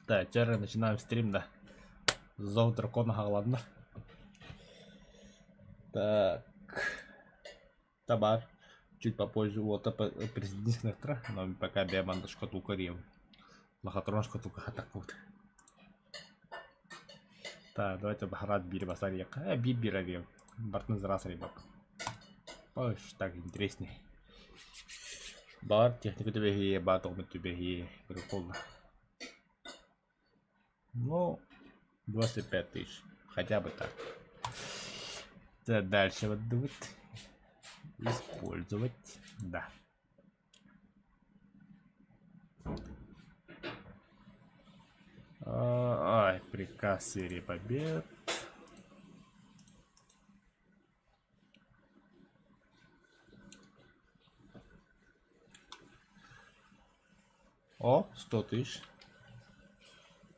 Так, вчера начинаем стрим, да. Зов дракона хаҕаланна. Так. Табар. Чуть попозже вот президентских но пока бэйэм шкатулка рием. Лохотрон шкатулка хатаккут. Так, давайте бахарат биир басарьяка. Э, биир биир арием. Бартын зрас рибак. Ой, так интересней. Бар техника түбэһии, баар тоҕо түбэһии, прикольно. Ну, 25 тысяч. Хотя бы так. Так, дальше вот будет. Использовать. Да. Ай, приказ серии побед. О, 100 тысяч.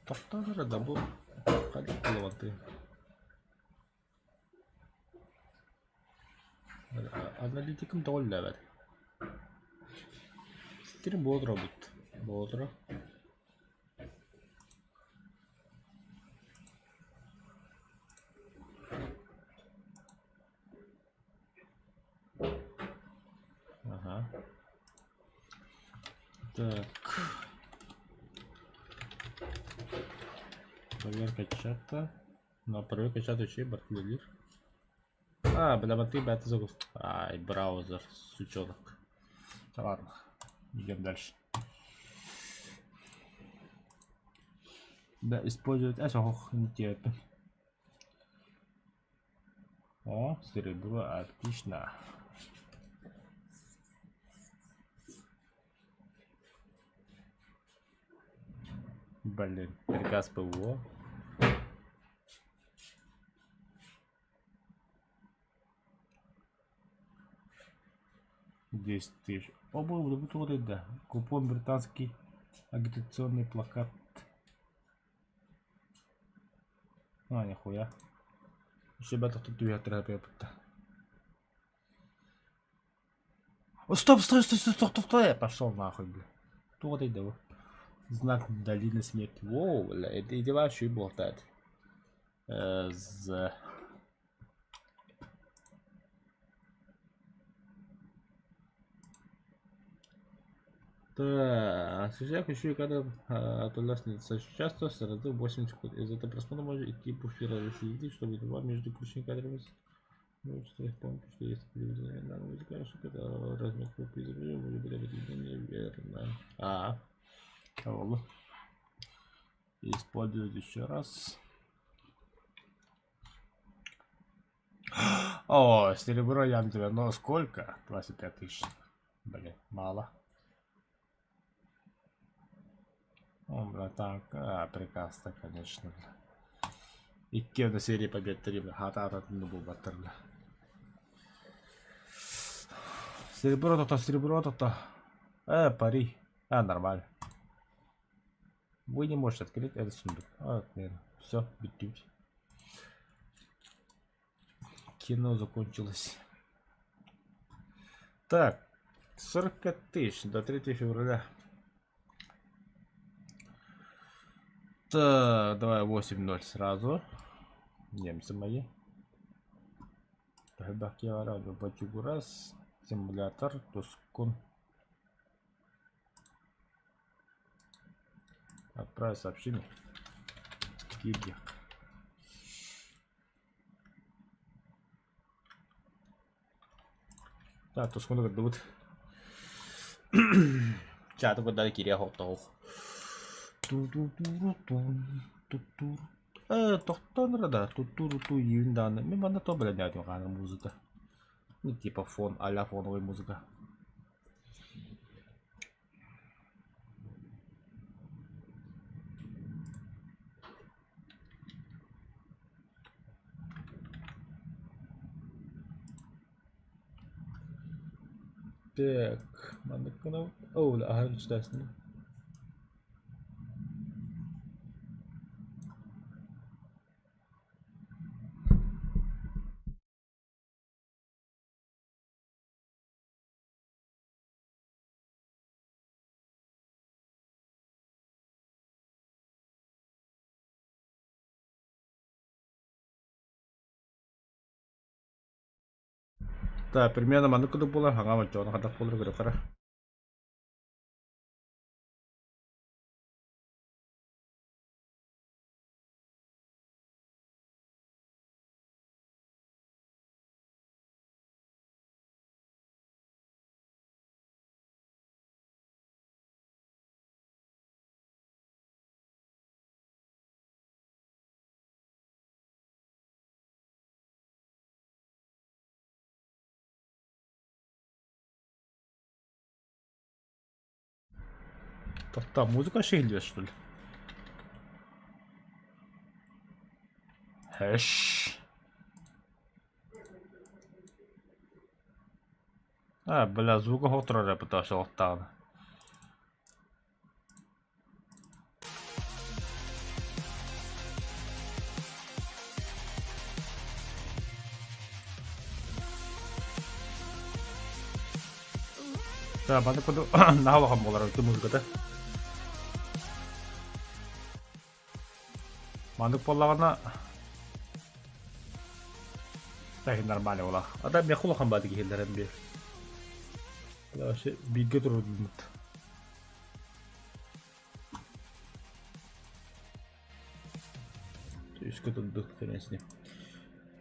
Тохтоон эрэ да бу хайдах буолабытый? Аналитикам тоҕо үлэлээбэт? Стрим бодро бут. Бодро. Ага. Так. Проверка чата. На проверка чата еще и А, бля, ты бля, ты загуст. Ай, браузер, сучонок. Да ладно, идем дальше. Да, использовать... А, ох, не терпим. О, серебро, отлично. Блин, приказ ПВО. 10 тысяч. О, да. Купон британский агитационный плакат. А, нихуя. Ребята, тут түһэ О, стоп, стой, стой, стой, стоп, стоп, стой, я пошел нахуй, бля. Туох да Знак долины смерти. Воу, бля, это дела еще и болтает. Э, з... Так, осуществляя ключевые кадры отдаляется часто сразу 8 секунд. Из этого просмотра можно идти буфера следить, чтобы два между ключевыми кадрами. Ну, что я помню, что есть на музыка, что это размер группы изображения может быть определение верно. А, кого? Использовать еще раз. О, серебро я тебе, но сколько? 25 тысяч. Блин, мало. О, братан, а, прекрасно, конечно. Икки на серии побед 3, бля, хата ну булбаттар, бля. Серебро то серебро то Э, пари. А, нормально. Вы не можете открыть этот сундук. А, наверное. Все, битють. Кино закончилось. Так, 45 тысяч до 3 февраля. Так, давай 8-0 сразу. Немцы мои. Бачугурас, симулятор, Тускун. Отправить сообщение. Киги. Так, Тускуну көрдүбүт. Чаты курдары кириэ хоттоох. Э, тохтоон эрэ да, ту-ту-ру-ту июнь даҕаны. Мин манна то бэлэмнээтим хаһан музыка. Ну, типа фон, а-ля фоновая музыка. Так, маннык гынабыт. Оо, аһары үчтэсин. Так, примерно маннык курдук буолар, хаҥа оччоҕуна хайдах буолар көрүөххэ. Там музыка шehirliyor что ли? Хэш. А, бля, звука хоторор потому Да, баны куду наһаа буолар музыката. Маннык буоллаҕына так нормально буолар. А да миэхэ улахан баады киһилэрин биир. Вообще бииргэ турурдуммут. Үскэ турду, хрен с ним.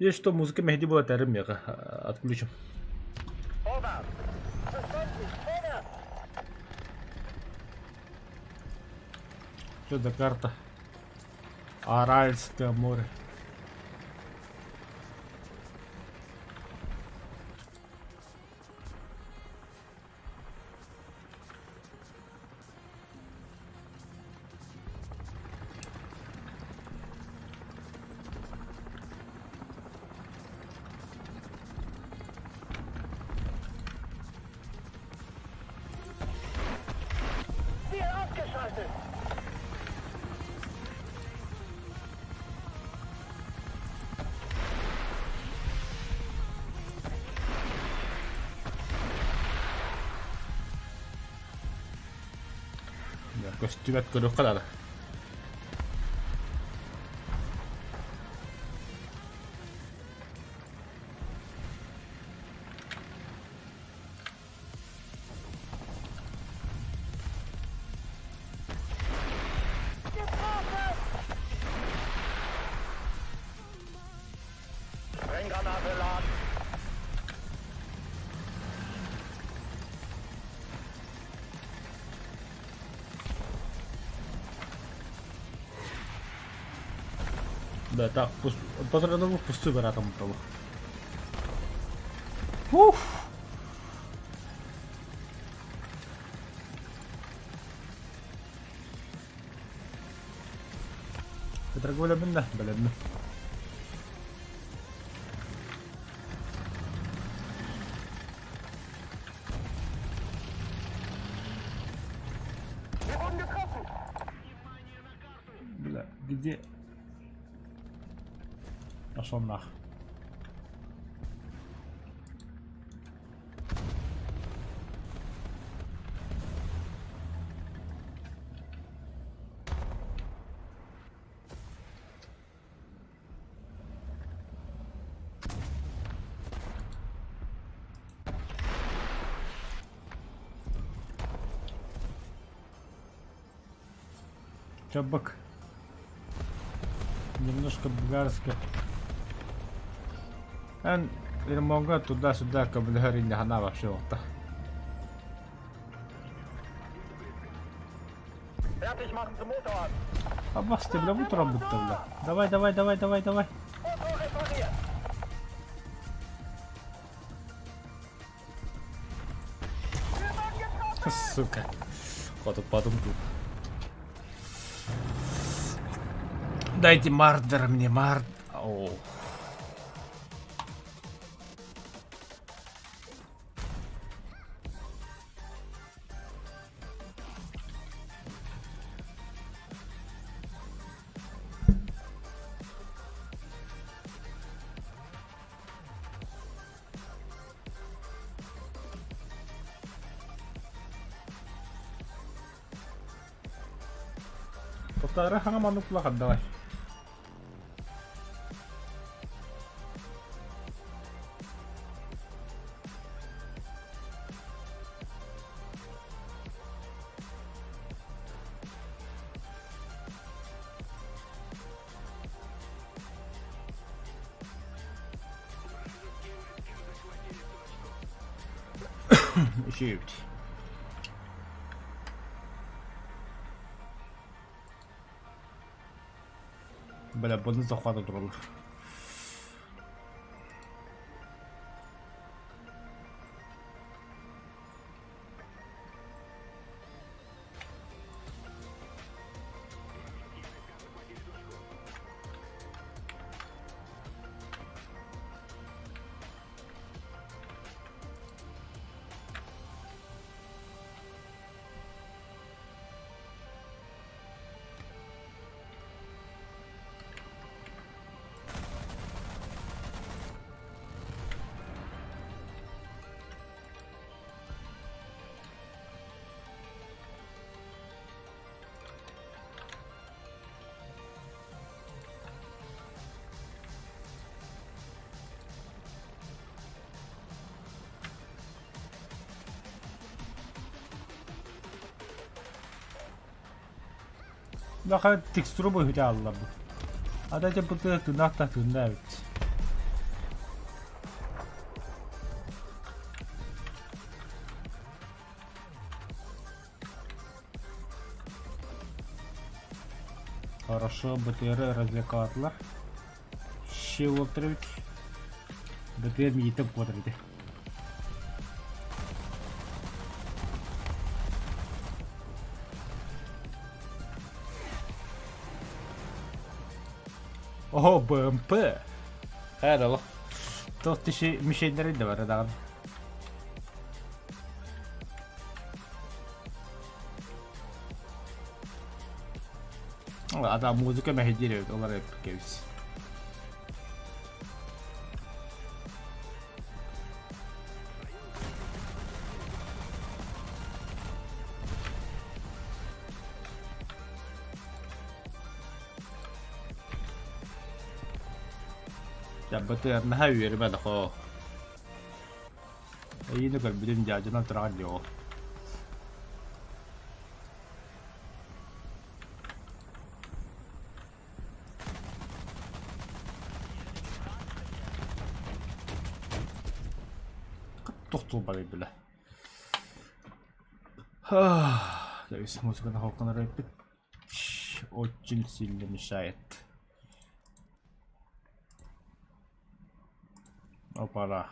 Есть что, музыка мехди була тэрим меха. Отключим. Что за карта? Аральское море. Көстүбэт көрүөххэ наада. Да, так, патронов пустую баратом того. Уф! Дорогой бинна, блин. Бля, где? Пошел нах. Чабак. Немножко булгарска. Эн ремонга туда-сюда кабылһар хана вообще вот. Fertig machen Sie Motor an. Абасты, бля, утром будто, бля. Давай, давай, давай, давай, давай. Motor repariert. Сука. Хоту потом тут. Дайте мардер мне, мард... О. Полтора хама плохо, давай. Үчүгэйбит. Бля, бұны захвата тураллар. Баха текстура быһыта алла бу. Ада те бытыа тыыннаах да тыынна эбит. Хорошо, БТР развлекалар. Щи уолтар эбит. БТР миитен куотар ити. О, БМП! Хайа Туох тиши мишеннэрин да бара даҕаны. Ата музыка мэһэйдиир эбит, олар эппиккэбис. Дьаббытыгар наһаа үөрүмэ дохоо. Эйиини көрбүтүм дьаадьынан тураҕын дии ол. Тохтуу барый бile. Дьэ, музыканы холконор эппит. Очень сильно мешает. Опа-на.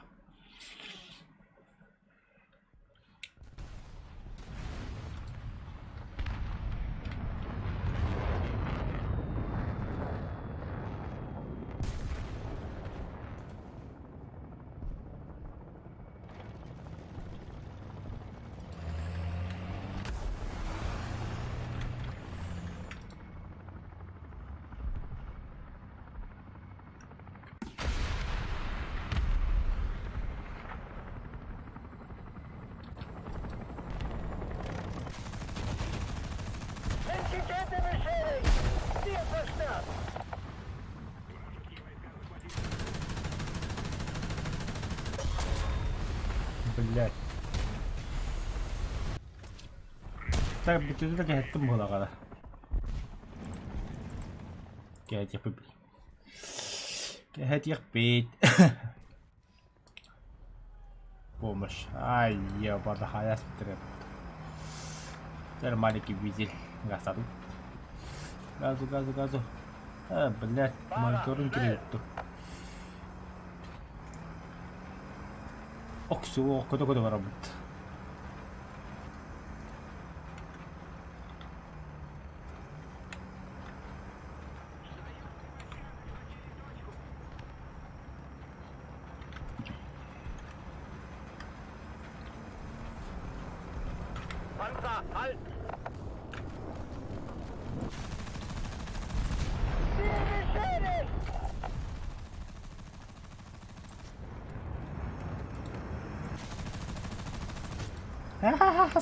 Intelligente beschädigt! Ziel zerstört! Блять. Так, бүтүнү да кэһэттим буолаҕара. Кэһэтиэхпит. Кэһэтиэхпит. Помощь. Ай, ебана, хаяс битиреп. Теперь маленький визель. Газаду. Газу, газу, газу. А, блядь, мониторинг кириэтту. Оксуо, көтө-көтө барабыт. Panzer, halt! Ziel beschädigt!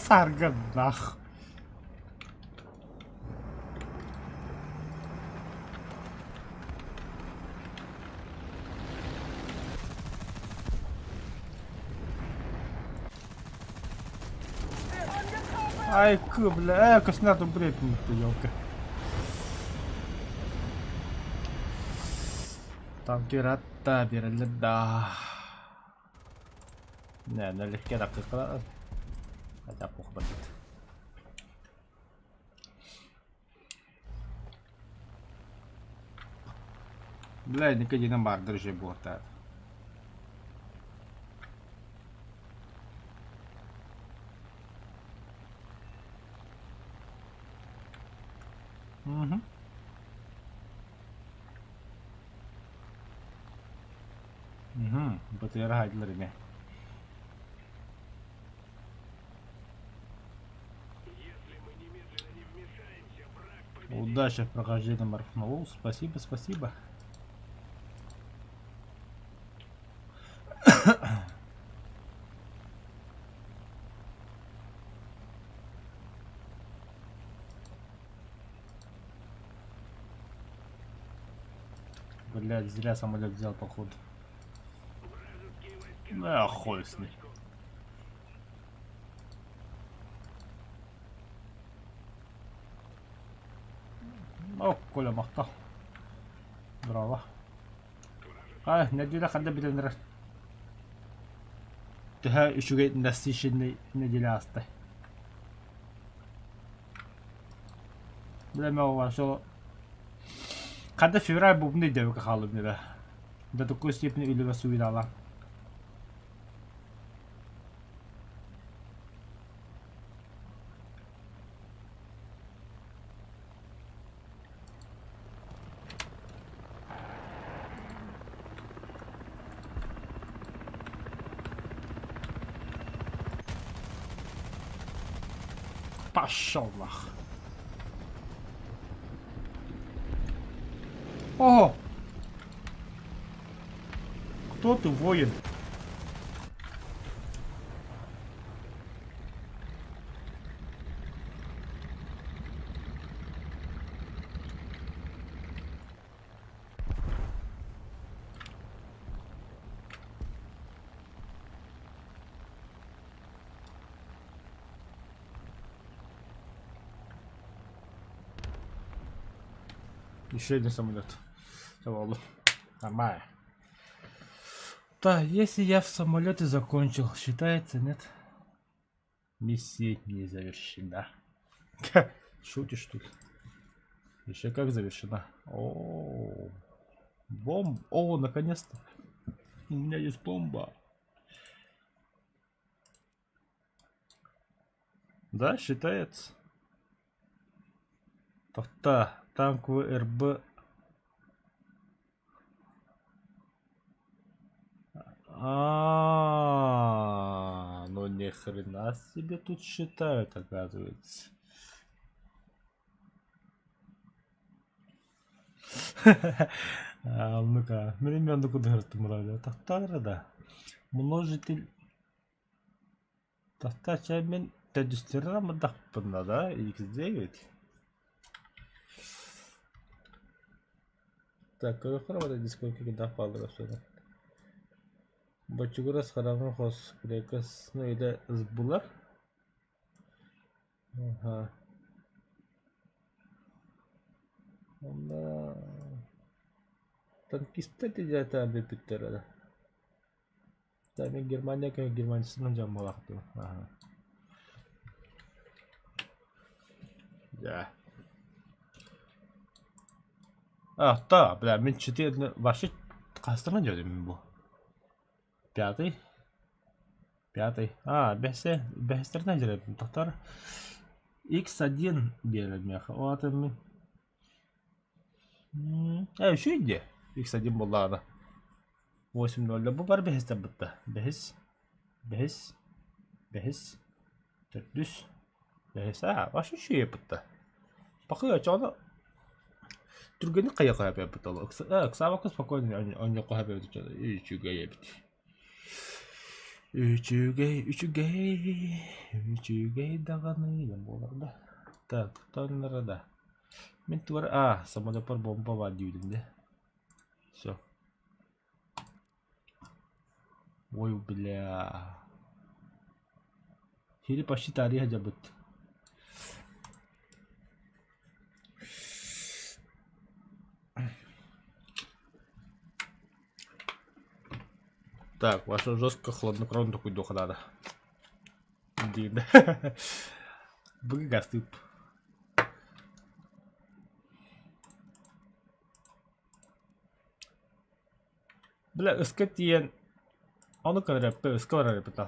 Саргыннах. Ай, бля, көснәтім блядь, елка. Танки ратта берілді да. Не, налегке дақиқа. Хотя похуй бандит. Бля, никогда баар же буортаат. Угу. Угу. БТР хайдылар эмэ. Удачи в прохождении марафона. Спасибо, спасибо. Блядь, зря самолет взял, походу. Да, хуй с ним. О, Коля махтал. Браво. А, неделя ханда бүтэн эрэр. Төһө үчүгэй насыщенный неделя ааста. Билэмэ ол Хата февраль буолбун өйдөөбөккө хааллым дии До такой степени үлэбэ суйдаала. Пошел нах. О! Кто ты, воин? Еще один самолет. Завалу. Нормально. Да, если я в самолете закончил, считается, нет? Миссия не завершена. Шутишь тут? Еще как завершена. О, бомб. О, наконец-то. У меня есть бомба. Да, считается. Тоқта, танковый РБ. А, ну ни хрена себе тут считают, оказывается. Ну-ка, мин эмиэ оннук кудуһар Тахтаара да. Множитель Тахта мин төрдүстэрэ мындахпына да x9. Так, көрөххө эрэ дискотека кидах бааллар өссө Бочугурас хараҥа хос грекас ну или сбулар. Ага. Онно танкистар тиийээтэ бүппүттэр эрэ. Мин Германия германецынан дьаммалаахтым. Аха. Да. А, да, бля, мин четыре вообще хастаран дьиэтим бу. Пятый. Пятый. А, бэһсэ, бэһэстэринэн дьиэрэбин. Тохтор X1 биэрэр миэхэ. Ол аата мин Э, үчүгэй дии. X1 буоллаҕына. 8-0 бу бары бэһистэр бытта. Бэһис, бэһис, бэһис, төрдүс, бэһис. Аа, вообще үчүгэй бытта. Пока очоҕуна түргэнник хайа-хайа бытта. Ыксаабакка спокойно онньуохха сөп үчүгэй эбит. Үчүгэй, үчүгэй, үчүгэй даҕаны диэн буолар да. Так, тоннара да. Мин тугар аа, самолеппар бомба баар диибитим дии. Всё. Ой, бля. Хири почти таарыйа сылдьабыт. Так, ваше жестко хладнокровно такой духа надо. диир да. Бүгүн гастыып. Бля, ыска тиийэн ону көрөрөппө ыска барар эбит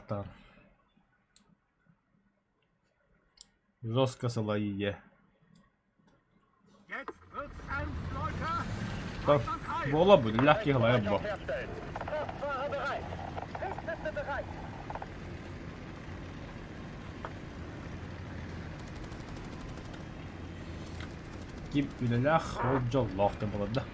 Жестко сылайыы. Буола биллэх киһи лайар бо. Ким үлэлээх, ол дьоллоох да буолар да.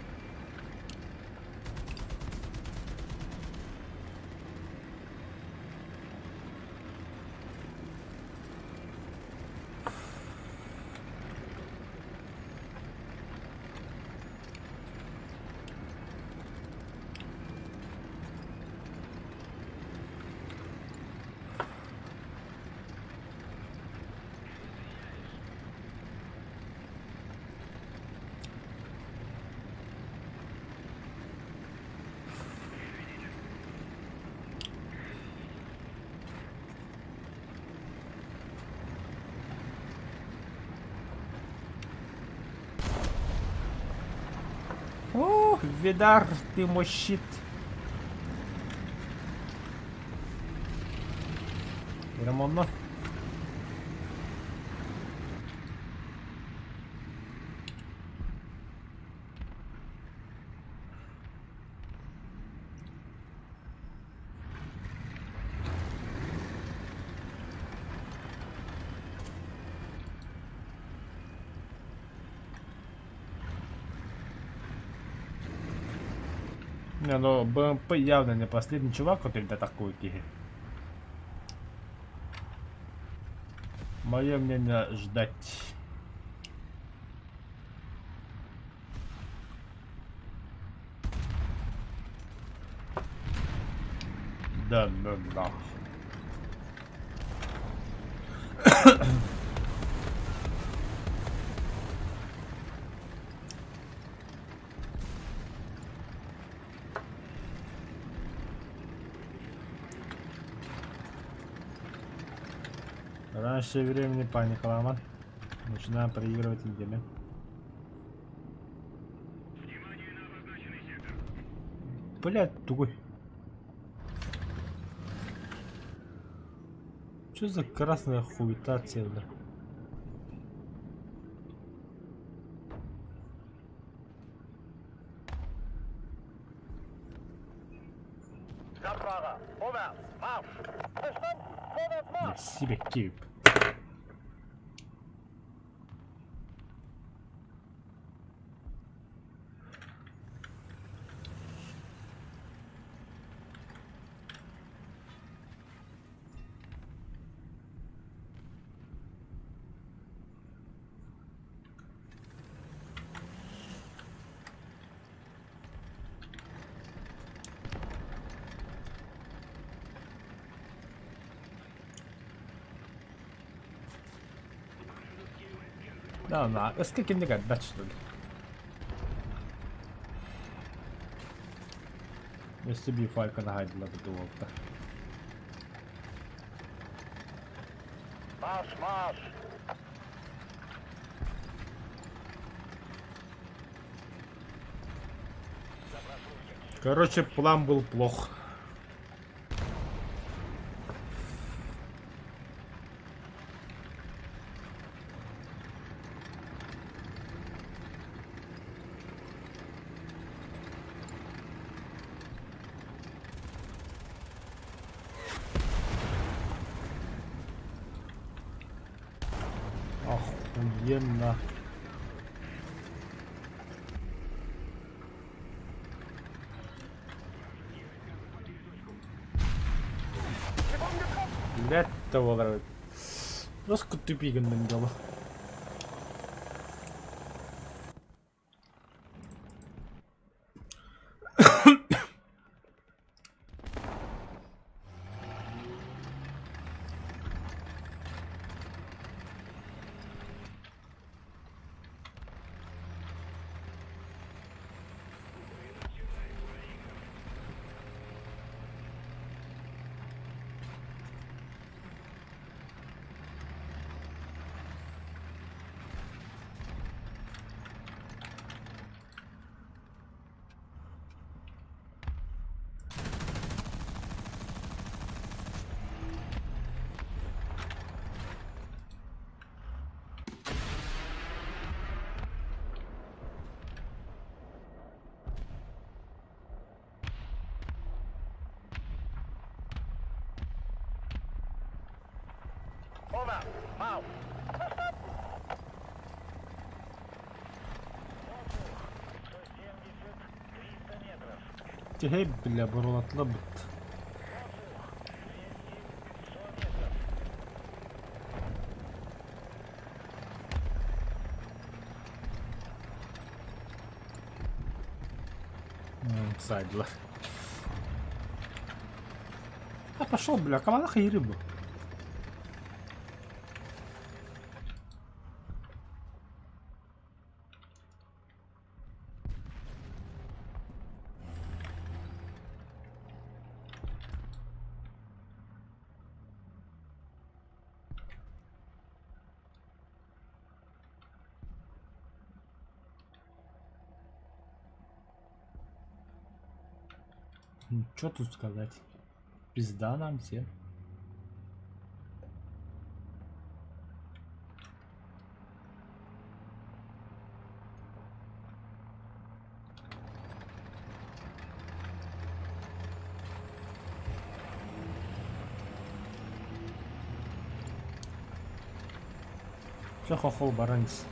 О, Видар, ты мой щит. Ремонно. Не, ну БМП явно не последний чувак, который атакует их. Мое мнение ждать. Да, да, да. Раньше времени паника, Ламан. Начинаем проигрывать неделю. Блять, тугой. Что за красная хуета отсюда? Себе кип. Да, да, ыска кинник элбэх что ли. Өссө биир файканы хаайдылар уолта. Марш, марш! Короче, план был плох. Охуенно. Блять, того Жестко тупиган дело. Спасибо. Пау. Verstanden. Воздух. 170, 300 метров. Тиһэй бля буруолатылар бут. Воздух. 200, 100 метров. Сайдла. А пошел, бля, команда рыбу. Что тут сказать? Пизда нам всем. Все хохол баранис.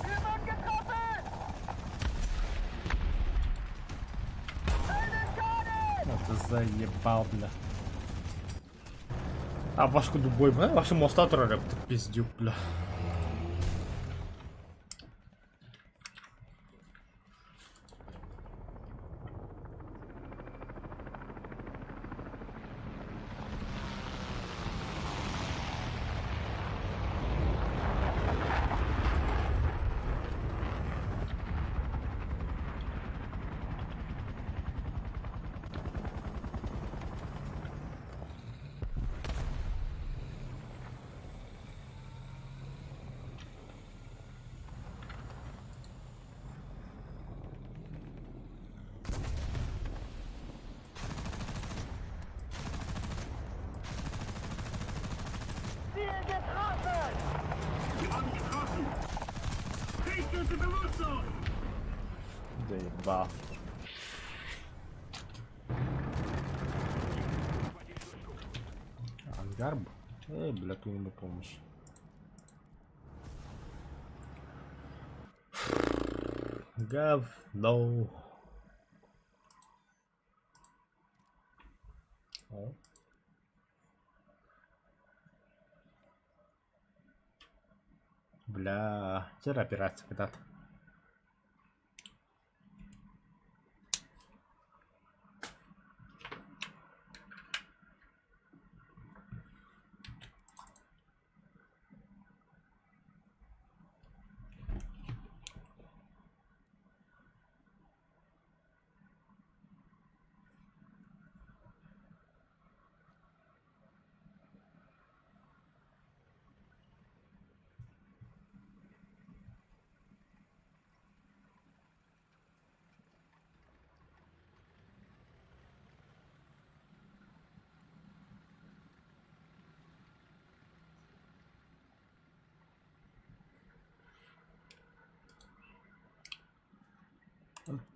Wir sind getroffen! Это заебал, бля. А башку дубой, бля, ваши моста турар ты пиздюк, бля. Ziel getroffen! Wir haben getroffen! Richtete bewusstlos! Заебал. Ангар? Эй, бля, ты ему помощь. Говно. О. Бля, теперь операция когда-то.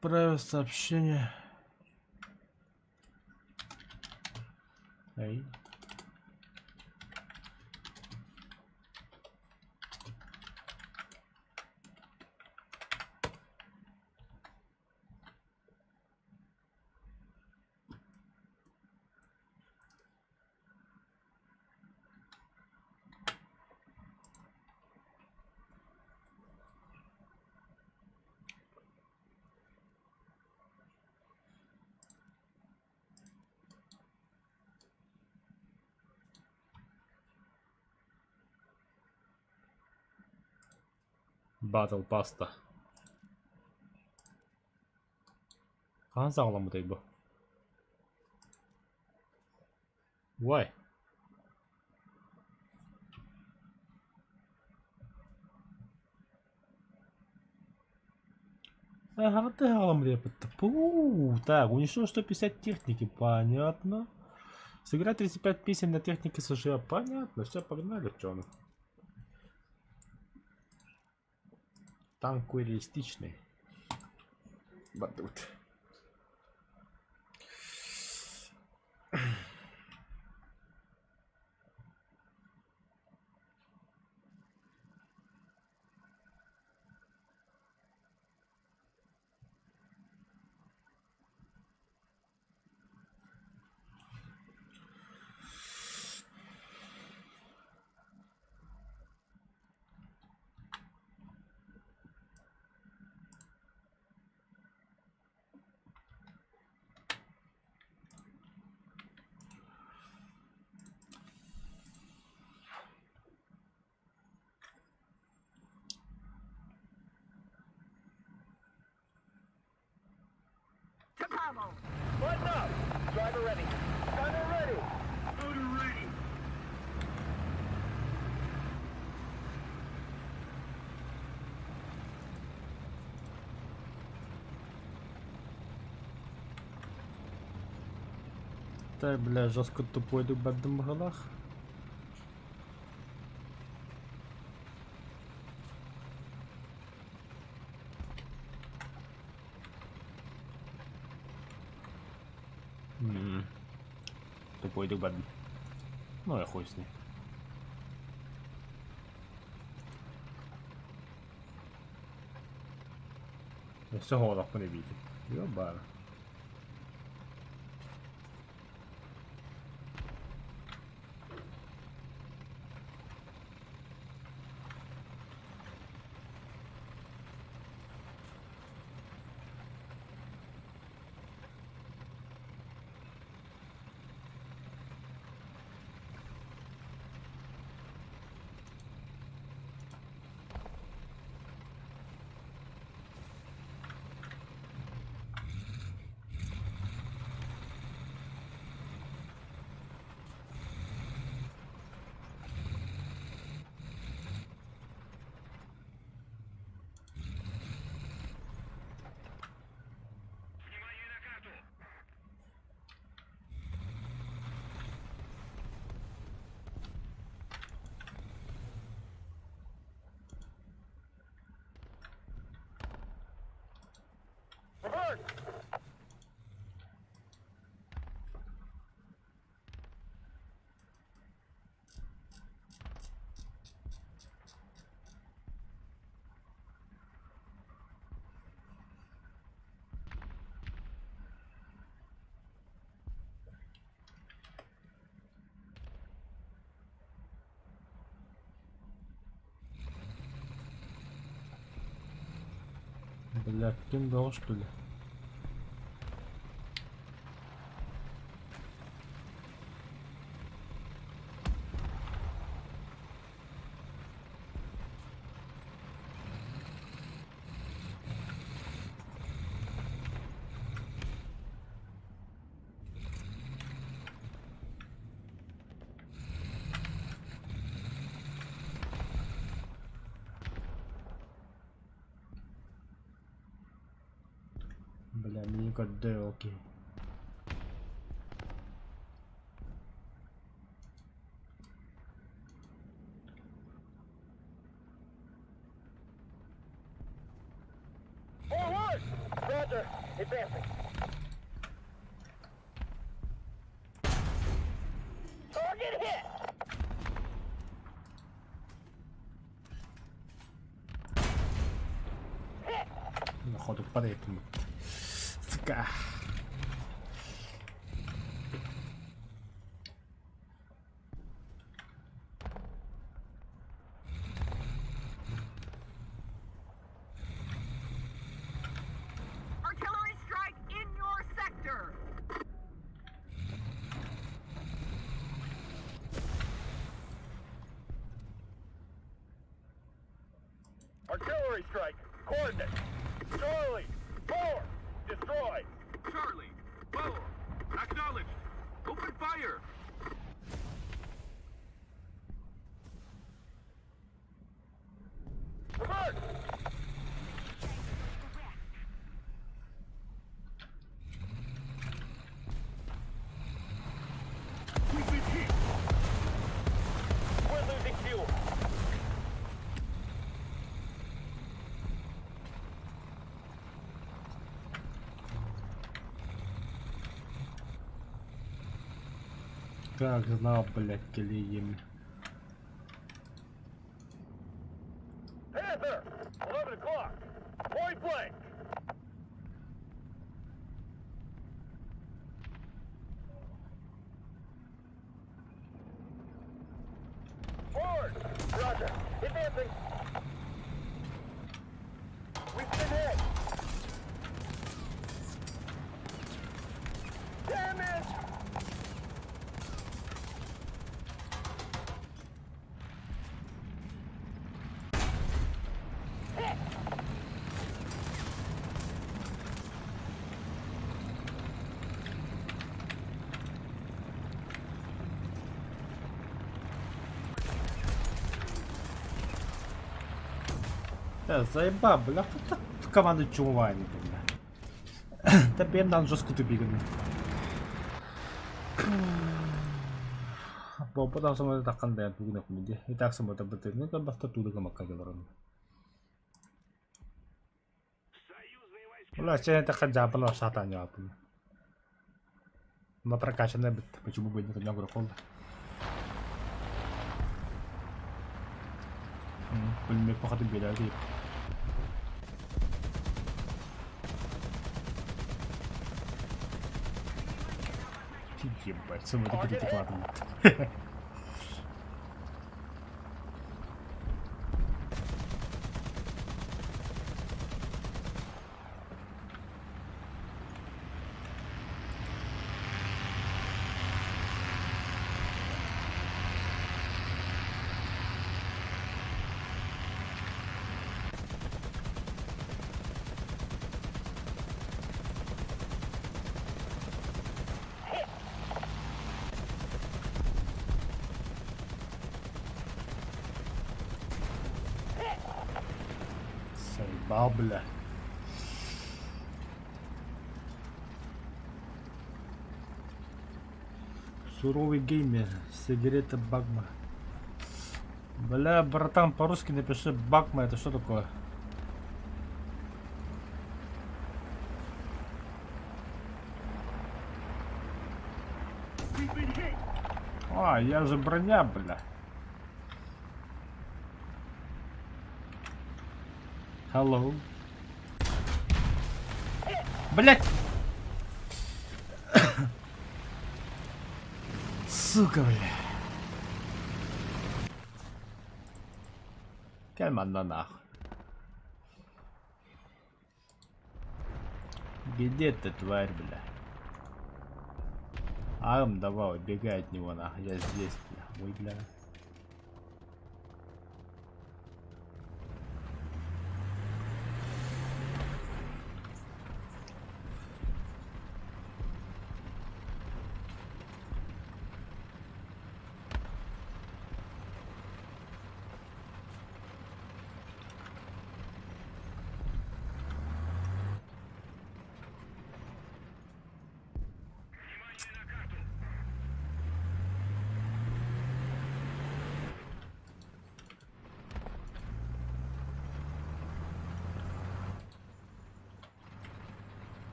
Отправил сообщение. Эй. Battle Pasta. Хаһан саҕаламмытай бу? Why? Ага, так, уничтожил 150 техники, понятно. Сыграть 35 песен на технике США, понятно, все, погнали, чё. Танк реалистичный. Бадут. Button up! Driver ready. Gunner ready. Loader ready. Та, бля, жорстко тупой в голах. Тупой дубан. Ну я хуй с ней. Всього не бійте. Йобана. Reverse! Бля, каким дал, что ли? Бля, мини-коделки. Forward! Roger. Advancing. Target hit! Походу падает. Сука. Artillery strike in your sector. Artillery strike. Coordinates. Charlie, 4, destroy. Charlie, 4, acknowledged. Open fire. Как знал, блядь, кэлиэйим. Panther! 11 o'clock! Point blank! Forward! Roger. Advancing. We've been hit! Damage! Та заебал, бля, та команда чумовая, бля. Та бендан жестко тупик. Бопотам самолет таххан бэйэн тугун экумиди. И так самолет бытыгны кабахта тудыга маккагаларын. Бля, чен тахан жапын сатан жапын. На прокачанная бит. Почему бы и нет, у меня грохол. Пулемет походу беляги. Ебать, самолет будет ладно. Заебал, бля. Суровый геймер, сигарета Багма. Бля, братан, по-русски напиши Багма, это что такое? We've been hit! А, я же броня, бля. Hello. Блять! Сука, бля. Кэль манна нахуй. Где ты, тварь, бля? Арм, давай, убегай от него, нахуй. Я здесь, бля. Ой, бля.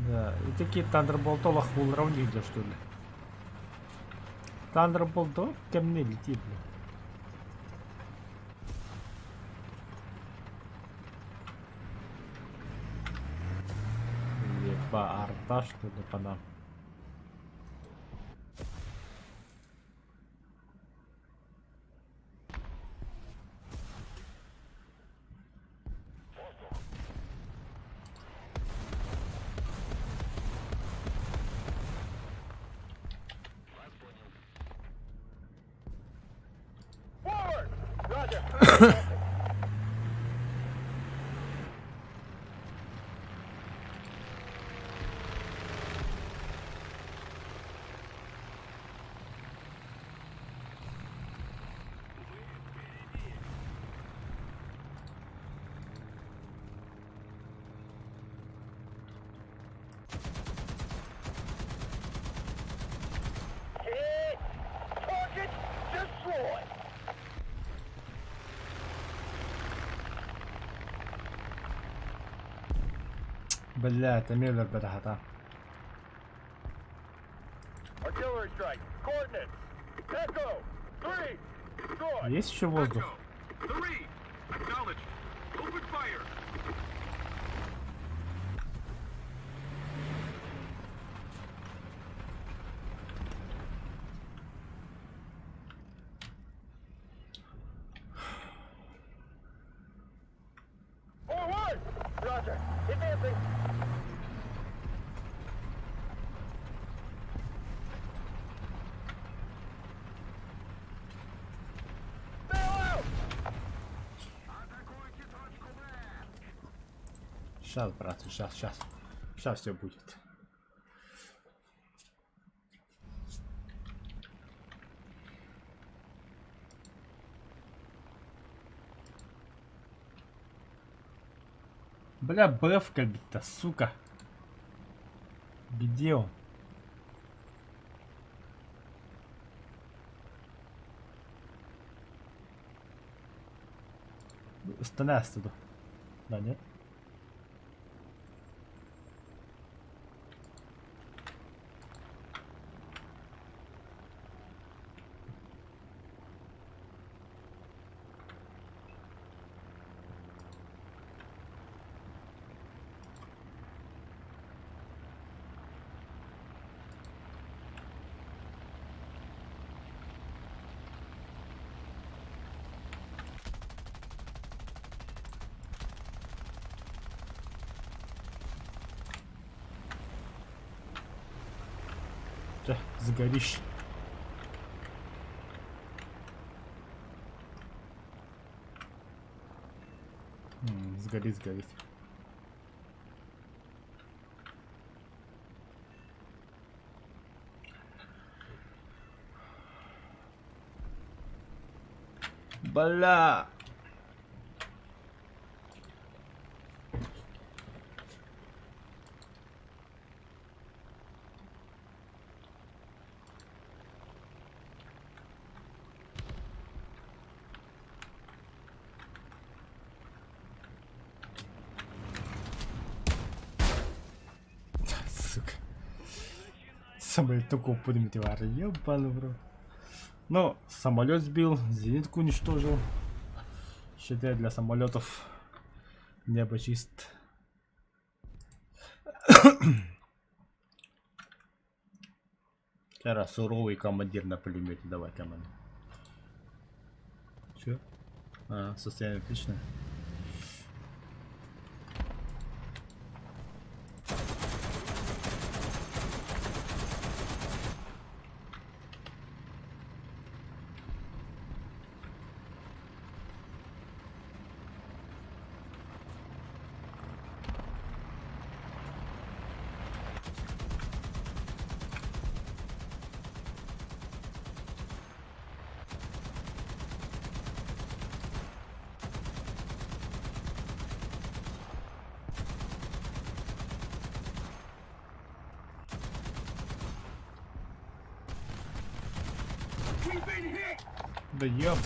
Да, и такие Thunderbolt олох что ли? Thunderbolt ко мне летит, бля. Еба, арта что ли по нам? Forward! Roger. Блядь, эмиэ өлөрбөтө хата. Artillery strike. Coordinates. Echo. Three. Destroy. Есть еще воздух? Echo. Three. Acknowledge. Open fire. Forward. Roger. Advancing. Bail out. Сейчас, братцы, сейчас, сейчас. Сейчас все будет. Бля, БФ то сука. Где он? Станас туда. Да, нет? Чэ, сгоришь. Сгорит, сгорит. Бля! Сука. Самолет только поднимите вар, ебаный в рот. Ну, самолет сбил, зенитку уничтожил. Считай, для самолетов небо чист. Вчера суровый командир на пулемете, давай команду. Че? А, состояние отличное. We've been hit. Да еб.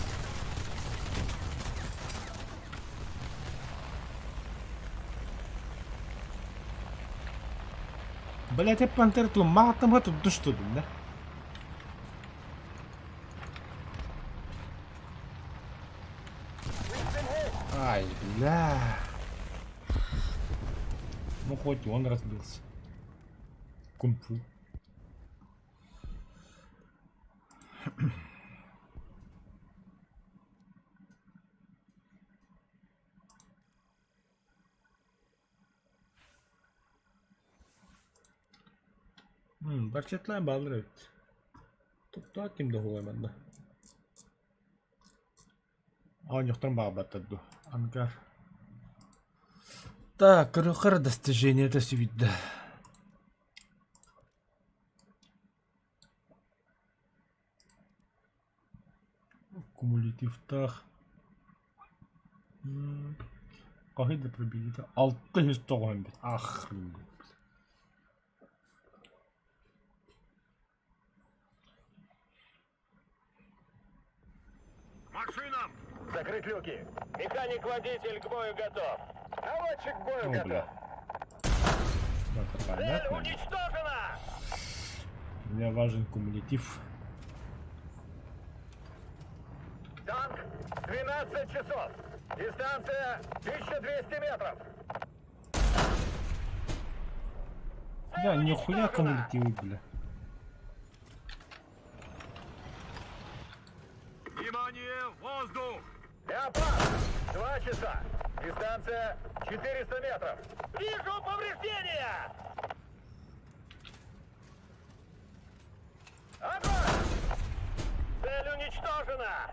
Блять, я пантер ту матом эту да что да? Ай, бля. Ну хоть он разбился. Кунг-фу. Барчатлаан бааллар эбит. Топтоот ким да уһугай манна. Оонньуохтарын баҕарбаттар дуу. Ангар. Так, көрүөххэ достижениета сүүйдэ. Кумулятивтаах Хаһый да пробилита 691 Охренеть. Машинам! Закрыть люки. Механик-водитель к бою готов. Наводчик к бою О, готов. бля. Ну, это Цель понятно. уничтожена! Мне важен кумулятив. Танк 12 часов. Дистанция 1200 метров. Цель Да, нихуя уничтожена! кумулятивы, бля. Внимание, воздух! Леопард! 2 часа. Дистанция 400 метров. Вижу повреждения! Огонь! Цель уничтожена!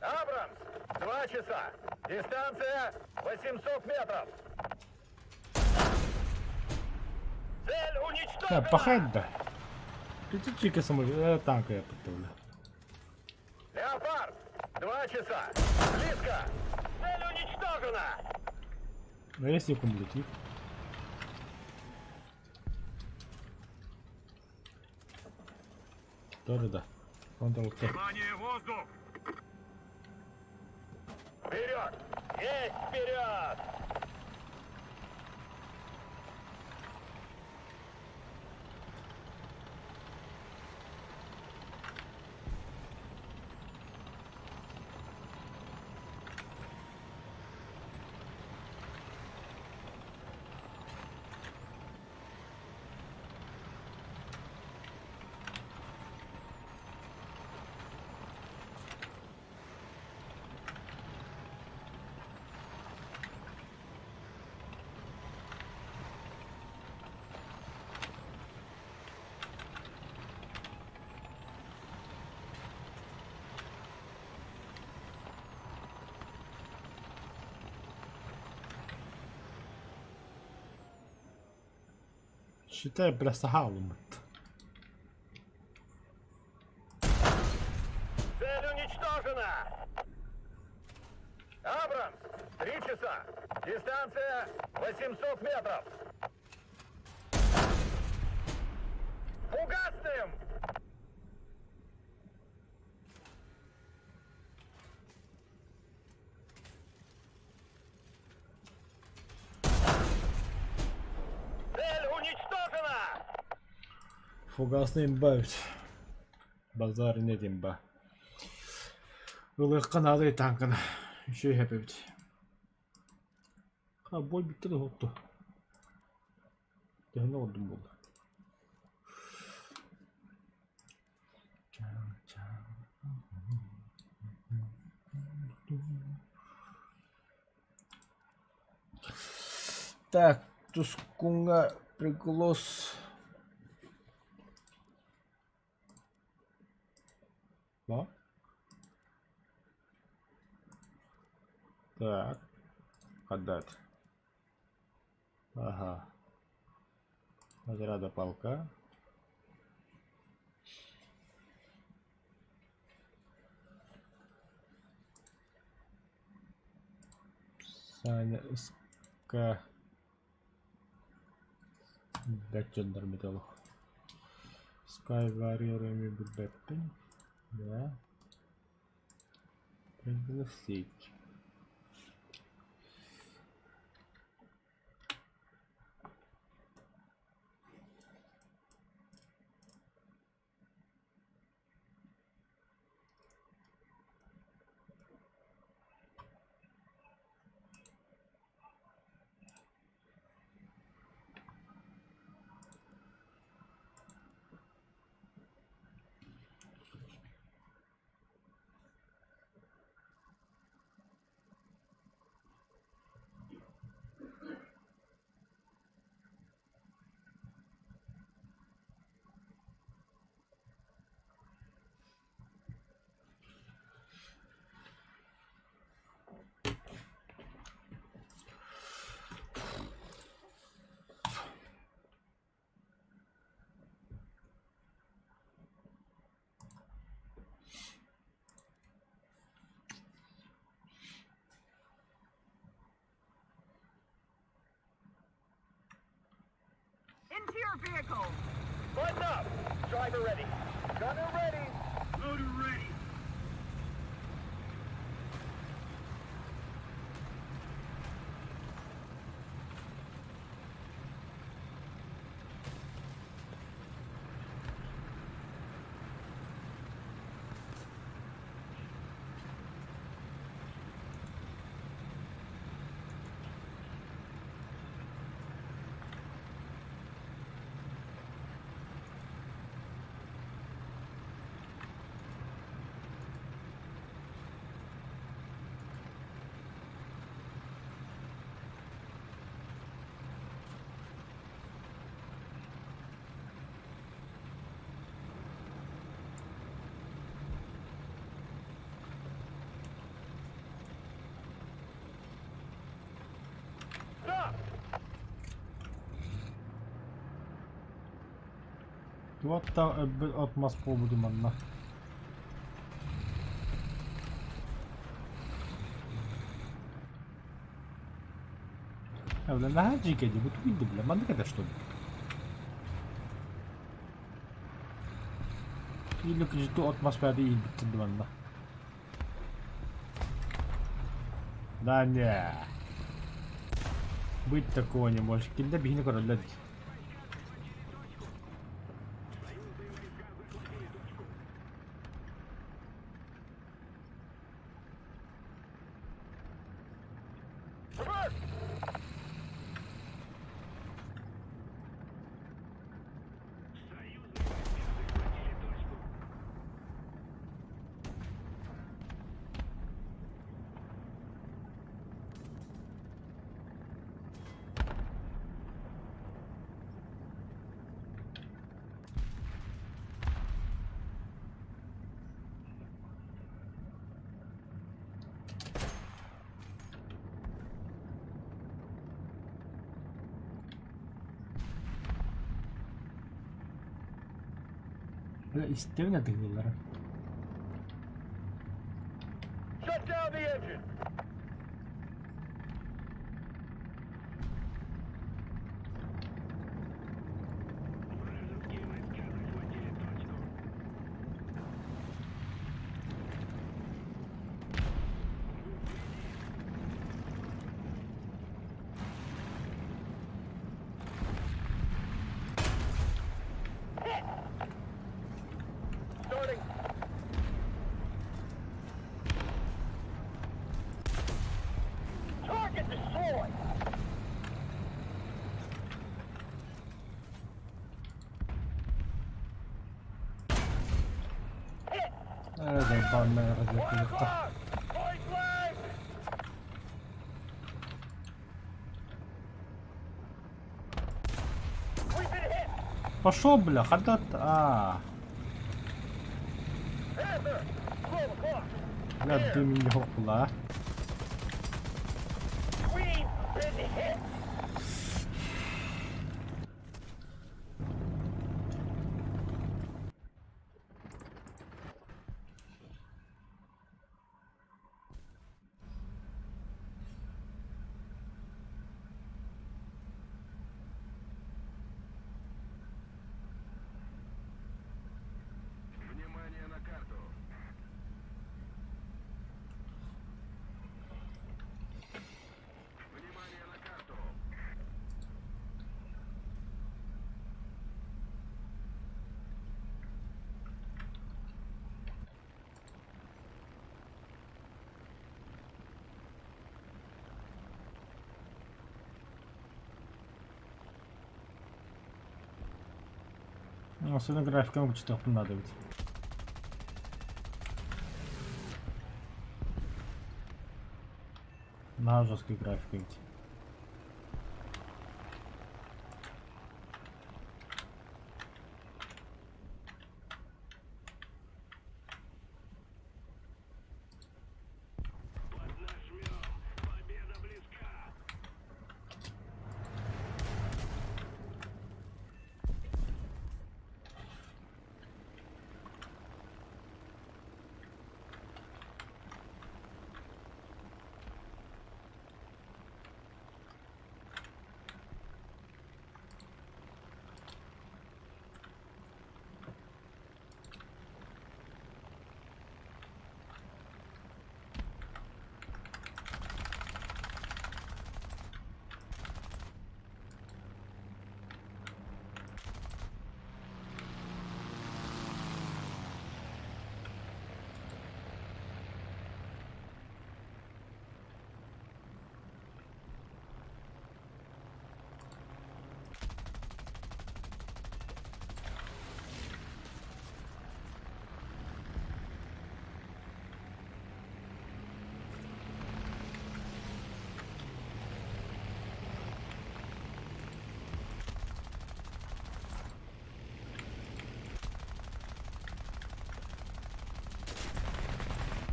Абрамс! 2 часа. Дистанция 800 метров. Цель Да, уничтожена! пахать, да. Пятичика самолет, танка я подставлю. Леопард! 2 часа. Близко! Цель уничтожена! Но если кумулятив. Тоже да. Ctrl-T. Внимание, воздух! Вперед! Есть вперед! Считай, бля, сагалом. Цель уничтожена! Абрамс! 3 часа! Дистанция 800 метров! Фугасным! Цель уничтожена! Фугасный имба ведь. Базар нет имба. Ылыахха наада танканы. Еще и хэппи А бой бүттэ да хотту. Төһөнү ордум буолла. Так, Тускунга приглас. Да? Так. Отдать. Ага. Награда полка. Саня СК. Бэкчендер металлах. Sky Warrior билбэппин. Да. Пригласить. Into your vehicles. Button up! Driver ready. Gunner ready. Loader ready! Туох да өлбүт от-мас буолбутун манна. Бля, наһаа дьиикэй дии, бу тугуй да бля, маннык этэ что ли? Или кыжыту от-мас бэйэтэ иирбиттэр да манна. Да не. Быть такого не может. Кинилэр биһини көрөллөр дии. Бля, истэбин атыҥныыллара. Shut down the engine. Starting. Target destroyed. Ээ, заебал разведка. O'clock. Point blank. We've been hit. Пошел, бля, хадат. А, Panther. 12 o'clock. бля, дым не хопла. We've been hit. Внимание на карту. Внимание на карту. Особенно графиканы учитывать надо ведь. На жесткой графика ведь. Поднажмем. Победа близка.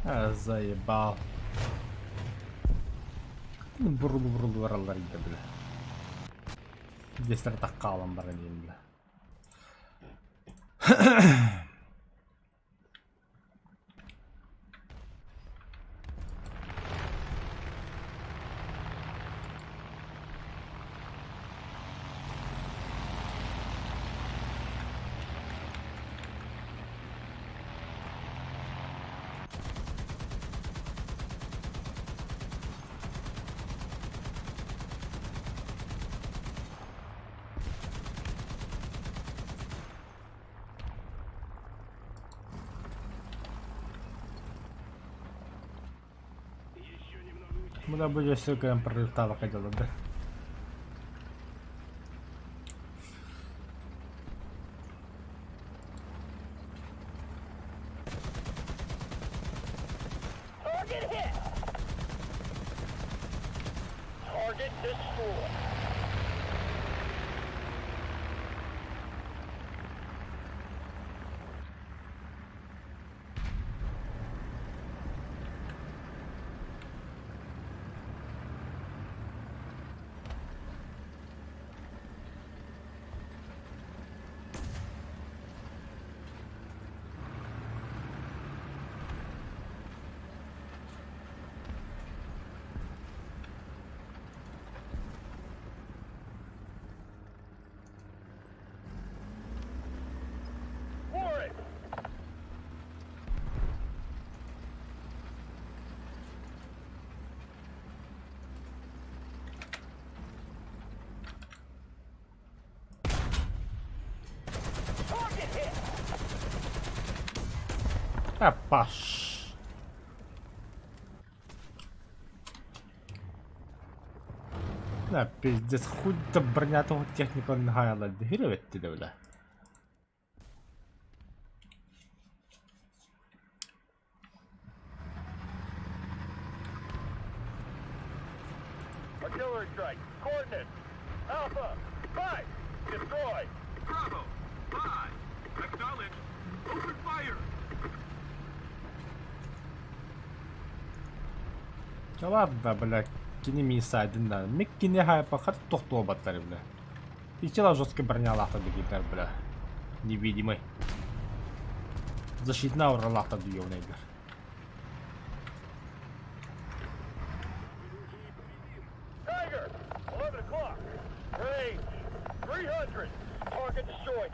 А, заебал. Бурулу-бурулу бараллар иде бля. Здесь таххалан баран диэн бля. Бу да бу өссө кыайан пролеталака дьоло да. Target hit! Target destroyed. Warren! Target hit! Апаш. Да, пиздец, хуй да броня того техника нагаяла. Дегиревет ты, бля. Artillery strike. Coordinates. Alpha. 5. Destroy. Bravo. 5. Acknowledged. Open fire. Да ладно, бля, кини миисаадин да. Мик кини хайпахар тохтуобаттар, бля. Ичила жесткий бронялахта дегитер, бля. Невидимый. Защитная аура дуёвный, бля. Tiger! 11 o'clock. Range. 300. Target destroyed.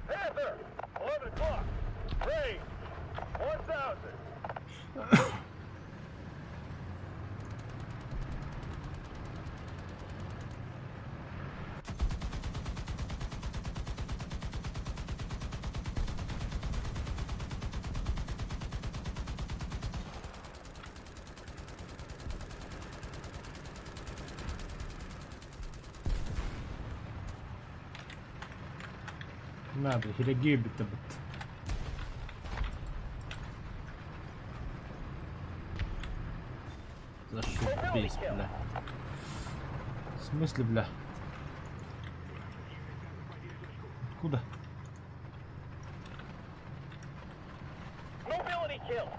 Panther! 11 o'clock. Range. 1,000. На, бля, херегию бит бит. Зашибись, бля. В смысле, бля? Откуда? Mobility kill.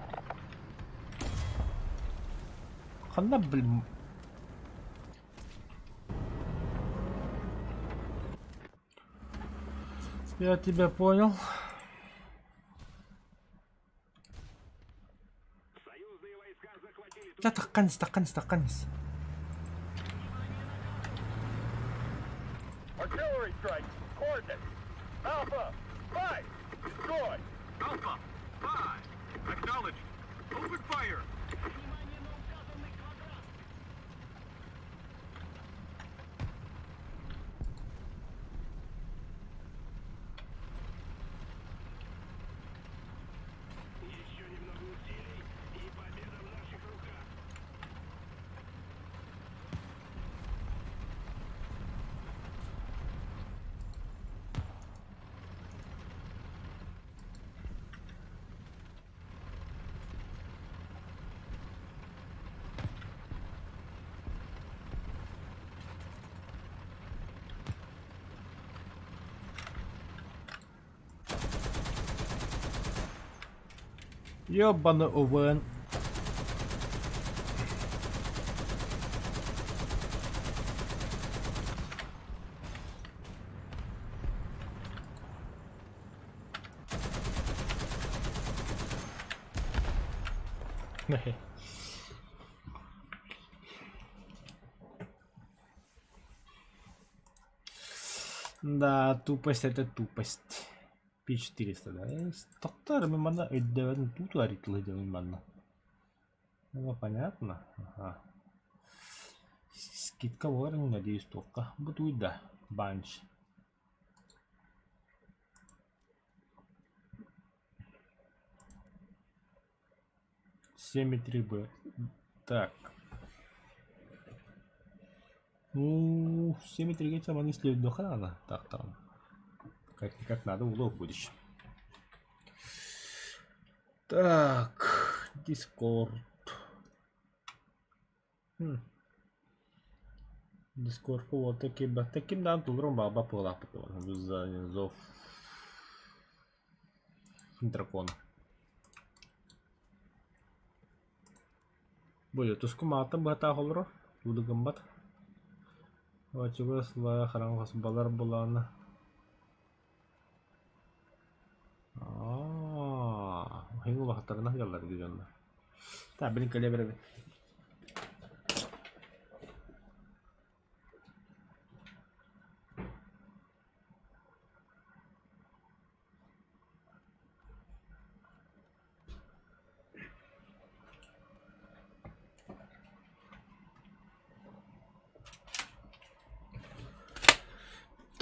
Ханна, блин. Я тебя понял. Да таққанис, таққанис, таққанис. Artillery strike. Coordinates. Alpha. 5. Destroy. Alpha. 5. Acknowledged. Open fire. Ёбаный УВН. Да, тупость это тупость. P400 да. Тоқтар, мен манна өйдөбөтүн тууту арыйтылы манна. Ну, понятно. Ага. Скидка буолар, надеюсь, туохха. Бу туйда. Банч. 7,3 Б. Так. Ну, 7,3 ге маны исследуха надо. Так, там. Как-никак надо улов будешь. Так, Дискорд. Дискорд вот таким, таким да, тулром баба за зов дракона. Бу туску мааттан быһатаах олорор, тууду гыммат. Очугас ла хараҥас балар булаана. Аа, иһин улахаттарына сылдьаллар дии дьоннор. Так, билин кэлиэ бэрэбин.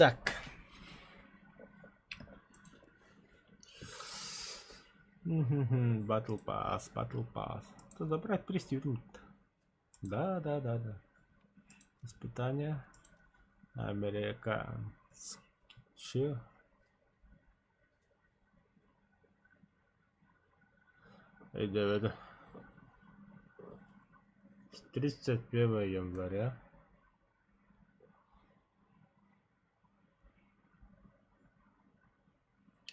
Так. Battle Pass, Battle Pass. То забрать престижно. Да, да, да, да. Испытания. Американский. Өйдөөбөтө. 31 января.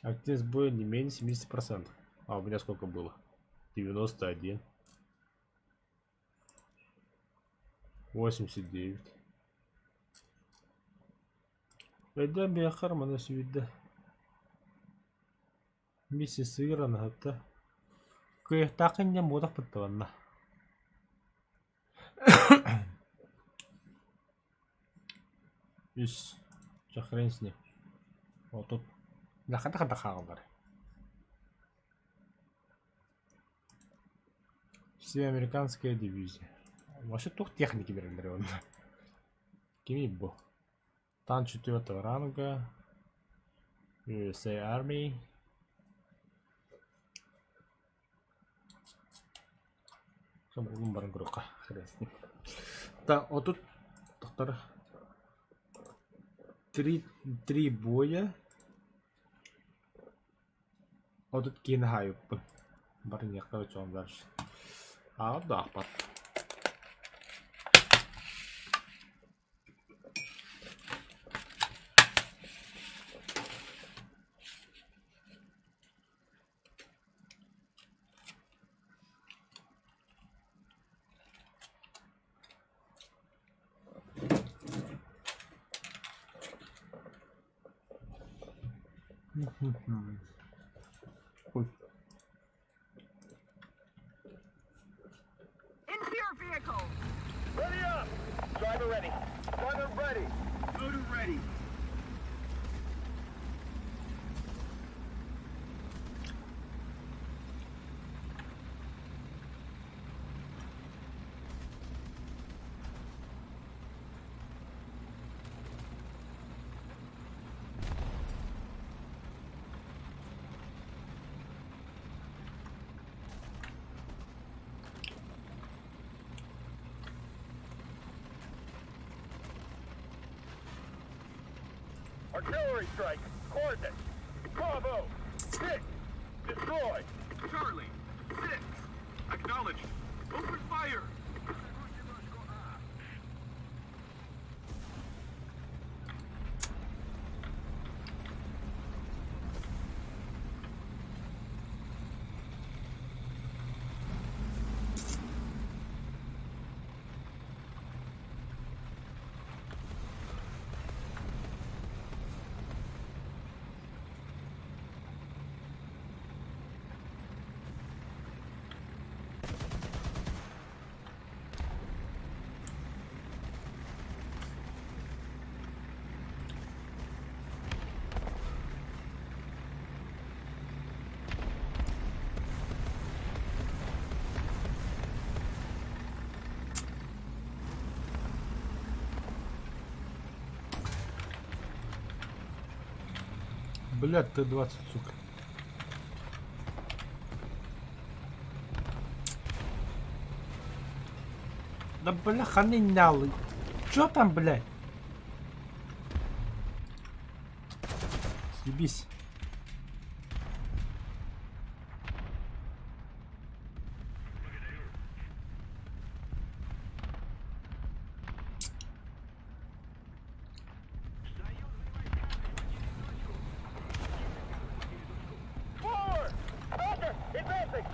Активность боя не менее 70%. А у меня сколько было? 91. 89. Өйдөөн биһиэхэ маны сүүйдэ. Вместе сыграно хатта. Кыайыахтааххын диэн буотах быттабанна. Үс. Чэ хрен с ним. Отут. Да хата-хата хааллар. Все американская дивизия. Вообще туох техники берэллэр онно. Кимий бу? Танк четвертого ранга. USA Army. Улун баран көрүөххэ хрен с ним. Так, отут тохтор три три боя Отут киинэ хаайыппын. Барыҥыахха өчөҕүм дальше. Ааҕар да аахпат. Ой. Into your vehicle. Ready up! Driver ready. Gunner ready. Loader ready. Artillery strike. Coordinates. Bravo. Hit. Destroy. Charlie, 6. Acknowledged. Open fire. Блядь, Т-20, сука. Да бляха, не Чё там, блядь? Съебись. Forward! Roger! Advancing!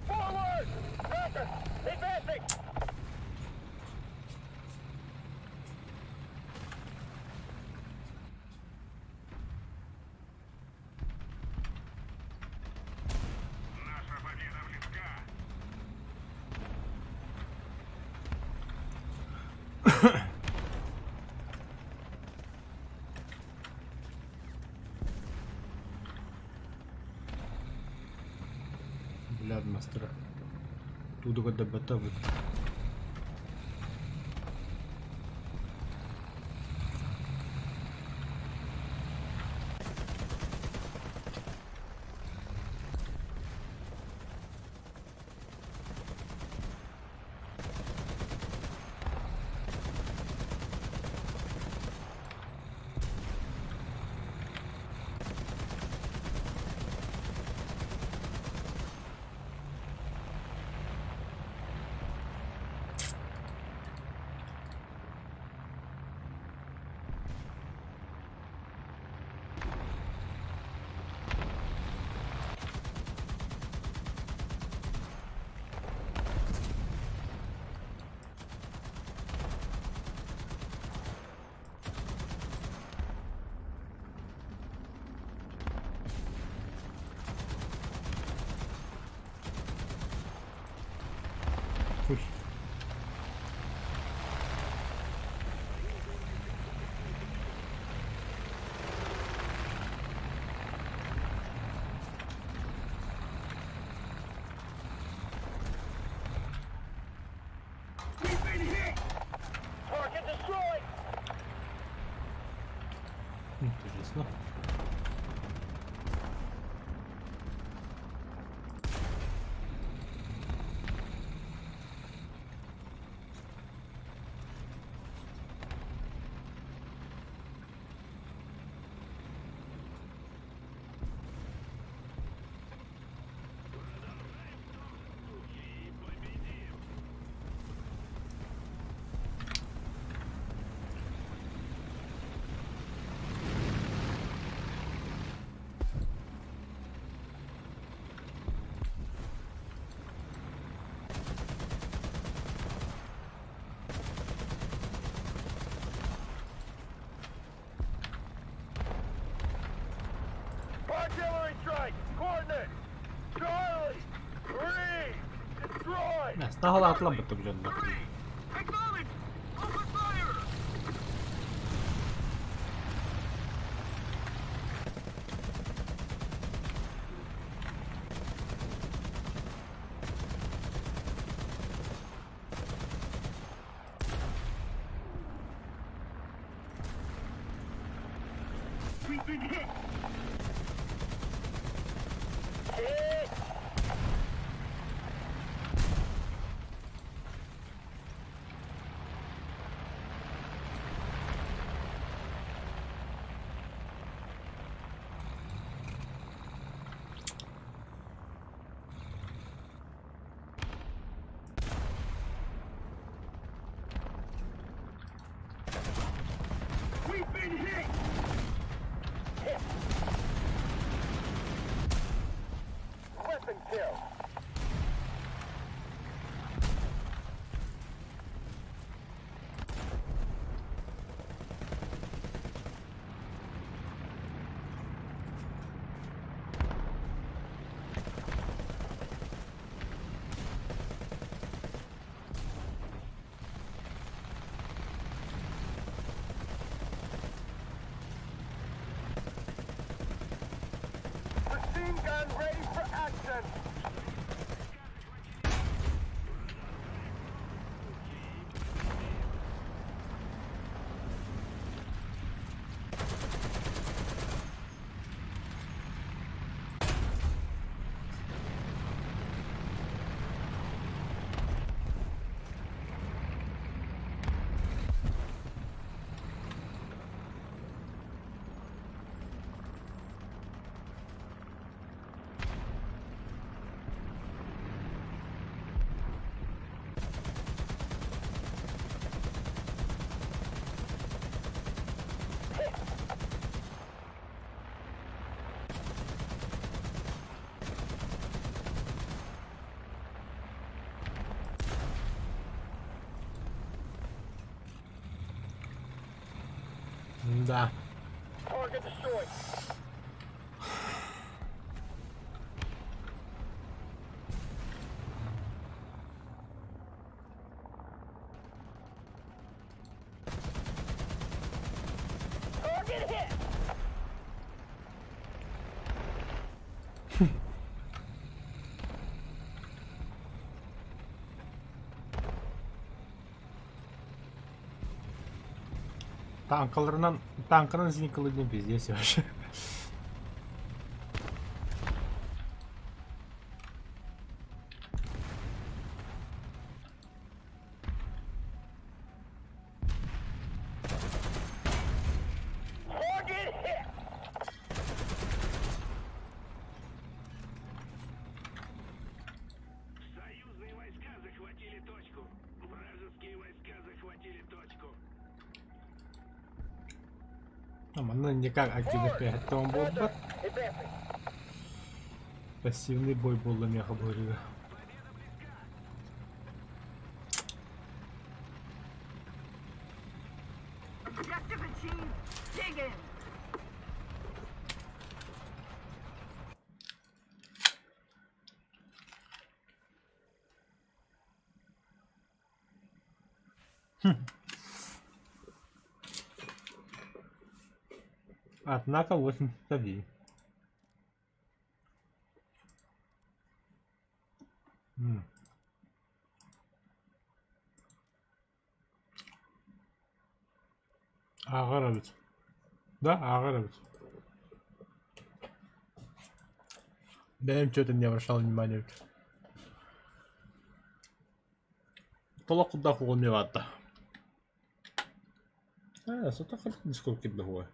Forward! Roger! Advancing! Бля, мастера. Тудуга ДБТ вы. Хуй. Target destroyed! Интересно. Artillery strike! Coordinate! Charlie! 3! Destroyed! Наһалаатылар быта Three! Acknowledge! Open fire! We've been hit! Hit! We've been hit! Hit! Weapon kill! Gun ready for action. Да. Target destroyed. Target hit. Танкаларынан, танканан зиникалыдын пиздец вообще. Target hit. Союзные войска захватили точку. Вражеские войска захватили точку. Манна никак активных пиаттон буолбат. Advancing. Пассивный бой буолла миэхэ быһыыга. Objective achieved. Dig in. Однако 81. М. Ааҕар эбит. Да, ааҕар эбит. Бэйэм что-то не обращал внимания эбит. Толох курдаах уол эмиэ баарда. Аа, сото дискур кирдэ уһуо.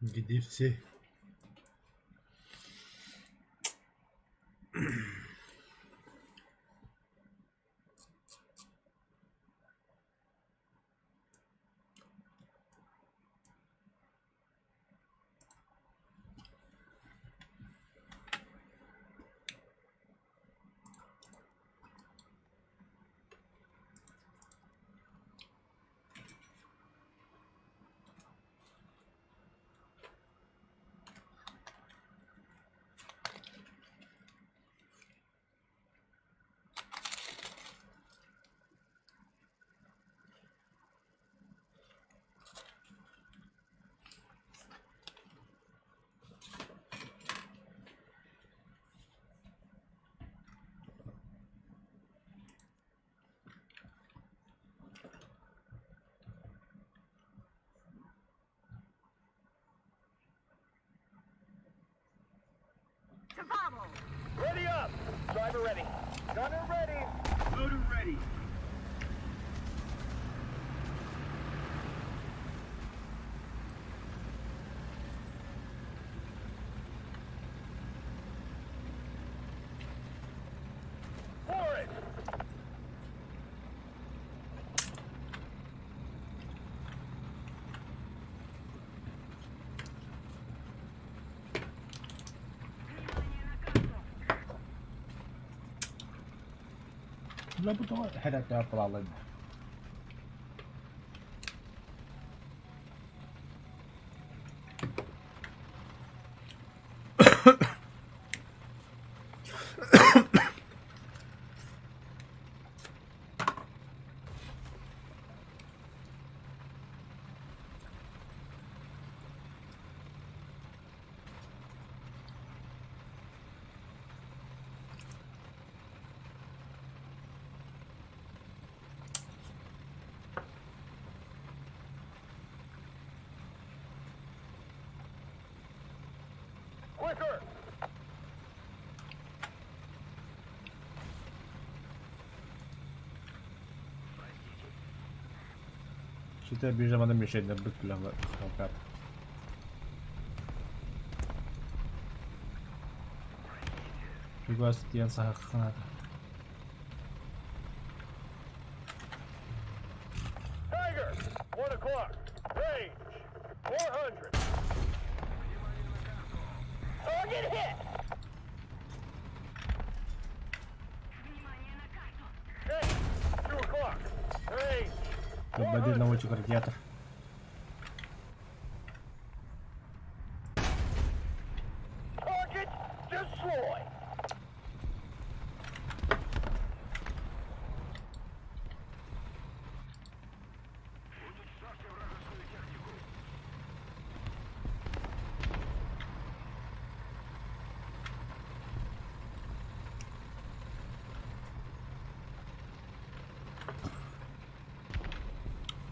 Где все? To battle. Ready up. Driver ready. Gunner ready. Loader ready. Forage. Kyllä bu da herättää paljon. Quicker! Ситэ биир замана мишеннэрбит күлэн Хелкат. Чугас диэн саһахханата. Tiger! 1 o'clock. Range! 400. Target hit! Внимание на карту! Tank! 2 o'clock. Range! Подбадил 400. наводчик радиатор. Target destroyed! Уничтожьте вражескую технику.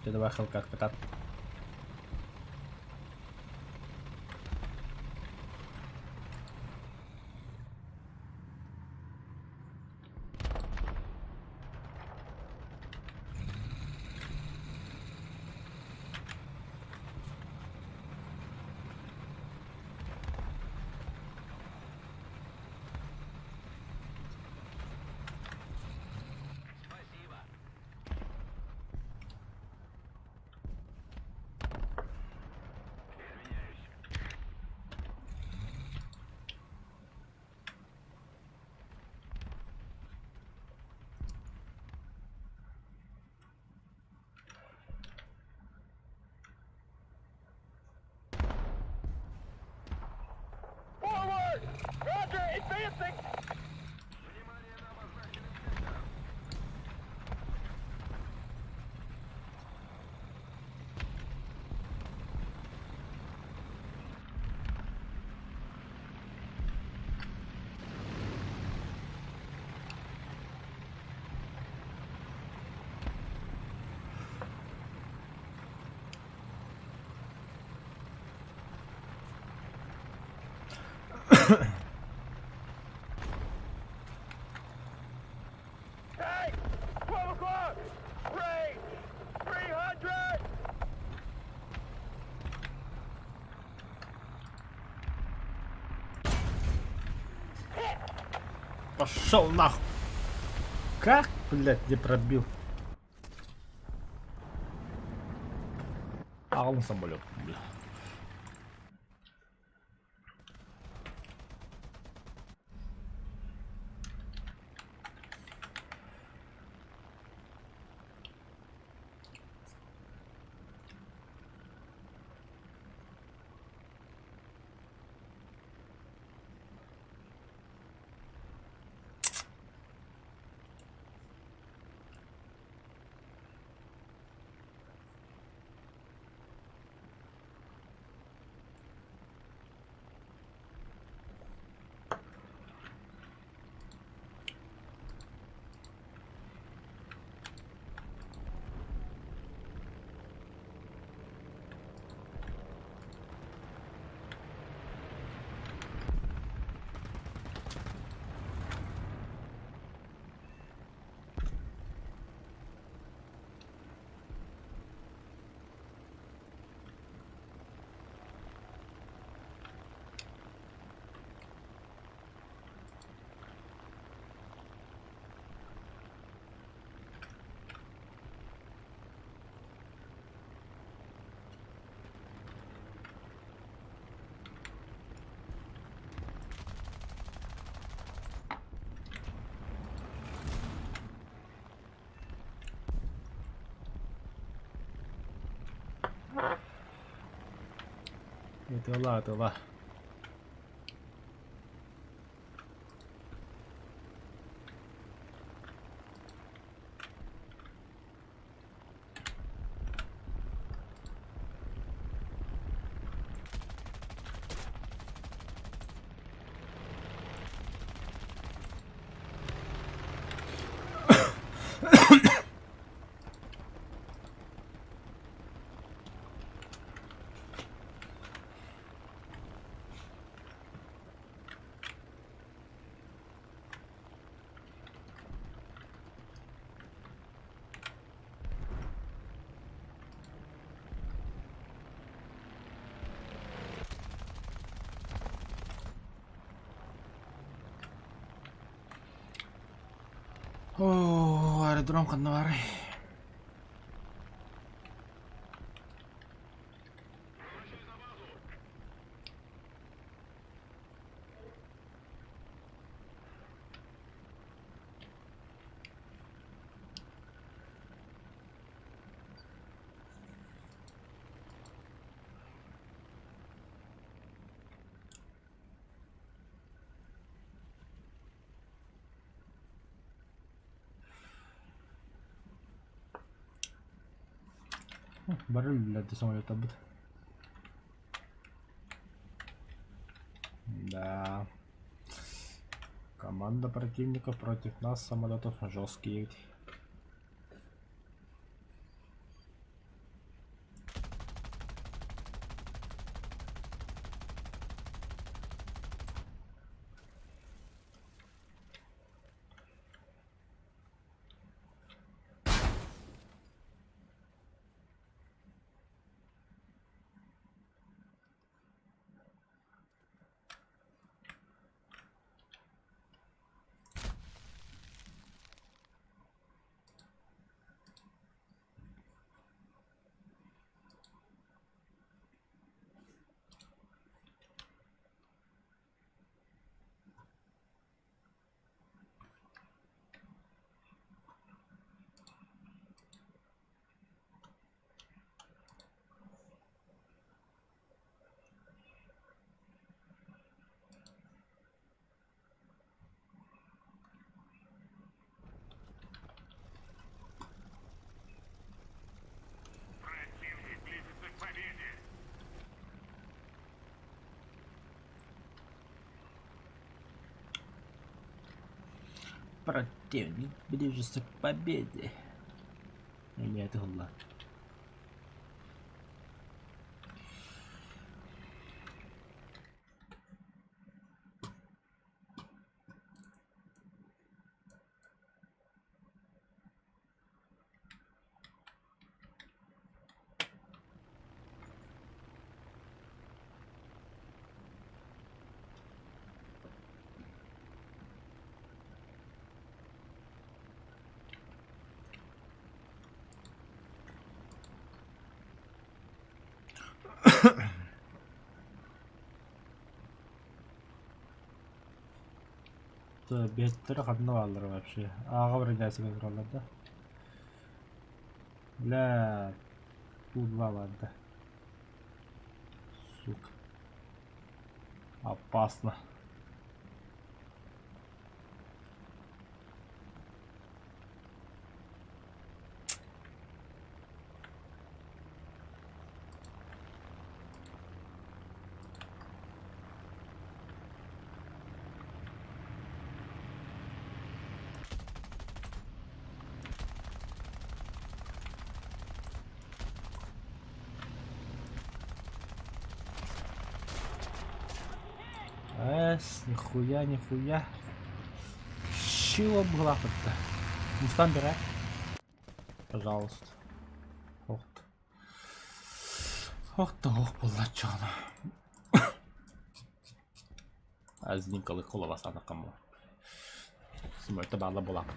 Дьэ давай Хелкат кытаат. Спасибо. Извиняюсь. Forward! Roger, advancing! Внимание на обозначенный сектор. Tank! 12 o'clock! Range! 300! Пошел нахуй! Как, блядь, не пробил? Аҕалын самолет, бля. Ытыалаа, ытыалаа. Аэродром ханна баарый? Бары үллэрдэ самолеттарбыт. Да. Команда противников против нас самолетов жесткие. Противник близится к победе. Противник ближется к победе. Или это было? Бэттэрэ ханна бааллара вообще? Ааҕа бронясыга тураллар да? Бля, Ту-2 барда. Сука. Опасно. Эс, нихуя, нихуя. Чего быһылаахпыт-то? Мустан бэрэ. Пожалуйста. Ох Ох да ох буоллаччаҕына. Азникалы холова санакам. Сымырта баалла булаппыт.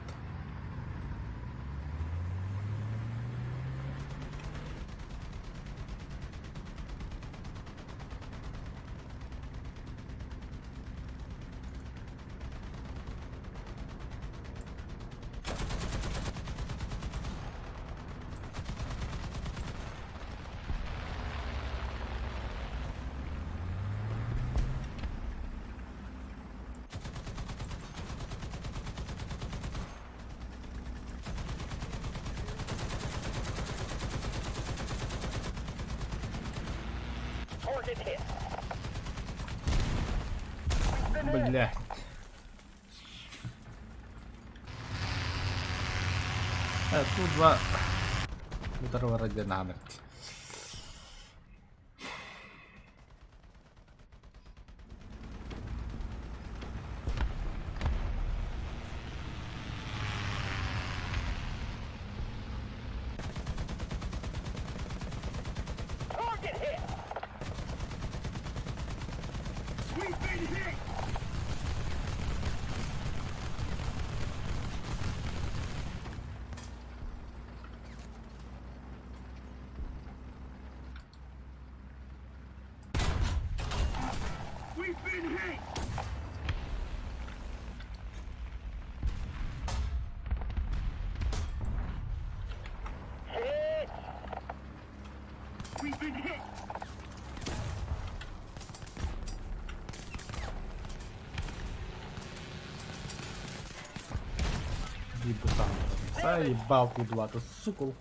Блядь. Ту-2 утары барар диэн аһан эбит. Заебал кудлата, сука.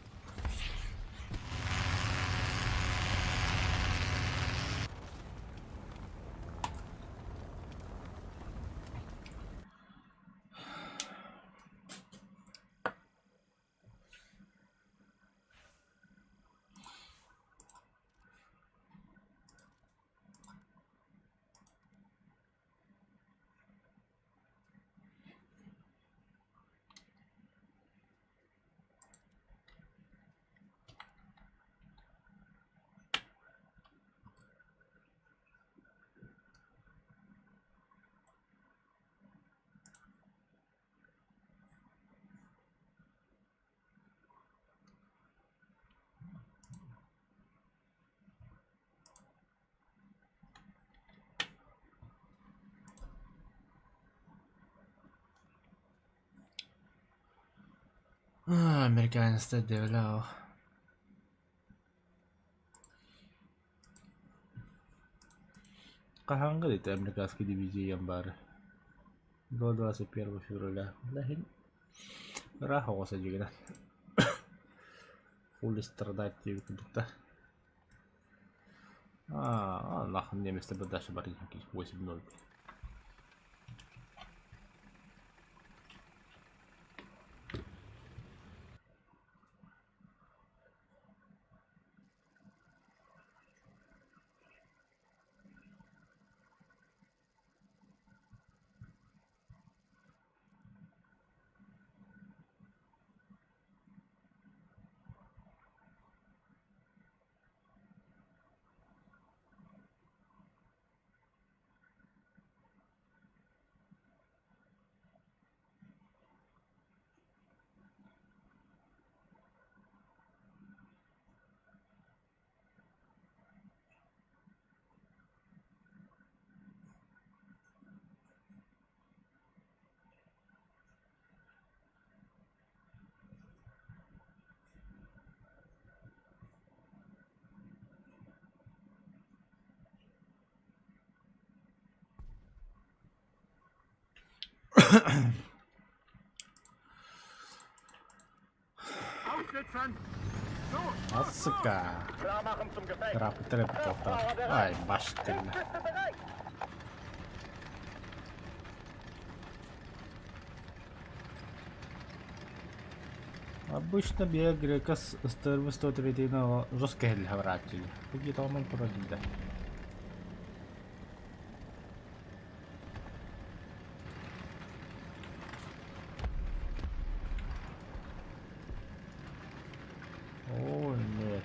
Американецтар дэвлээх. Хаһааҥҥы ити американский дивизия баар? До 21 февраля. Билэһин ыраах оҕус эдьигинэ. Хули страдать диэбит курдук да. А, нахуй немецтэр дальше бар 8-0. Сука. Klar machen zum Gefecht. Трап тоқтар. Ай, баш тиле. Bist du bereit? Обычно бия грека с СТРВ 103 жестко говорили. Какие-то он да. О, нет.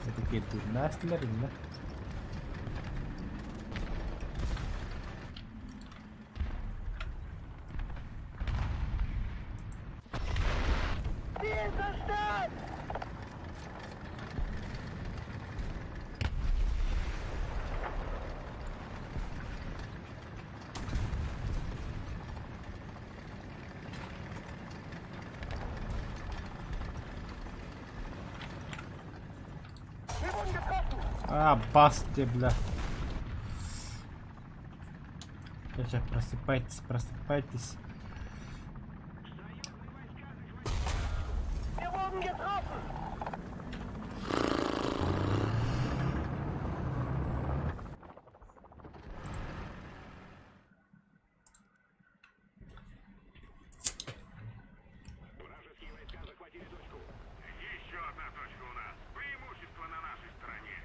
Это такие дурнастилер, да? Ziel zerstört! Wir wurden getroffen! А, басти, бля. Сейчас просыпайтесь, просыпайтесь. Wir wurden getroffen! Вражеские войска захватили точку. Еще одна точка у нас. Преимущество на нашей стороне.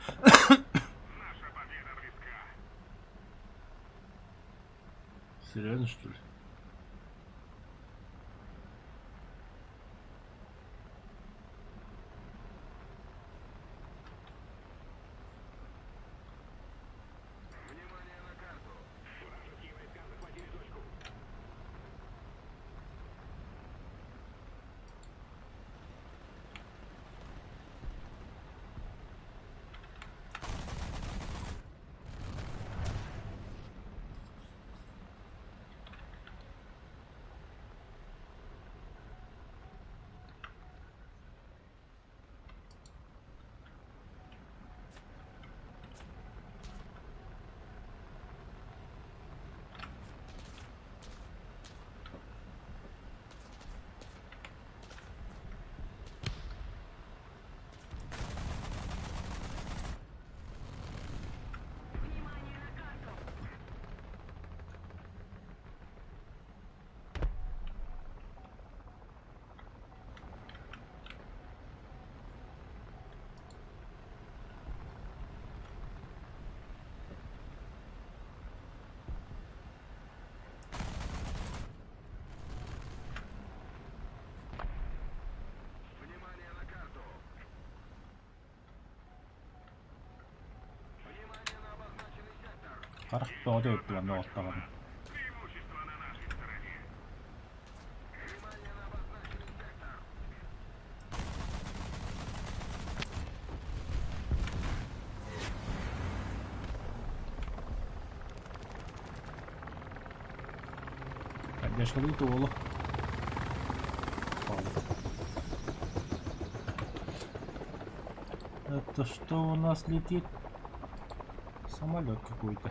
Наша победа близка. Серьезно, что ли? Внимание на карту. Вражеские войска захватили точку. Внимание на карту! Внимание на карту. Внимание на обозначенный сектор. Харах бөҕөтө ыттылар доҕоттоҕум. Преимущество на нашей стороне. Внимание на обозначенный сектор. Поддержкалыы туолу. Это что у нас летит? Самолет какой-то.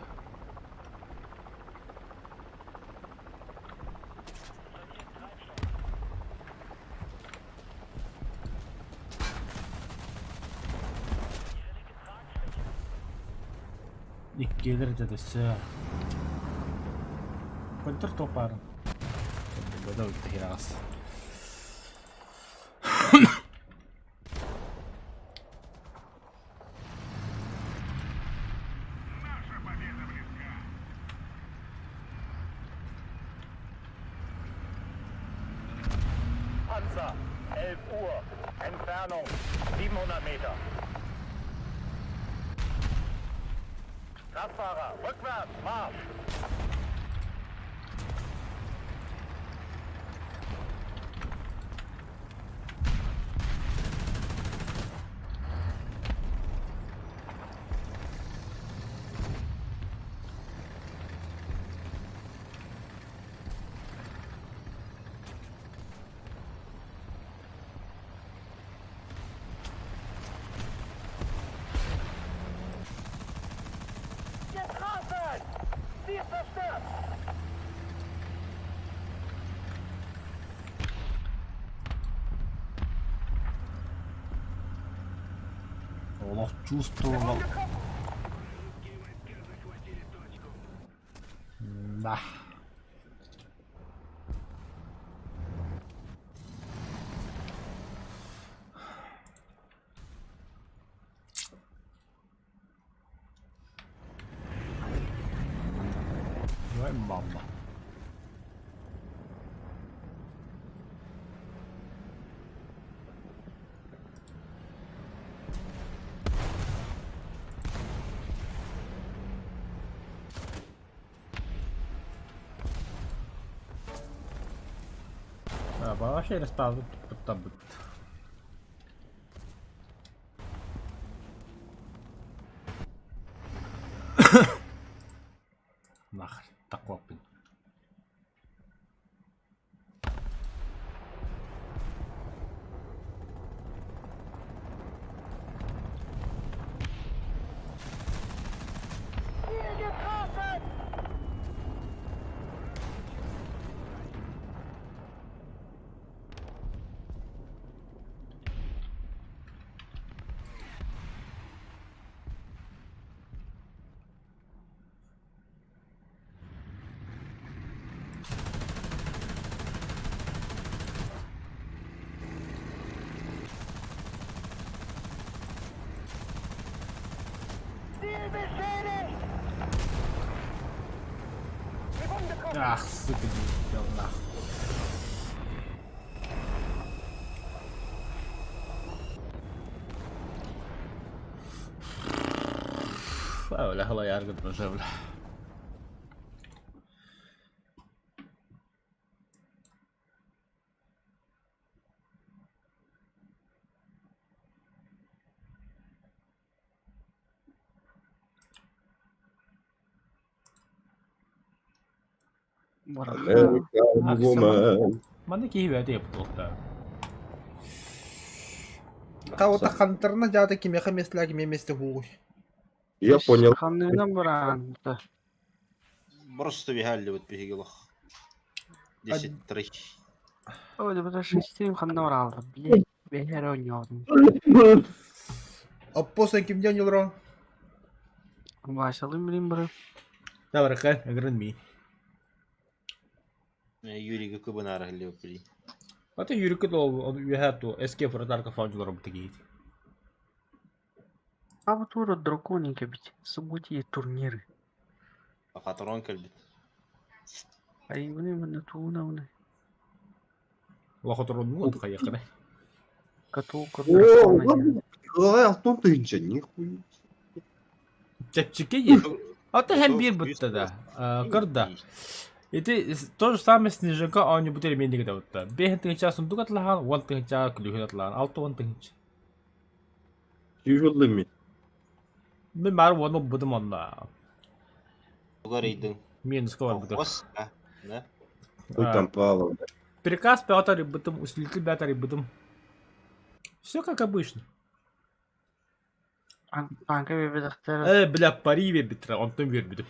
Иккиэлэр этэ өссө. Контр топарын. Раз. Наша победа близка. Panzer, 11 Uhr. Entfernung 700 Meter. Kraftfahrer, rückwärts, Marsch. Getroffen! Sie ist zerstört! Олох чувствовал. Да. Давай, мама. Вообще расставлю табыт. Нахрен, такопин. Ziel getroffen! Ах, сука, не успел, нахуй. Бля, халаяргын уже, бля. American woman. Манна киһи бэйэтэ буолуохтаах. Кого-то хантерна дьаата кимиэхэ миэстэлээх кимиэ миэстэ һуугуй. Я понял. Ханныгынан бараан Просто виһаллибыт биһиги олох. 10-3. Ой, да шестим ханна бараалар. Блин, бэһэр оонньоотум. Оппос ким диэн олорон? Васялым блин бары. Давай, ыгырын ми. Юрийга кыбынаара иһиллибит Ата Юрика ол үөһэ ту СК вратарка фаунжулар бутыгиит. А вот тура драконика бит. События турниры. Патрон кэлбит. Айыбыны мына тууна Лохоторонну хайахына. Католка О, дракона. ладно. Ай, Алтон тыынча, нихуя. Чэпчэки е. Ата һәм бир бутта да. Кырда. Ити то же самое снежинка оонньуу бут элеменнигэ да бутта. Бэһин тыһыынча сундук атылаһаан, уон тыһыынча күлүүһүн атылаһаан, алта уон тыһыынча. Тяжелый ми. Мин баар уону бутум онно. Тугар ыйдың. Минуска барбытым. Колхоз, а? Да? Хуй там плавал. Приказ пятый бытым, усилитель пятый бытым. Все как обычно. Банка бебедахтар. Бля, пари битра, онтон үөрбүтүм.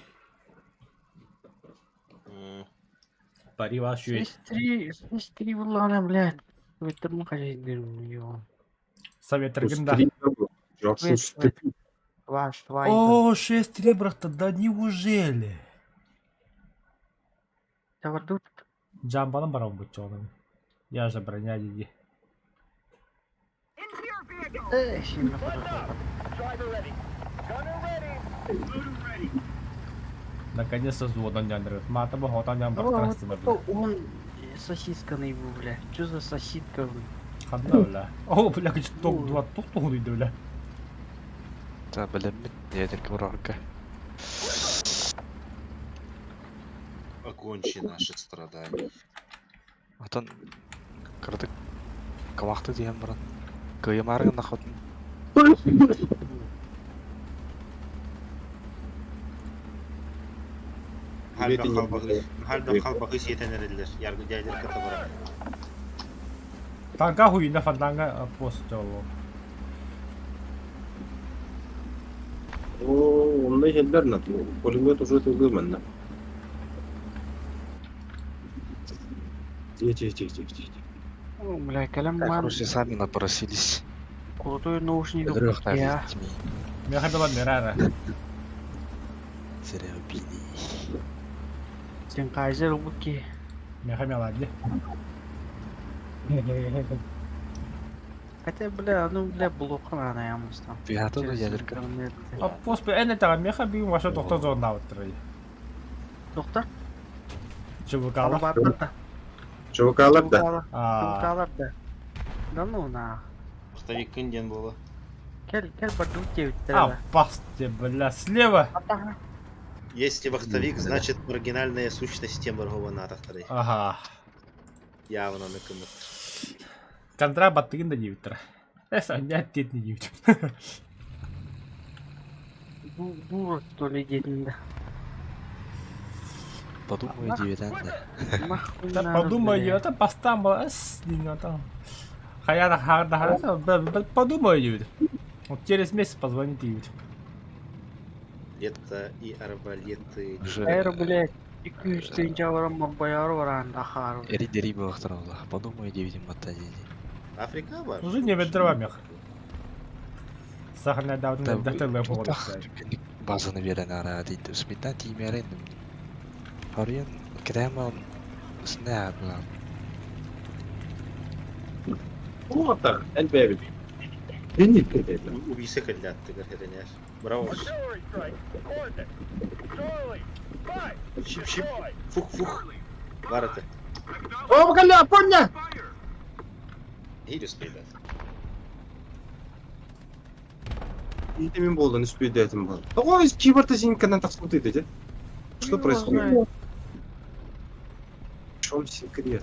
Пари ваш үөт. 6-3, 6-3 буллаҕына, блядь. Выттырмы хозяйдырым его. Совет да. Жакшы Вет, Ваш, твой. О, 6 ребрах-то, да неужели? Тавардут. Джамбаным барам бутчоным. Я же броня диди. Э, сильно подошел. Driver ready. Gunner ready. Наконец-то зодан няндры. Мата бохотан нян О, бахтрасты вот Он сосисканый был, бля. Чё за сосиска, бля? Ханна, бля. О, бля, ток два ток тугун үйдө, бля. Та бэлэммит диэтэр курорга. Окончи наши страдания. Отон кырдык кылаахты диэн баран кыйымааргын нахотун Хальба халбахы, хальба халбахы сиэтэн эрэллэр. Яргы дядер ката барар. Танка хуйна фантанга пост жолу. О, онно иһэллэр на пулемет уже тылгы манна. Тихо, тихо, тихо, тихо, тихо. О, бля, кэлэн Так, баар короче, сами напросились. крутой наушник Ырыахтаах я. детьми. Меха была мирара. Зря убили. Сенкайзер луки. Меха мелади. Хотя, бля, ну, бля, блока надо я там. Пиата да ядерка. А пост эне тага меха би ваша доктор зона утры. Доктор? Чубукала. Алабарда. ЧВК-лар да. А, Чубукалар да. Да ну на. Повтори күнден было. Кел, кел бардут девять. а пасте, бля, слева. Если вахтовик, значит маргинальная сущность тем второй. Ага. Явно накымыт. Контра баттыгын да диэбиттэр. Эс анньа тиэт не диэбит. Дура, что ли, дедин Подумай, девятан да. Нахуй Да надо, подумай, бля. это бастан была, эс, не там. Хаяра харда харда, подумай, диэбит. Вот через месяц позвонит диэбит. Лето и арбалеты. Уже Эр, блядь, 200 тынча баран баран дахар. эри дери буолахтар олла. Подумай, девятин батта диди. Африка бар. Уже не ветрова мех. Сахарная давно Да, дохтер тутах базаны берен ара дейdi. Смитна тиимээрин. Харыйын крэма снää була. О, так, элбэбит. Убийца кэллэ аттыгар эрэнээр. Браво. Шип-шип. Фух-фух. Бар этэ. О, бля, поня! Эһиил успейдат. Ити мин буолан үспүйдээтим буолан. Тоҕо киборта синьканан тахсыбыт ити? Что происходит? В чем секрет?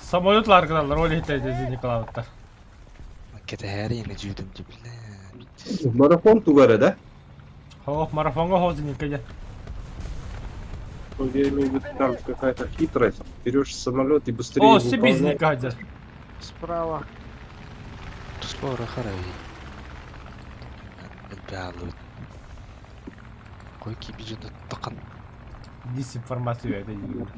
Самолет ларгыналар, ол иһитэ Николаевтар. Кэтэһээри ини дьүүдүм дьибилэ. Марафон тугара, да? Хоох, марафоҥҥа хоос Ника дьэ. Ну, я имею в виду, там какая-то хитрость. Берешь самолет и быстрее О, себе выполняешь. Ника дьэ. Справа. Туспа харай. Элбэҕи Кой кибижин таққан Дезинформация это диир.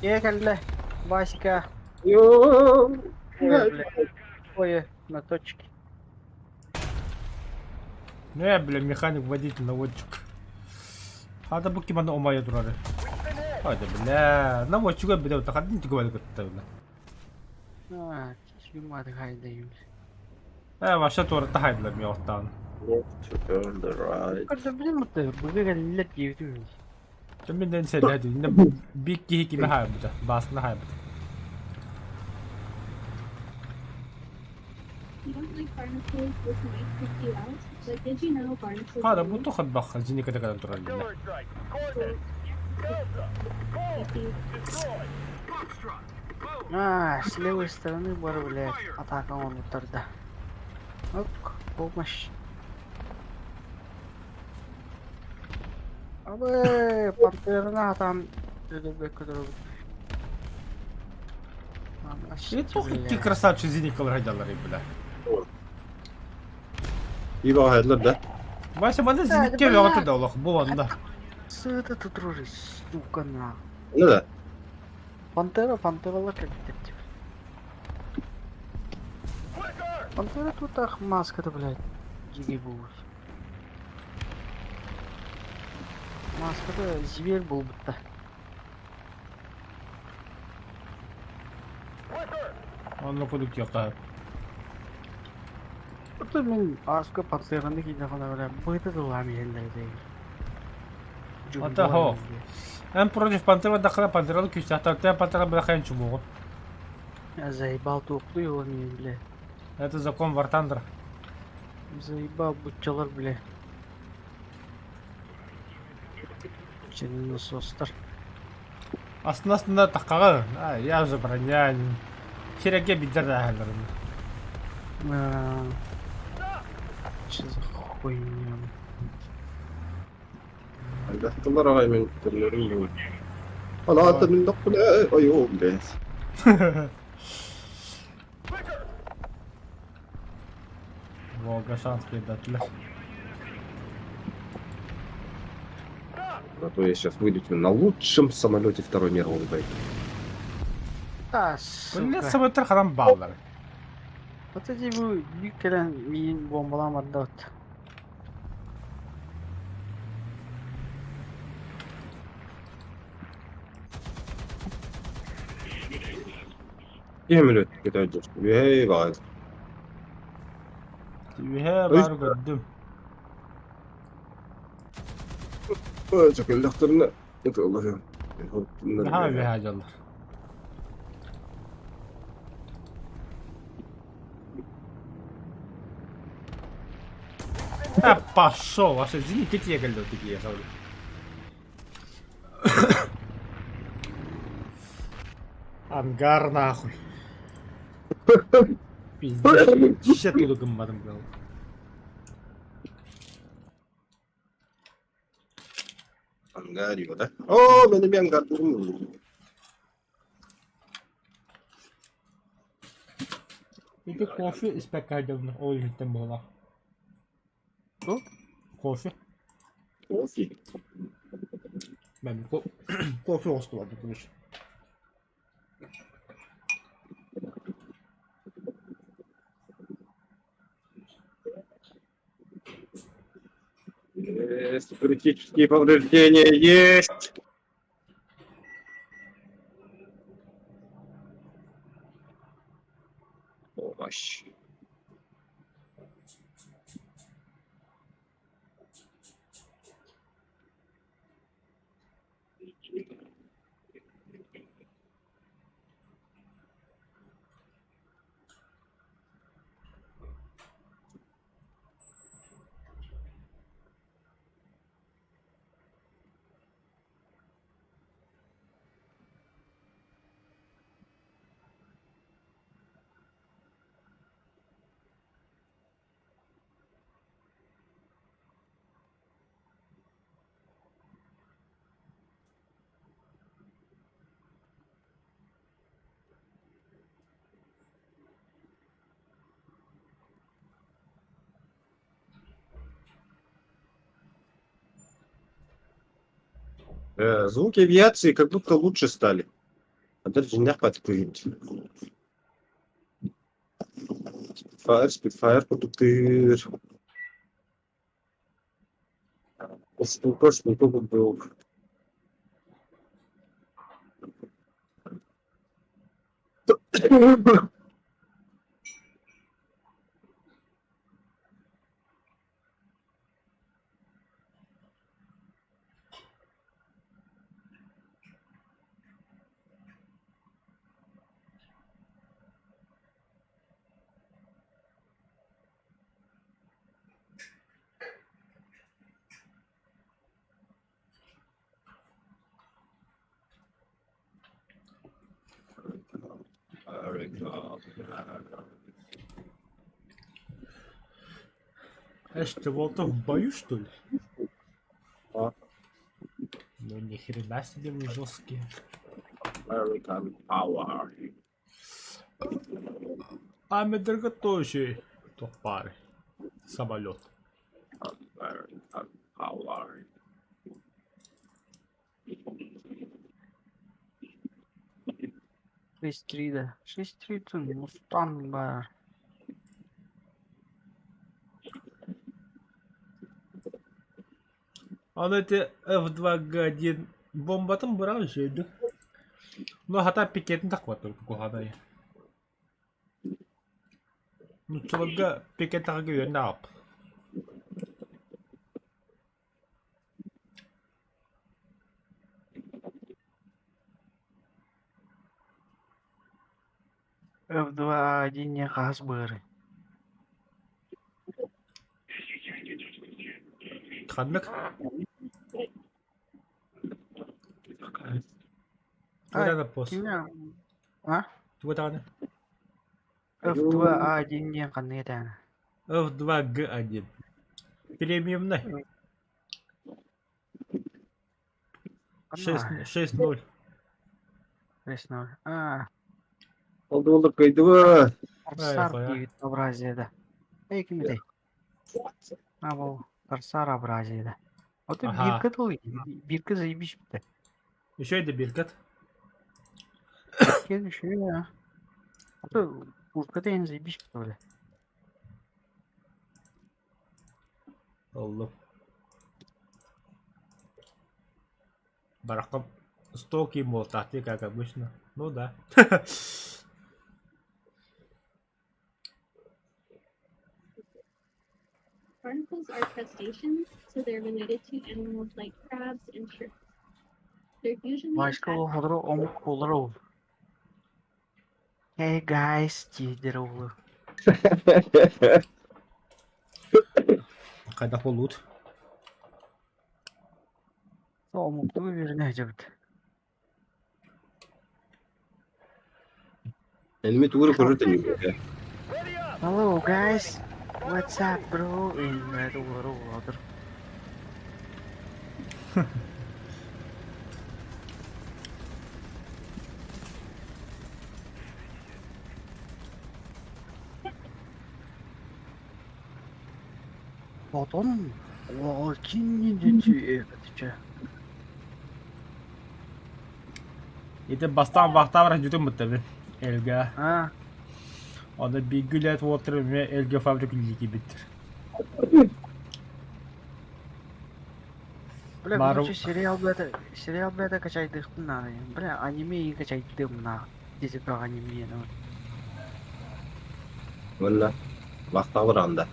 Дьиэ кэллэ, Васька. Ой, Ой, бля. Ой, на точке. Ну я, бля, механик, водитель, наводчик. Хата бу киманы умайа турары. Haydi бля, наводчик бля, тахадын тигвали кытта бля. А, юмар хайдайым. Э, вообще туора тахайдылар мен оттаан. Left to turn the right. Көрдө билим мутты, быга кэллэр диэбитим. Мен сэлэһэ инне бик киһи кими хаайбыта, баасына хаайбыта. You don't like barnacles, which might freak you out, but did you know barnacles Хара are бу тухат зиника кэлэн турар бля. А, с левой стороны бар, блядь, атака он да. Оп, помощь. Абы, пантерна там И тух икки красавчик зиникалар хайдалар бля. И бағайдылар да. Вася маны зиникке вяғыты да олох, бу анда. Сыты тут дружи, сука на. Ну да. Пантера, пантералар как тип. Пантера тут ах маска-то, блядь, гиби был. Маска-то зверь был будто. Онно кудук яка. Это мин аска пантераны кийдахана, бля, быты дылам еллерде. Ата хо. Эн против пантера дахара пантераны күстәхтар, пантера бля хайын чумугу. Я заебал туохту его мин, бля. Это закон Вартандра. Заебал бутчалар, бля. Ченин насостар. Астына таққаға, а, я же броня. Кереге бидер әхәлерін. Че за хуйня? Альбәттелер ағай мен түрлерін yok. Ана аты мен дақпын, ой, о, блядь. Волга шанс передателя. А то я сейчас вылечу на лучшем самолете Второй мировой войны. А, Бля, сука. самолеттер харам баллар. Вот эти бу бүккелен миин бомбаламады вот. Самолет кетеді. Эй, бағай. Үһэ бар көрдүм. Ой, чакылдақтарына. Это Аллахым. Наһаа үһэ дьаллар. А, пошел, вообще, зенитки ехали такие, я говорю. Ангар нахуй. Пиздец. Ща туда гыммадым был. Ангарио, да? О, мен эмиэ ангардыырым. Ити кофе испэккэ ол иһиттэн буолар. Бу? Кофе. Кофе. Мен кофе оҕустубат короче. Есть критические повреждения, есть! Помощь. Звуки авиации как будто лучше стали. А даже не подпрыгнуть. Спитфайр, Спитфайр, продукты. Точно, был. Эш, ты Волтов в бою, что ли? А. Ну ни хрена себе вы жесткие. American Power. А мы дороготочий. Топары. Самолет. American Power. Шесть три да. 6-3 Мустанг бар. Аны ити F2G1 бомбатын быраҕан үчүгэйдик. Ну хата пикетин тахпат только куһаҕанай. Нууччаларга пикет таҕарга үөрэнэ аҕалбыт. F2A1 диэн хаһыс быарый? Ханнык? Ай, Туга пост? кимэ? А? Туга даҕаны? F2A1 диэн ханнык этэҕин? F2G1. Премиумный. Ханна? 6-0. 6-0. А, Ол да кыйдыбы. Корсар Ай, диэбит Абразияда. Эй, ким этэй? А, ол Корсар Абразияда. Вот Ага. бирка тыл, бирка заебись битэ. Еще это биркат. Кел еще я. А то пушка да заебись битэ. Аллах. Барахом 100 молотаты, как обычно. Ну да. Barnacles are crustaceans, so they're related to animals like crabs and shrimp. They're usually Başka attacked ол хадро омук болар ол. Hey guys, диэдэр оҕолор. Хайдах буоллут? Омуктуу үөрэнэ сылдьабыт. Эними тугу көрөр тэнийбит. Hello guys, what's up bro? Иннэр олору олорор. Потом Очень Ити бастаан вахтаабар дьүтүн быттабын. Элга. А, Оны бииргэ үлэлээт уолаттар эмиэ Элга фабрика үлэлии киирбиттэр. Бля, Баар короче, сериал бля, сериал бля качайдыхпын наада. Бля, аниме качайдым на. Дизель аниме ну. Уонна вахталар анда.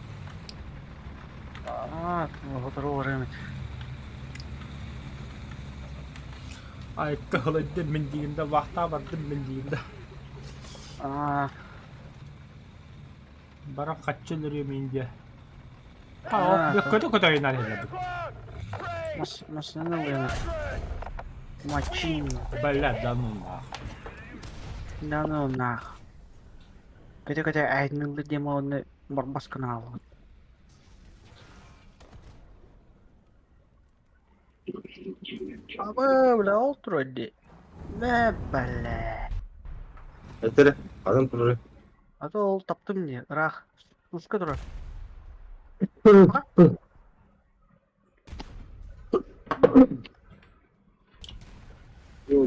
А, сотору барыам. Айыкка ылайдым мин диигин да, вахтаа бардым мин диигин да. А, Баран хаччы өлөрүөм Индия. А, Көтө көтө ойнаан иһэллэр. Мас машина уйан. Мачин. Бля, да ну нах. Да ну нах. Көтө көтө айнылды демоны барбас каналы. Аба, бля, ол турар дии. Бэ, бля. Этэрэ, атын турары. А то ол таптым дии, ыраах. Туска турар.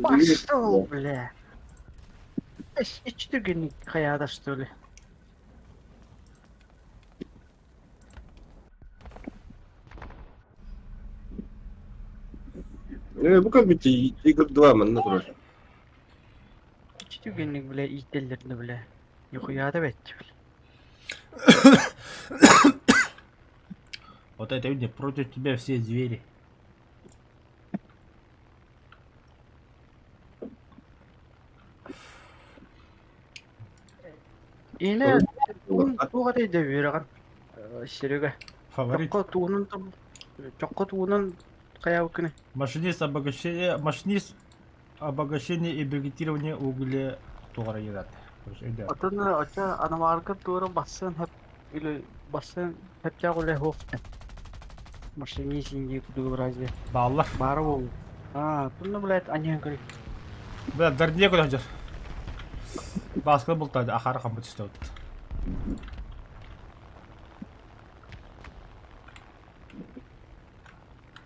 Пошел, бля. Иччи түргэнник хайаата что ли? Э, бу кэлбит Игорь 2 манна турар. Иччи түргэнник, бля, иитэллэринэ, бля. Нихуя да бэт, бля. Вот это видно, против тебя все звери. Или туох этэй да үөрэҕин Серега. Фаворит. Чокко тугунан чокко тугунан хайаабыккыный? Машинист обогащения, машинист обогащения и брикетирования угля тугара едат. Отон оча анамаарга туора бассан хэп или бассан хэпчаах үлэ суох Машинист инди кудук разве? Бааллар. Баара буолуо. Аа, тунна блядь аньян көрүй. Бля, дәрдие көтө сылдьар. Бааскы бултаады, ахара хампыт түстэ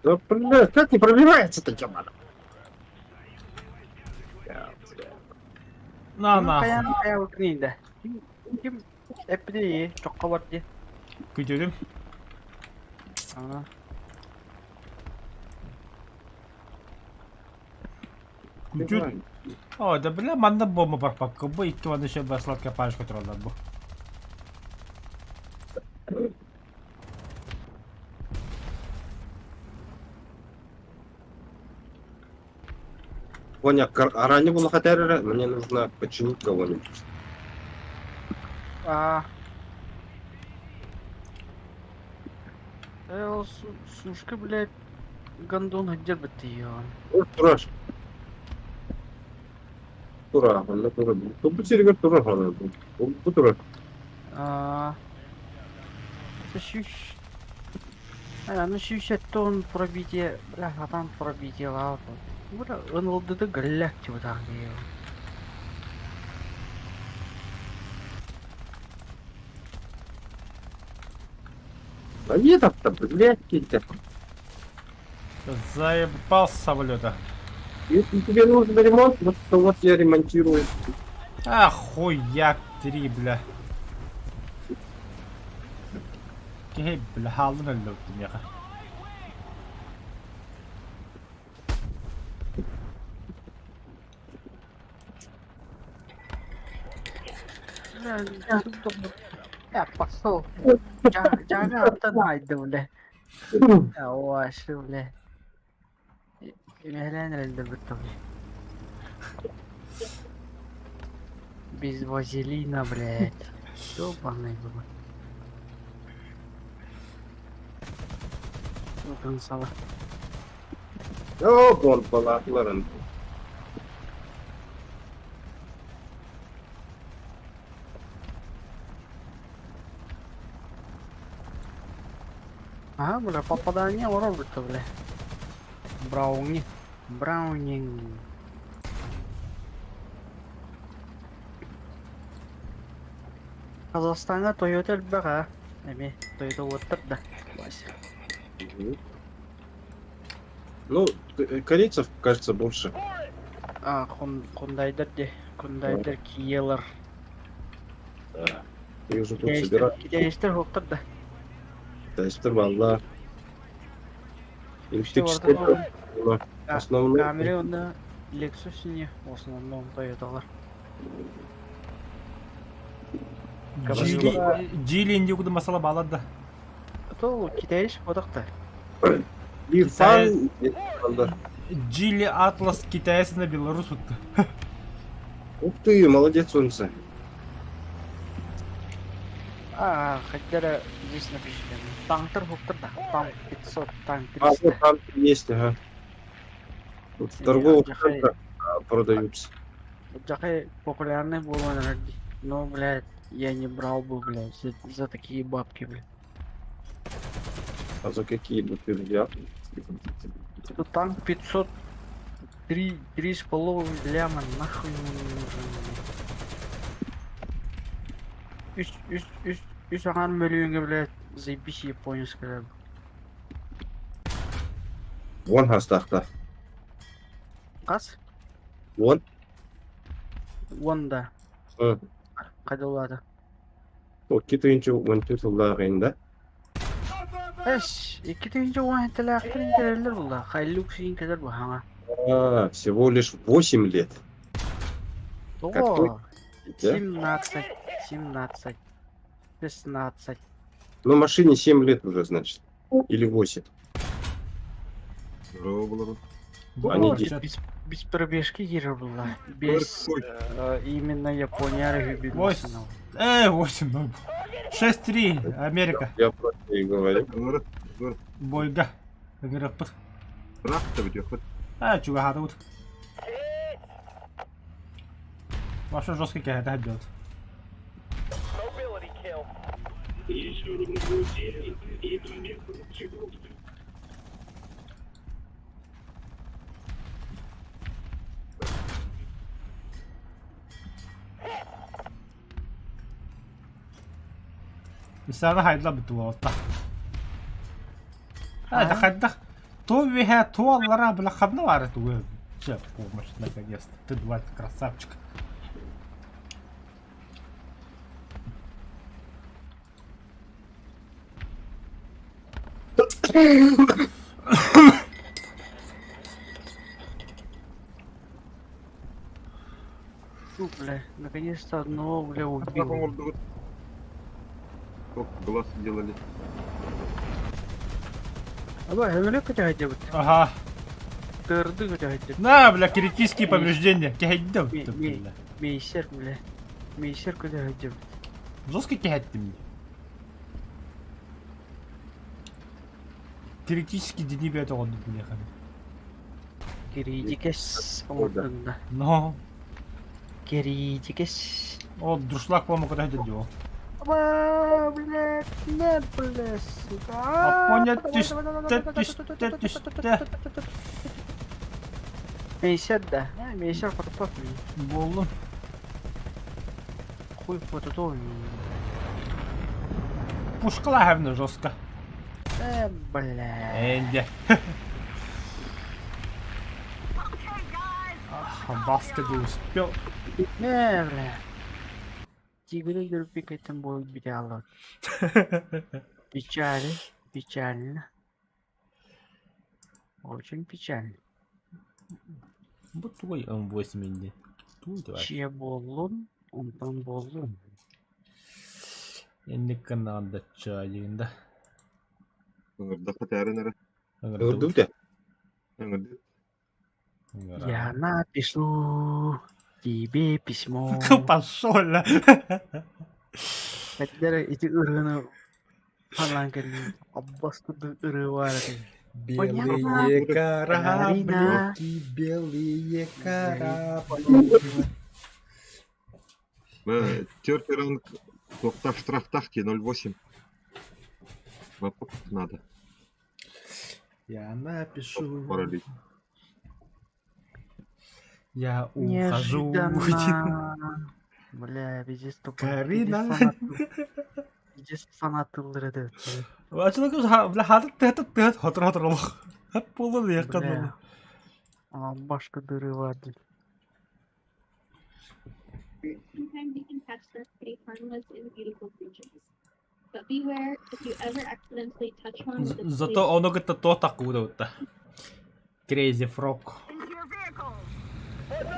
Да, бля, как не пробивается-то, ёбана? На на. Хайаан хайаабыккыный да. Ким ким эппитий чокко бар дии. Күтүрүм. Аа. Күтүр. О, да бля, манна бомба барпакка. Бу икки манна еще сладкая пачка тураллар бу. Понял, ранее было хотя мне нужно починить кого-нибудь. Аа. Э, сушка, блядь, гондон где бы ты ее? Турар. Тура, онно тура. Бу сиригэр турар онно. Бу турар. Аа. Сүүс. Аны сүүс тон пробитие, бля, атан пробитие лаут. Бля, ынылдыды гыллак типа так А нет, там, блядь, какие-то. Заебал с самолета. Если тебе нужен ремонт, вот, то вот я ремонтирую. Ахуяк три, бля. Киһи, бля, хаалын өллөбүттүм яха. Я пошел. Жага аттан айды, бля. Ой, бля. Имэһэлээн эрэллэрбит бля. Без вазелина, блядь. Ёбаный в рот. Вот сала. О, бон балакларын. Ага, бля, попадание оҥорор бля. Брауни. Браунинг. Казахстаҥҥа Toyota элбэх аа. Эмиэ Toyota уоттар да. Вася. Мгм. Ну, корейцев, кажется, больше. А, Хундайдар де, Хундайдар Киялар. Да. Их же тут собирают. Китайстар хоқтар да. Китайцтар балла. Все Электрические основном. Камера онда Lexus не, в основном Toyotалар. Джили, Джили инди куду масала балады. То китайш бодақта. Лифан. Джили Атлас китайцы на Беларусь. Ух ты, молодец, солнце. А, хотя здесь написано. Танктар хоқтар да. Там 500, танк А, 300. вот там есть, ага. Тут в торговых центрах продаются. Жахай популярный был, наверное. Но, блядь, я не брал бы, блядь, за такие бабки, блядь. А за какие бы ты взял? Тут танк 500, 3, 3,5 ляма, нахуй ему не нужен. Үс, үс, үс, үс аған миллионга, блядь, заебись японская. Вон хастахта. Қас? Вон. Онда. Ы. Қайда болады? Икки тыһыынча 14 сыллаах да? Эс, 2010 лаахтарын кэлэллэр буолла. Хайлюкс иин кэлэр бу хаҥа. А, всего лишь 8 лет. Тоҕо? Да? 17, 17, 16. Ну, машине 7 лет уже, значит. Или 8. Здорово было. Они О, без, без пробежки киирэр буолла. Без именно Япония регби Восемь. 8, 6-3, Америка. Я просто и говорю. Бойга. Ыҥырыахпыт. Трактор ведет. А, чугаһаатыбыт. Вообще жесткий кэһэтэ делать. Mobility kill. Сана хайдла бит А, хайдах. То веха, то аллара, бля, хабна вара ту. Че, помощь, наконец-то. Ты, два красавчик. Фу, бля, наконец-то одного, бля, убил. Глаз делали. Аба, өмөлө көтөһөйдөбүт. Ага. Тырды көтөһөйдөбүт. На, бля, критические повреждения. Кэһэйдэ, бля. Мейсер, бля. Мейсер көтөһөйдөбүт. Жестко кэһэттим. Критический дени бэт оҕонду бля. Критикес оҥордунна. Но. Критикес. О, друшлак по-моему көтөһөйдө дио. Аба, блядь, не, бля, сука. Апоня түстэ, түстэ, түстэ. Мейсер да. Мейсер хотоппот. Буоллун. Хуй хототоо. Пушкалаһабын жестко. Бля. Энди. Баска не успел. Не, бля. Тигры группик этим будет бедяло. Печаль, печально. Очень печально. Вот твой М8 инди. Туй давай. Че боллун, онтон боллун. Энди канада чайында. Ыңырда хатарын ара. Ыңырдыбыт. Ыңырды. Я напишу тебе письмо. Пошел. Хотя эти ырыны фанлан кэлли. Аббас курдук ырыы баар этэ. Белые Карина. кораблики, белые кораблики. Тертый ранг тоқтав штрафтахти 0,8. Вопрос надо. Я напишу. Паралич. Я ухожу. Неожиданно. Бля, пиздец тупой. Карина. Пиздец фанат. Пиздец фанаттыыллар этэ. Ачылык бля хатыт тыат тыат хотор хотор олох. Хап буолла диэххэ Бля. Башка дыры бар дии. Sometimes you can catch them pretty harmless and beautiful creatures. But beware if you ever accidentally touch one with a Зато ону кытта туох таккубут Crazy Frog.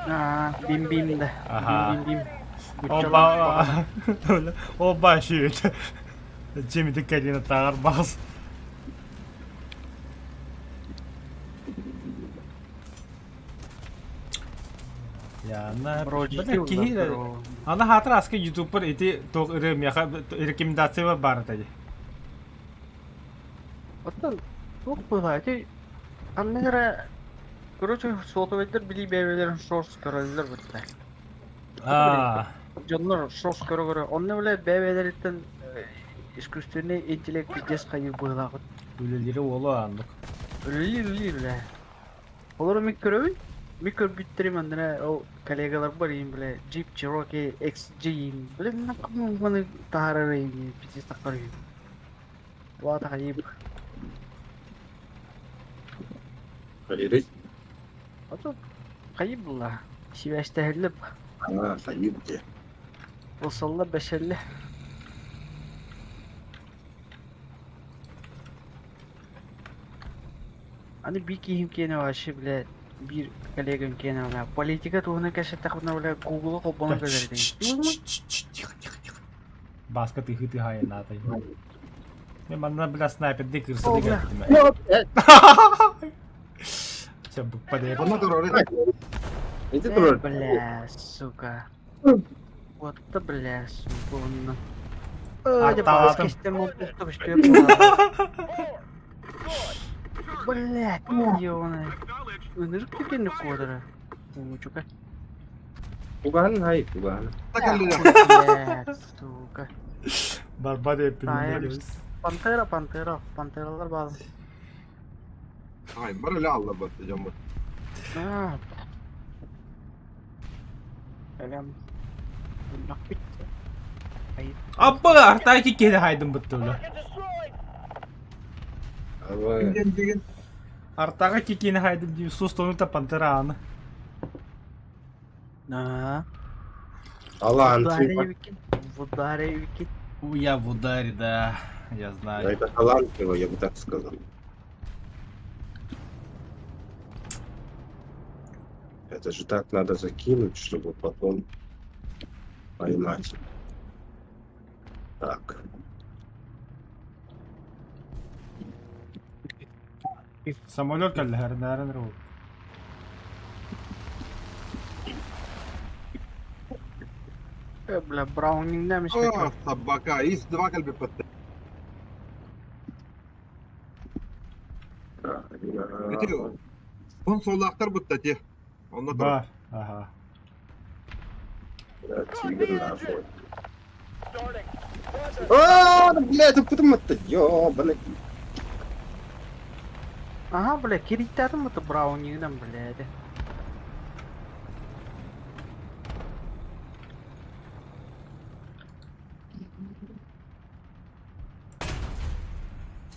Аа, бим-бим да. Аха. Бим-бим. Оба. Оба шит. Джимми Диккалина тағар бағыс. Яна, бля, киһи Ана хатыр аска ютубер ити туох ыры миэхэ рекомендация бар этэ. Оттон туох быһа ити ханна эрэ короче сотовайдар билии бэйэлэрин шорс көрөллөр бытта. Аа. Дьоннор шорс көрө-көрө онно бile бэйэлэриттэн искусственный интеллект пиздец хайыр быһыылаах. Үлэлири уолу ааннык. Үлэлиир үлэлиир бile. Олору мин көрөбүн. Мин көрбүттэрим аннара ол коллегаларбар иин бile Jeep Cherokee XG иин бile маны таһаарар иин пиздец таххар үһү. Уата хайып. Хайырый? Ото хайып була. Сибээстэһиллеп. А, хайыр де. Ылсалла бэсэллэ. Аны биир киһим киэнэ вообще, бля, биир коллегам киэнэ, бля, политика туһунан кэпсэттэхпинэ, бля, гуглу холбонон кэлэр этим. Тихо, тихо, тихо. Баска тыхы тыхайын аатай. Мен манна бля снайперди кырса О, деген бля. Все, букпа Онно турар Иди Э, турар. бля, сука. Вот это, бля, сука, онно. Аттаатым. Э, бас кестем, ол пусто көстүө буолла. Блядь, ёбаная. Ынырык түгэнник куотара. Мучука. Угаан хай, угаан. Блядь, сука. Барба деп Таайым. Пантера, пантера, пантералар баар. Ай, бар эле алла бат дьоммут. Аа. Элем. Нахпит. Аппа, артаки кеде хайдым бытты бля. Абай. Ким деген Артаға кикені хайдым дейм, сус та пантера аны. Аа. Алан, В ударе викин. В ударе викин. Я в ударе, да. Я знаю. Это талантливо, я бы так сказал. Это же так надо закинуть, чтобы потом поймать. Так. Самолет кәлләһәрін әрін ру. Э, бля, Браунинг миш А, собака, ис два кальби патте. Эти он соллахтар бутта те. Онно турар. Бар. Ага. Да, тигр нахуй. А, да, блядь, да куда мы-то, ёбаный. Ага, бля, кириттәрім это Браунингнен, блядь.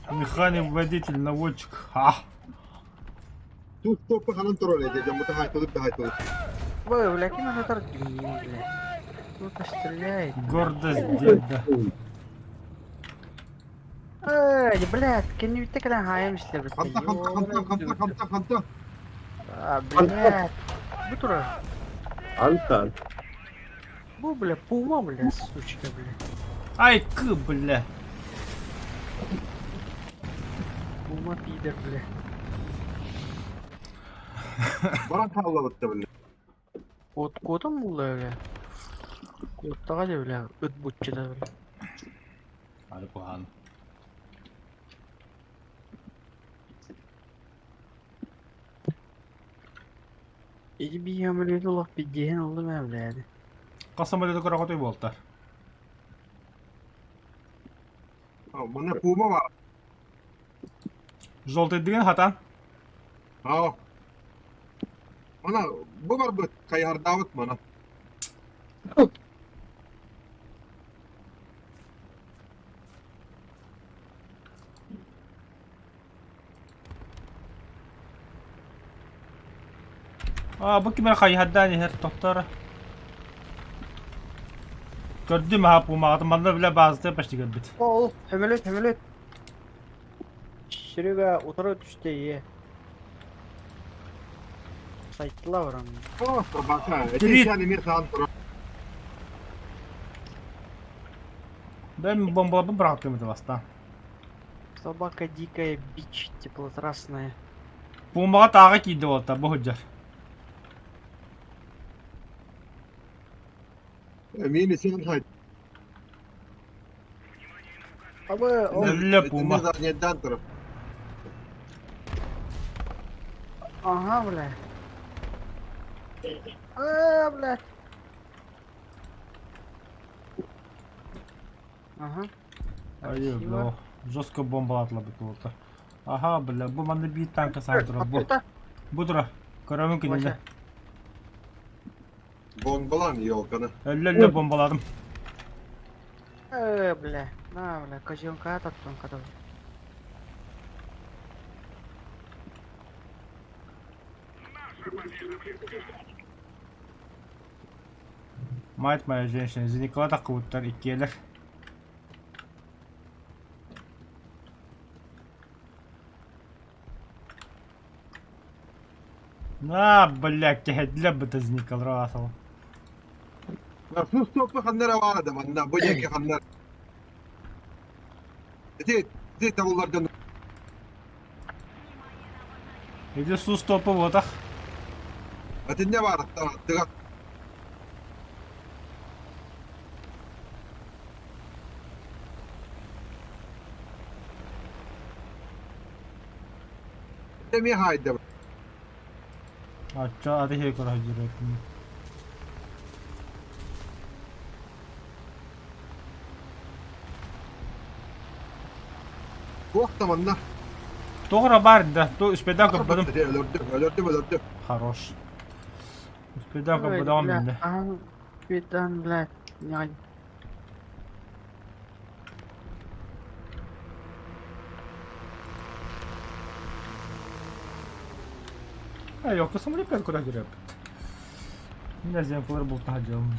Механик, водитель, наводчик. Ха. Тут топы ханан турар эти дьоммут хай тулуп да хай тулуп. Ой, бля, ким это таргин, бля. Кто-то стреляет. Гордость деда. Эй, блядь, кенни кэлэн хаайам истэр Ханта ханта ханта ханта ханта ханта. А, блядь. Бу турар. Антан. Бу, бля, пума, бля, сучка, бля. Ай, к, бля. Пума пидор, бля. Баран хаалла батта бля. Кот котом була, бля. Коттаға де, бля, ыт бутчыда, бля. Ары кухан. Иди бийем, бля, улах пиддиһин олду мэ, бля. Ка самолеты көрө болтар. Мана пума бар. Желтый деген хатан. Аа. Мана бу бар бут кайардаабыт мана. А, бу ким эрэ хайыһардаан иһэр, тохтоор. Көрдүм аһа пумаҕытын, манна бile баазата почти көрбүт. Ол, сөмөлөт, сөмөлөт. Серега утары түстэ ийэ. Сайтла баран. О, собака. Эти Привет. сяни мир саан турар. Бэм бомбалабын быраҕаттым это баста. Собака дикая, бич, теплотрасная. Пумаҕа тааҕа киирдэ буолта, бу сылдьар. Мини сен хайт. Абы, ол... Өллө пума. Заднийдан турар. Ага, бля. А, бля. Ага. Ай, бля, жестко бомбалаатылар буолта. Аха, бля, бу манна биир танка саҥа турар. Бу, бу тура. Көрөмүн кинини. Бомбалан елканы. Өллө өллө бомбаладым. Э, бля. На, бля, козенка таптан кадал. Мать моя женщина, Зеникла такуттар иккиэлэр. На, бля, кэһэдилэр быта Зеникалар аасал. Сус топпу ханнара баада манна, бу диэки ханнар. Ити, ити табыллардан Ити сус топу буотах. Атинне баараттар аттыга. Эми хайда. Ачча аты хей көрө жүрөтүм. Туох да манна. Тоҕо бар да, то успедан көрбөдүм. Өлөрдүм, өлөрдүм, өлөрдүм. Хорош. Успедан көрбөдүм минде. Бедан, блядь, нянь. А, ёлка, самолет куда жүрөп. Мен земкалар булта делам.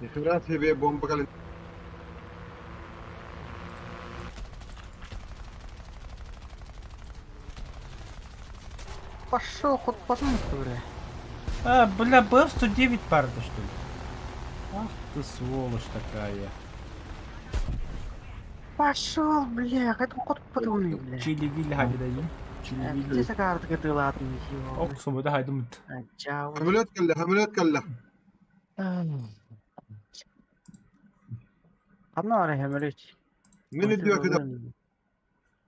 Нихера себе бомба калин. Пошел хоть потом, бля. А, бля, БФ-109 парда, что ли? Ах ты сволочь такая. Пошел, бля, это кот потом, бля. Чили-вили хайдайым. Чили-вили. Где закарты ты ладно, его. Ок, сумуда хайдым. Чао. Самолет кэллэ, самолет кэллэ. Ханна ара хэмэрич. Мин үдүө кыда.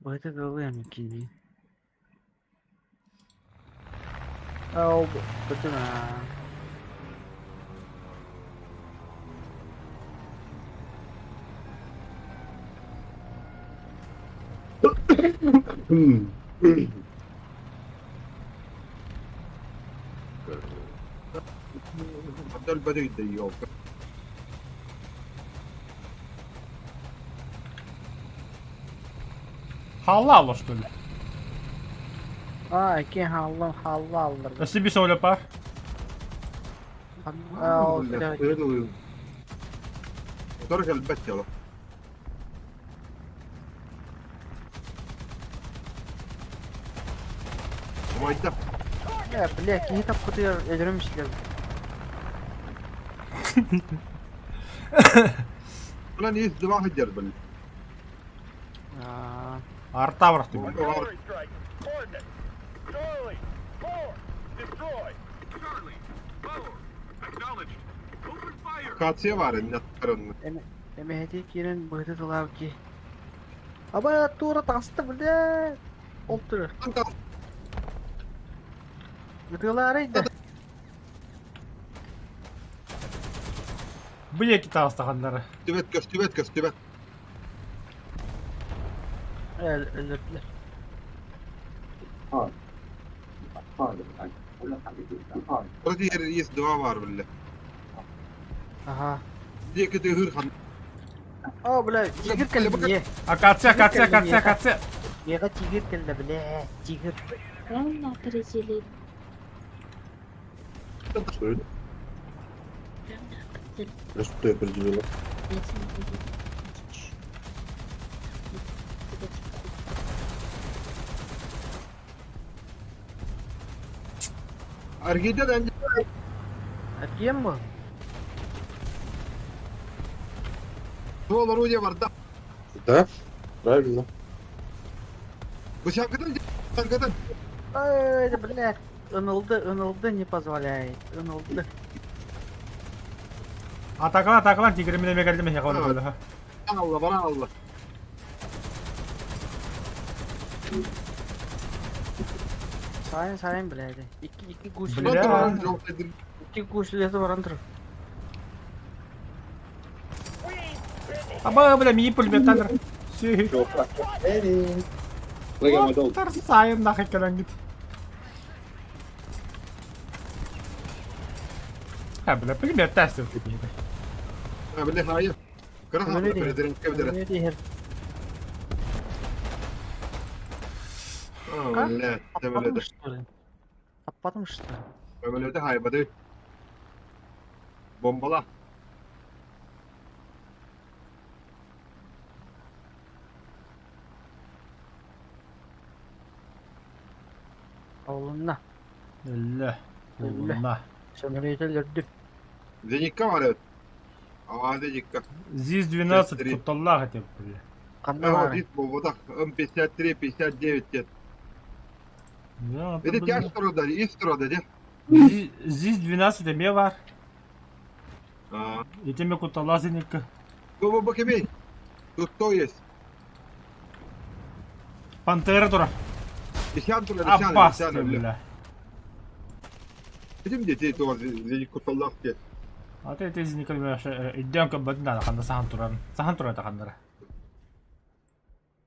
Быты кылыам кини. Ау, бытына. Абдал бадый да елка. Халлало, что ли? А, ки халла халла аллар. Өссө bir самолет бар. Ау, бля. Торг элбэт яло. Майда. Бля, бля, кини тапкыты өлөрөм силер. Lan из два хадер бил. Аа. Арта барахты. Artillery strike. Coordinates. Charlie, 4, destroy. Charlie, 4, acknowledged. Open fire. Кация бар инне тарын. Эмэхти кирен быты тылав ки. Аба тура тасты, бля. Олтур. Бытылары да. Бу екі тағыстағандары. Түбет көс, түбет көс, түбет. Эл, өлөрдүлэр. Burası yer из два бар билле. Аха. Диэки тыһыр хан. О, бля, тигр кэлли. Акация, акация, акация, акация. Мега тигр кэллэ, бля, тигр. Правильно определили. Что это? Правильно определили. А что я определила? Я тебе буду платить. Аргида да Эргиэн бу. Суол орудие барда. Да? Правильно. Бышакыдан бышакыдан. Ай, да, блядь. Ынылды, ынылды не позволяет. Ынылды. Атакалан, атакалан, тигримин эме кэллим эһиэхэ ону бөлөһө. Алла, бара алла. Сайын, сайын, блядь. Икки, икки гусь. Бля. Икки гусь лето баран тур. Аба, бля, мии пулеметтан Сүһү. Оттар сайын нахай кэлэн гит. Ha, бля, пулемет тәсі өтіп Бile hayır. Kara hafta президент кебдere. Бля, Таппатым темеледе. что ли? Таппатым что ли? Темеледе hayбады. Bombala. Олунна. Өллө. Улунна. Сөмөлөтө өлөрдүм. Зеникка var evet. Aa Зеникка. ЗИС-12 кутталлаах этэ бля. Ханна баар? Здесь бободах М53, 59 дед. Да, Это тяж сторода, и сторода, де. ЗИС-12 эмиэ баар. Ити эмиэ кутталлаах зеникка. Бу бакебей. Тут то есть. Пантера тура. Десян тура, десян, Опасно, десян, бля. бля. Этим детей тоже Зеник кутталлаах дед. А ты ты зеникка өйдөөн көрбөтүн да ханна сахан туран. Сахан туран ханнара.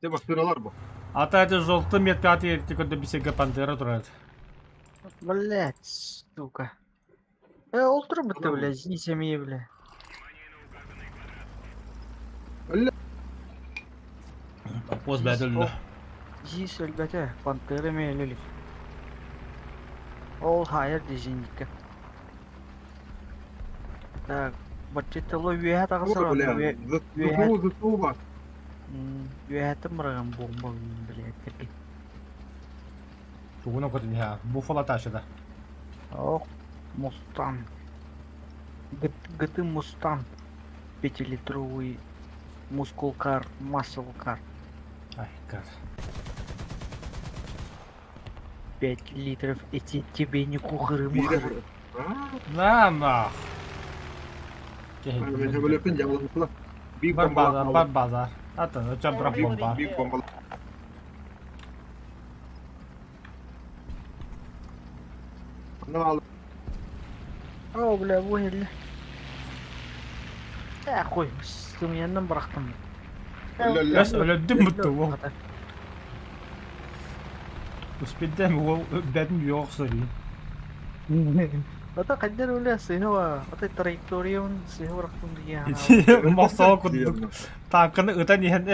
Те бастыралар бу. А та это желтый метка аты ерте көрдө бисеге пантера турат. Блядь, сука. Э, ол тур бітті, бля, здесь эмиэ, бля. Поз бәділді. Здесь өлбәтэ, пантера эмиэ өлөлүк. Ол хайыр дизиндикке. Так, баччытылы үөһэ тахсар Ой, бля, үө ЗСУ, ЗСУ бар. үөһэтин быраган бомба блядь терге. Тугуна көтүн я. Буфала ташыда. Ох, Мустан. Гты Мустан. Пятилитровый мускулкар, маслкар. Ай, гад. 5 литров эти тебе не кухары-мухары. На нах. Бар базар, бар базар. Атын, өчен бірақ бомба. Биг бомба. О, бля, бу эле. Э, хуй, сымыяндан бырахтым. Өс өлөдүм бүттү ол. Успедем ол бәдін yok сори. Ата кайдан өлө сыһыва, ата траекториян сыһы бырахтым деген. Мосол курдук. Танканы ытан иһэн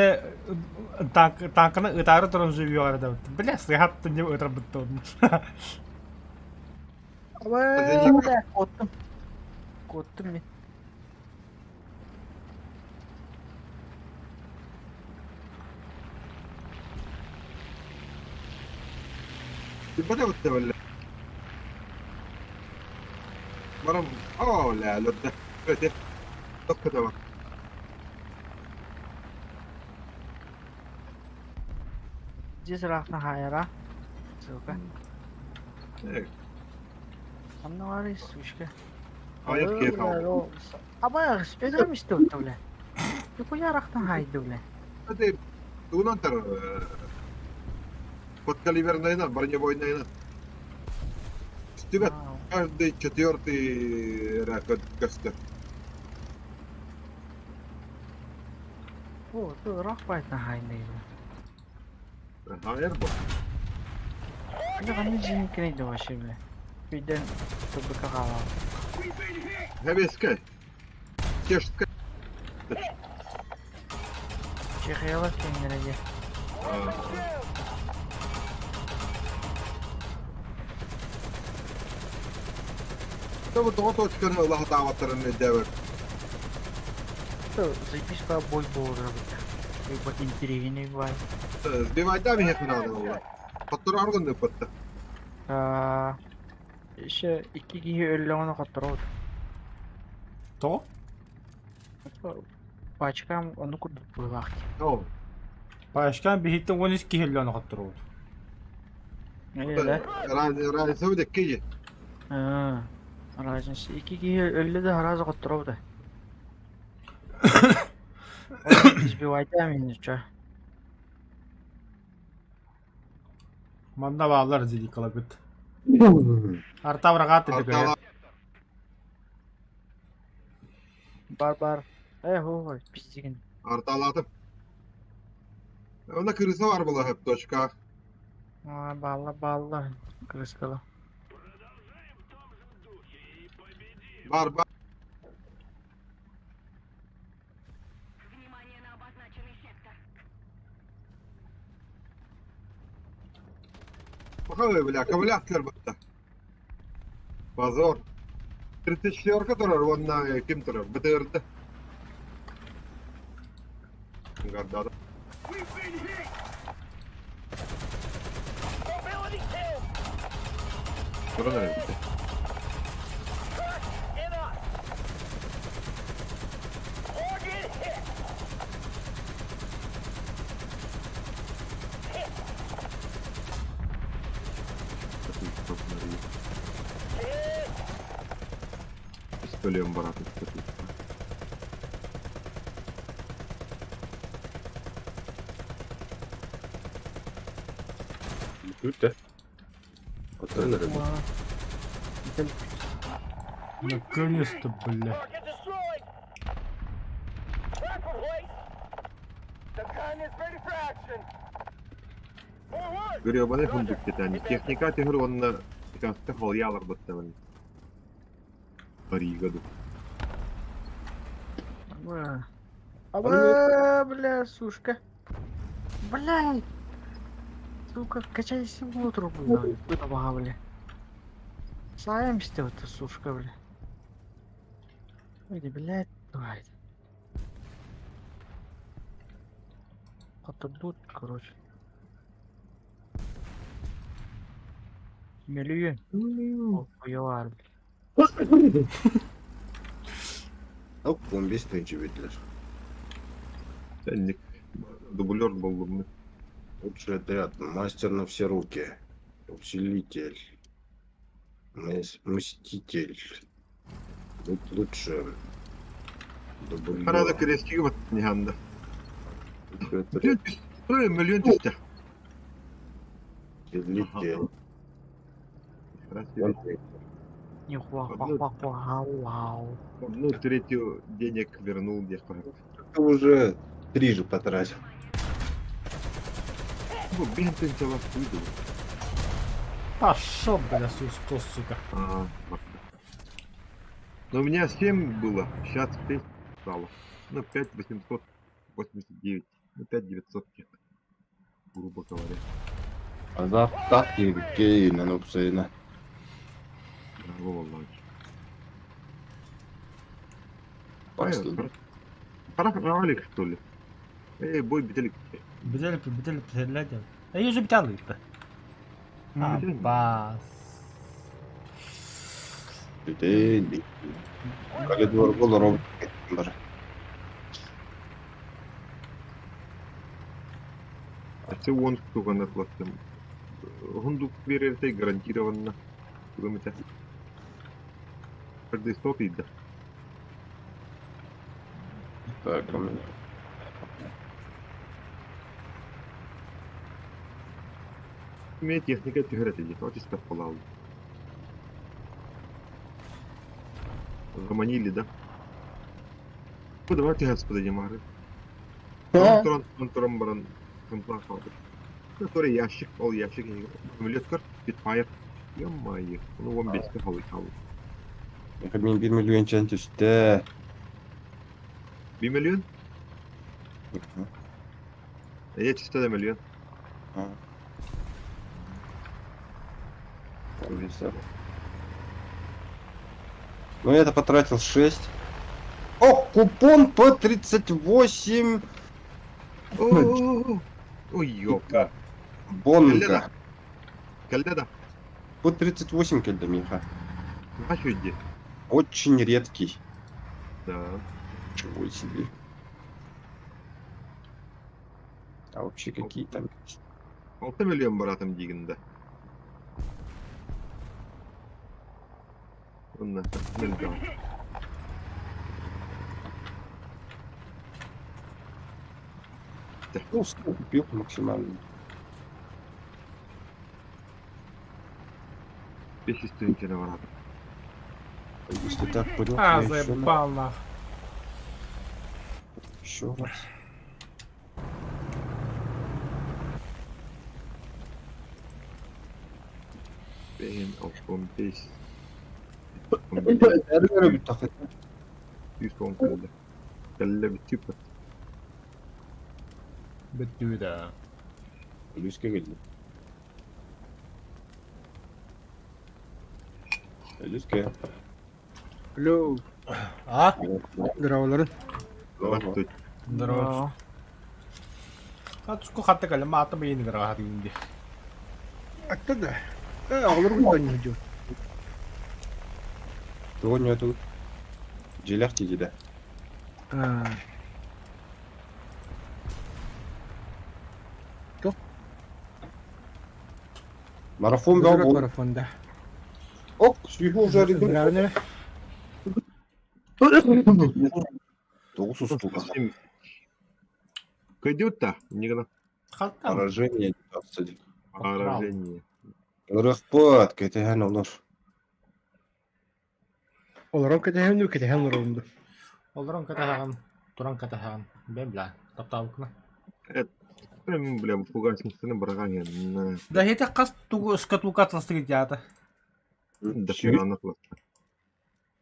танканы ытаары туран живьё арада. Бля, сыхаттым деп ытыр бітті. Бля, коттум. Коттум мен. بدأت ولا مرم اه لا لا ده ده ده Здесь рахна хайра. Сука. Анна вари, сучка. Hayır keyif aldım. Аба, өтөрүм истеп бля. Хуя рахна хайды, бля. Hadi тугунан тар подкалиберный бронебойный. Тебя каждый четвертый ракет костер. О, ты рах байтна хайды. Hayır bu. Это кандай жиникин вообще, бля. Үйден тубыка калам. Хебеске. Чешская. Чехияла кеңереге. Бу тоҕо точканы ыла сатаабаттарын өйдөөбөт. Заебись бой буолар эбит. Интриигинэй бай. Сбивайда миһэх наада буолла. Хотторо аргын ыппатта. Еще икки киһи өллөҕүнэ хотторобут. Тоҕо? Пачкам ону курдук быһыылаах дии. Оо. Пашкам биһиттэн 13 киһи өллөҕүнэ хотторобут. Ээ, Разница будет киһи. Разница. Икки киһи өллө да сразу хотторобут. Избивайте меня, чё? Манна бааллар зиликалагыт. Артабрагаат Артала Бар бар. Э, хо, пиздигин. Арталаатым. Онно кырыса бар була хөп точка. А, балла, балла. Крыскала. Бар бар. Внимание на обозначенный сектор. Паховый, бля, ковыляхтар бытта. Позор. 34 турар, уонна ким турар? БТР-да. Гардада. Туран эрэ битэ. Пистолет баратын. Бүтэ. Оттон эрэ. Наконец-то, бля. Гребаный фундук Титаник. Техника түһэр уонна икаста холуйаалар быттабын. Парига ду. Аба, бля, сушка. Бля. Сука, качайся в трубу, бля. бля. Саемся вот сушка, бля. Ой, блядь, давай. Отодут, короче. Мөлүйүн. Хуялар. Оп, 15 тысяч битлер. Сэнник. Дублер буоллум. Лучший отряд. Мастер на все руки. Усилитель. Мститель. Будь лучше. Харада Дублер. кириэскигэ баттан Лучший отряд. Миллион түстэ. Усилитель. Красиво. Нихуа, хуа, хуа, хуа, вау. Одну третью денег вернул где Ты уже три же потратил. Бу бентен вас выйду. Пошел, бля, сусто, сука. А, Но у меня 7 было, сейчас 6 стало. Ну, 5 889, ну, 5 900 где-то, грубо говоря. Азарт киириккейинэн упсайына. Браво, Володь. Пакстан. Пора что ли? Эй, бой бителик. Бителик, бителик, бителик. А я же бителик. Аббас. Битей. Калидор болор бар. А он туган атластым. Хундук берерте гарантированно. Тугамыта. Каждый сотый, да. Так, у меня. У меня техника түһэрэ дии, отиска полал. Заманили, да? Ну, давайте, господи, Мары. Трон, трон, баран, контла қалды. Который ящик, ол ящик, Лескар, Питфайр. Ё-моё, ну он беске халы халы. Мен 1 миллион чан түсті. 1 миллион? Я чисто миллион. Ну я-то потратил 6. О, купон по 38 О, Ой, ёпта. бонга. Кэллэ да. По 38 кэллэ миэхэ. Наша иди. Очень редкий. Да. Чего себе. А вообще какие там есть? 6 миллион баратым диигин да. Онно мөлтөх. Ну, 100 купил максимально. 500 тыһыынчаны баратым. Если так понял, А, я еще, на- заебал нах. еще раз. Бэйэн алтан бэс. Сүүс он кэллэ. Кэллэ бүттүүппүт. Бүттүү да. Үлүскэ кэллим. Үлүскэ. Алло. А? Здраволарын. Здравствуйте. Здорово. А туску хатта кэллим, маата бэйин гыра хатыгын дии. Атта да. Э, оҕолор кутан дьон. Того нету. Дьиэлээх дии да. А. Марафон бөҕө буол. Марафон да. Ок, сүүһү уже арыйдым. Здравствуйте. Тоҕус устука. Кыйдыбыт да, не гына. Хаттан. Поражение 20. Поражение. Ырыхпыт, кэтэһэн олор. Олорон кэтэһэн дуу, кэтэһэн олоробун дуу. Олорон кэтэһэҕин, туран кэтэһэҕин. Бэм бля, таптаабыккына. Мен, бля, фугасницаны быраҕан иһэн. Да хете хас тугу шкатулка атластыгыт дьаата. Да хрена атласта.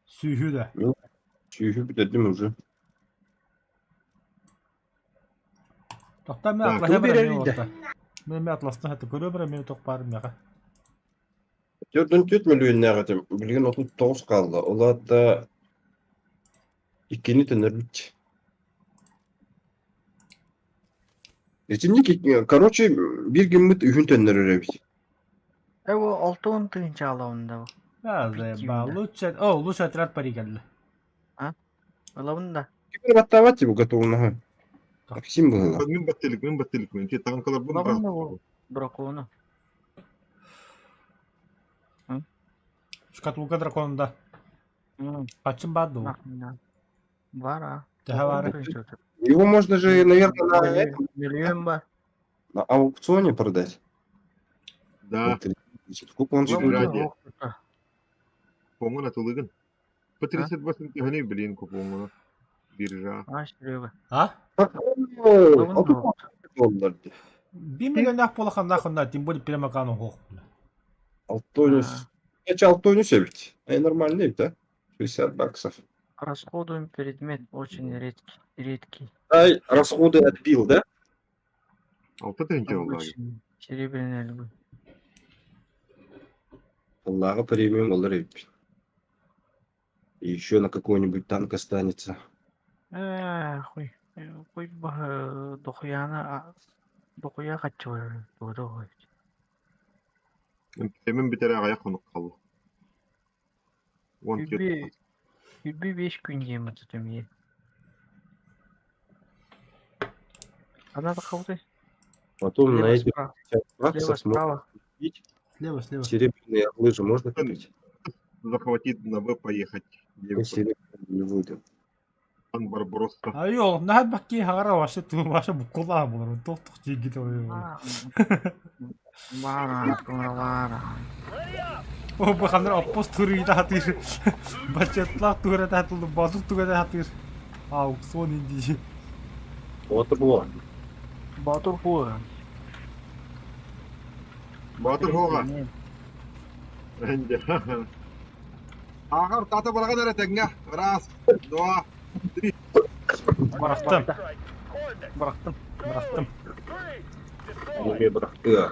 Сүүһү да. Сүүһү бүтэрдим уже. Тохтоо мен Так, атлаһа тугу баран биэрэр мен да? уотта. Мен мен атластан хата көрө баран мен тох баарым меха. 4,4 мөлүйүөннээх этим. Билигин 39 хаалла. Ол аата иккини төннөрбүт. Итинник, короче, биир гыммыт үһүн төннөрөр эбит. Э, бу 60 тыһыынча алабын да бу. Да, заебал. Лучше, о, лучше отряд пари кэллэ. Ылабын да. Ким баттаабат типа готовнаһа. Максим быһыылаах. Мин баттылык, мин баттылык, мин танкалар бун Ылабын да бу дракону. Шкатулка дракона да. Хачым баар дуу? Бар а. Төһө баары? Его можно же, наверное, на, этом, Миллион бар. на аукционе продать. Да. Сколько он стоит? Ради. Купоҥҥун атылыгын. По 38 тыһыны блин купоҥҥуна. Биржа. А, Серега. А? Доллар. Биир миллионнаах буолаханнаах онно, тем более прямо кану хоох. Алтонис. Это Алтонис эбит. Эй, нормальный эбит, да? 60 баксов. Расходуем предмет очень редкий. Редкий. Ай, расходы отбил, да? Алта тыһыынча буоллаҕа. Обычный. Серебряные львы. Аллаҕа премиум олор эбит. И еще на какой-нибудь танк останется. Э, хуй. Хуй дохуяна дохуя хочу буду. Эмин бүтэрэ аҕыйах хонук хаалла. Уон Үбү үбү беш күн диэн бутутум Она такая Потом на Слева, эти справа. 50 Слева, баксов можно справа. купить Слева, слева. серебряные орлы же можно купить. Захватить на Б поехать. Серебряные не выйдет. Сан Барбаросса. Айол, наһаа бакки хаҕара вообще туу вообще буккулаах буолар. Туох-туох дьиҥҥит Бара, бара. О, бу ханнар оппос туруйда хатыыр. Бачетлах тура татылды, базук туга хатыыр. Аукцион инди. Вот было. Батур хуа. Батыр хоға. Ағар таты барған әрі тәңге. Раз, два, три. Бырахтым. Бырахтым. Бырахтым. Бырахты.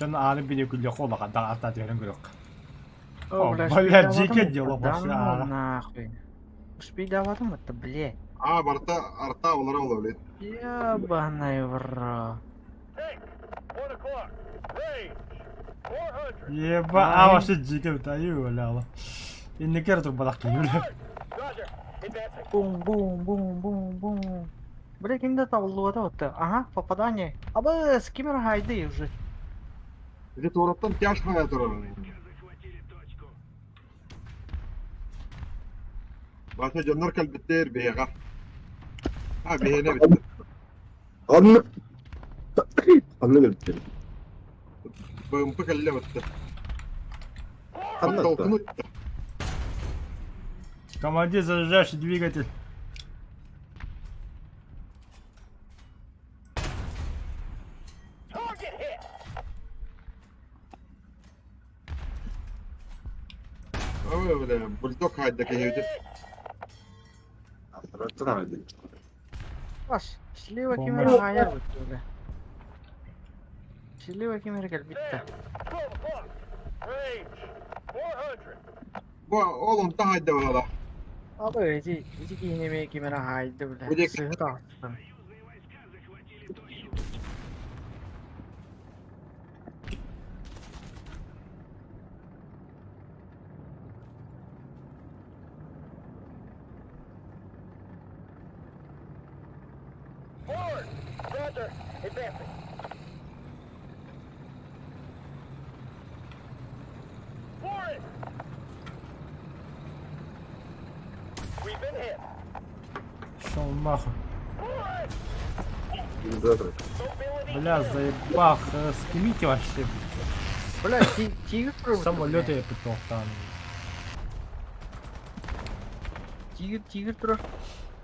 Дьон ааны биникүллүөххэ улахан даҕааттаа түһэрин көрүөххэ. О, О, бля, бля, успейдаватым дьиикэ это, дьоло да вообще ну аара. нахуй. Успейдаватым это, бля. А, барта арта олара ола блин. Ебаный в рот. One o'clock. Range. 400. Еба, а вообще дьиикэ бит айыы бля. Инники эрэ турбатах киһи бля. Roger. Advancing. Бум, бум, бум, бум, бум. Бля, ким да табыллыбата вот. Ага, попадание. Абы, с кем хайды уже. Ити туораттан тяж хая турар. Баша дьоннор кэлбиттэр биһиэхэ. А, биһиэнэ эбиттэр. Оннук. Оннук эбиттэр. БМП кэллэ бытта. Ханна Толкуну Командир, заряжающий двигатель. Target hit. Ой, бля, бульдог хайда киһибит. Арттан Бас, слева Бомба. кемер хайар бит, бля. Слева кемер кэлбитте. 12 o'clock. Range. 400. Бу ол онта хайда буолла. Абы, эти, эти киһинеме кемер хайды, бля. Бу диэки- Сыһы таҕыстым. Forward. Roger. Advancing. Forward. We've been hit. Шел нахуй. Forward. Mobility. Бля, заебах, скимите вообще. Бля, тигр пробует, Самолеты бля. я пытал там. Тигр, тигр тур.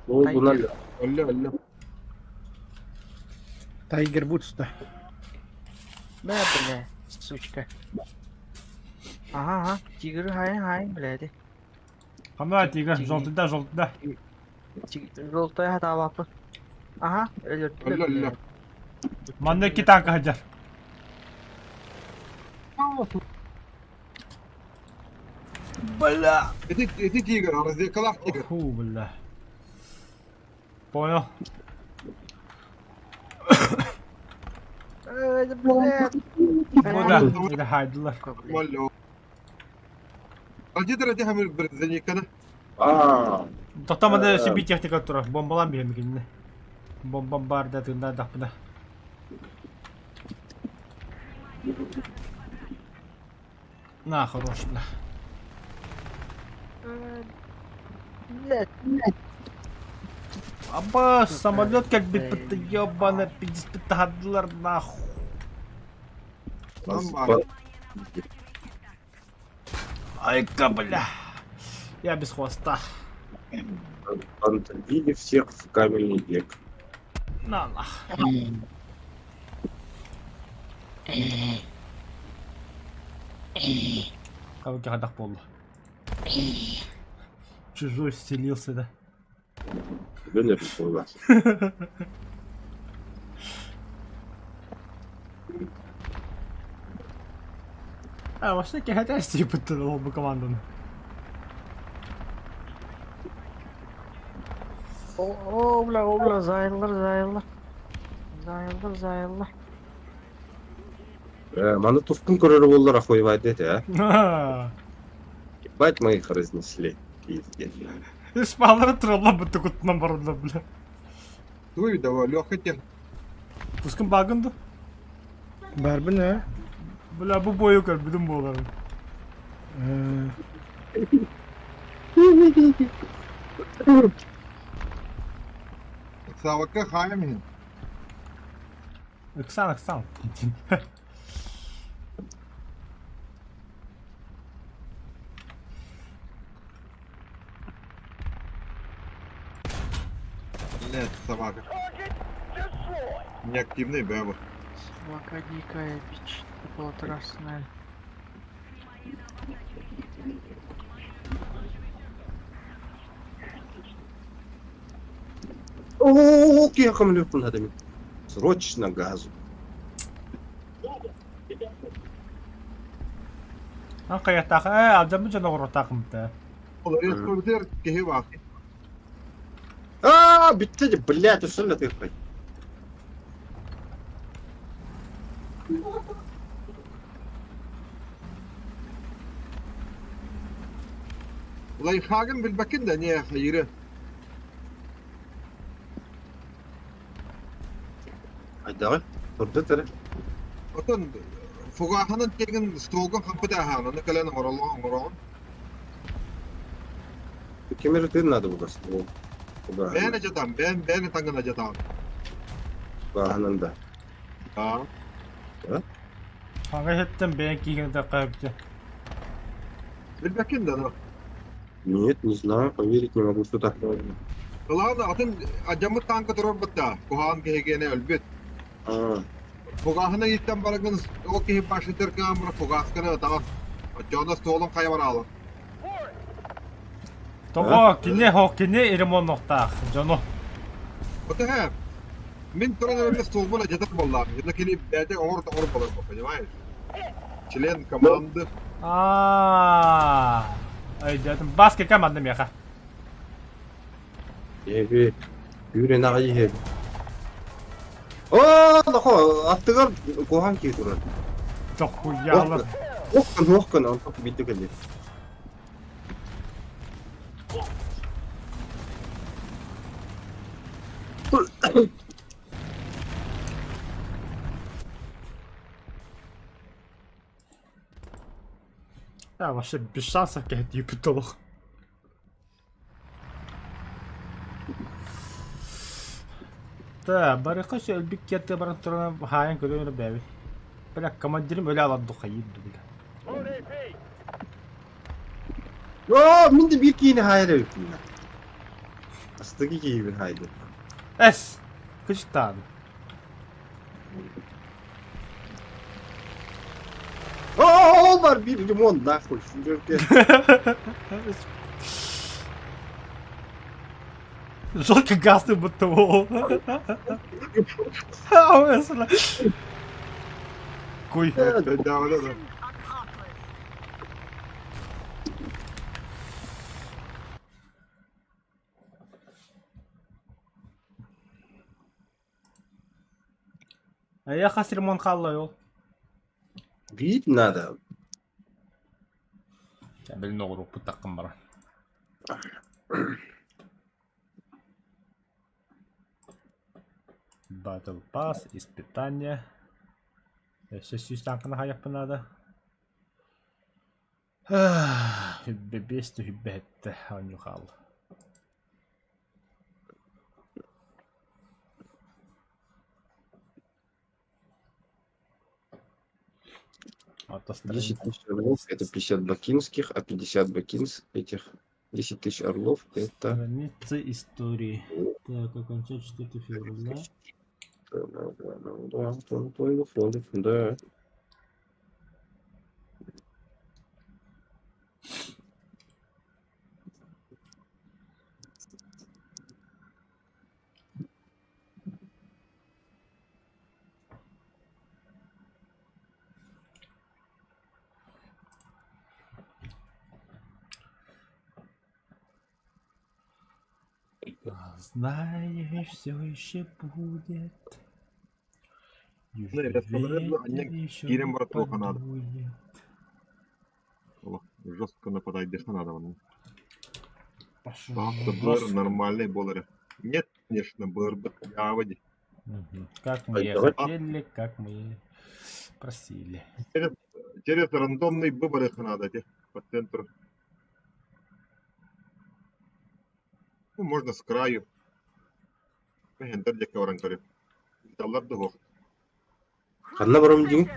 Ол бунан Өллө, өллө. Тайгер Вудс да. Бля, бля, сучка. Ага, ага, тигр хай, хай, бля, ди. Хана тигр, желтый да, желтый да. Тигр, желтая хата лапы. Ага, өлөр, Өллө, өллө. Манна икки танка сылдьар. Бля. Ити ити тигр, разведкалаах тигр. Фу, бля. Понял. Эй, бля. Бу да, это хайдылар. Молло. Адидер эти хамыр бирзениканы. Аа. Тоқтамада себе техника турар, бомбалан биһэм кинини. Бомбам бар да тында дақпына. На, хорош, бля. Бля, Аба, самолет как бы ебаный, 55 гадлар нахуй. Там бар. Айка, бля. Я без хвоста. Антабили всех в каменный век. На нах. Кабыки хадах болды. Чужой стелился, да. Венер буолла. А, вообще кихатасти бу команданы. О, о, бля, о, бля, зайыллар, зайыллар. Зайыллар, зайыллар. Маны тускун көрөр буоллар охуевает этэ, а? Ебать мы их разнесли. Пиздец. Шпалары туралла бутты кутунан барылар, бля. Туй да, легкий тех. Тускун багынды. Барбын ә. Бля, бу бою көрбүдүм буоларын. Савакка хаям Ыксан, ыксан. Нет, собака. Target destroyed. Неактивный бэва. Собака дикая, бич, полуторасная. О, киһи хамлеппун хадами. Срочно газу. Ан хайаттаах ээ алдьаммыт дьон оҕуруоттаахым да. Ол республикатыгар киһи баар. Аа, бүттэ дии, блядь, өссө тыыппай. Лайфхагын билбэккин да не хайыры. Айдаҕы, турдут эрэ. Отон фугаһынан тегин столгун хампыт ааһаан, ону кэлэн оҥороллоҕун оҥороҕун. Ким эрэ тыын наада буолар ствол. Бэйэн ажатаан, бэйэн бэйэн таҥын ажатаан. Бааһынан да. Аа. Хаҥа иһиттэн бэйэн киигин такка Билбэккин да, но. Нет, не знаю, поверить не могу, что так. Ылаан атын адьаммыт таанка турарбыт да, куһаҕан киһигиэнэ өлбүт. Фугаһына ииттэн барагын ол киһи башнитер камера фугасканы ытаҕын. Оччоҕуна стволун хайа бараалар. Тоҕо кини хо кини ремонтуохтаах дьону. Отаһа, мин туран эрэммэ стволбун адьатар буоллаах. Это кини бэйэтэ оҥор да оҥор буолар, понимаешь? Член команды. Аа. Өйдөөтүм. Баскетка манна миэхэ. Эби, үүрэн аҕай иһэбин. Оо, нохо, аттыгар куһаҕан киһи турар. Дохуялар. Ох, ох, онтон биирдэ кэллэ. Да, вообще без шансов кэһэтииппит олох. Да, барыха өлбүт киэртэ баран туран хаайан көрөн эрэ бэйэбит. Бля, командирым өлө алар духайыр бля. Оо, мин де биир киһини хаайар эбиппин. Астыгы киһибин хаайдым. Эс! Кычтаан. Оо, бар биир лимон нахуй. Жёлтый газ будто Куй. А хас ремонт хаалла ол? Бить надо. Блин, оҕуруоппут таххын баран. Battle Pass, испытание. Өссө сүүс тааҥканы хайыахпын наада. Хүббэ биэс түһүббэ эттэ оонньуу хаалла. 10 тысяч орлов это 50 бакинских, а 50 бакинс этих 10 тысяч орлов это... Страницы истории. Так, окончать 4 февраля. Да. Знаешь, все еще будет. Ну, Киирэн барар туохха наада. Олох жестко нападайдыха наада манна. Баахта быр нормальный буолар. Нет, конечно, бырбыт яводи. Как мы хотели, как мы просили. Через, через рандомный выбор надо, по центру. Ну, можно с краю. Хентер диэки баран көрү. Таллар да суох. Ханна барам дии?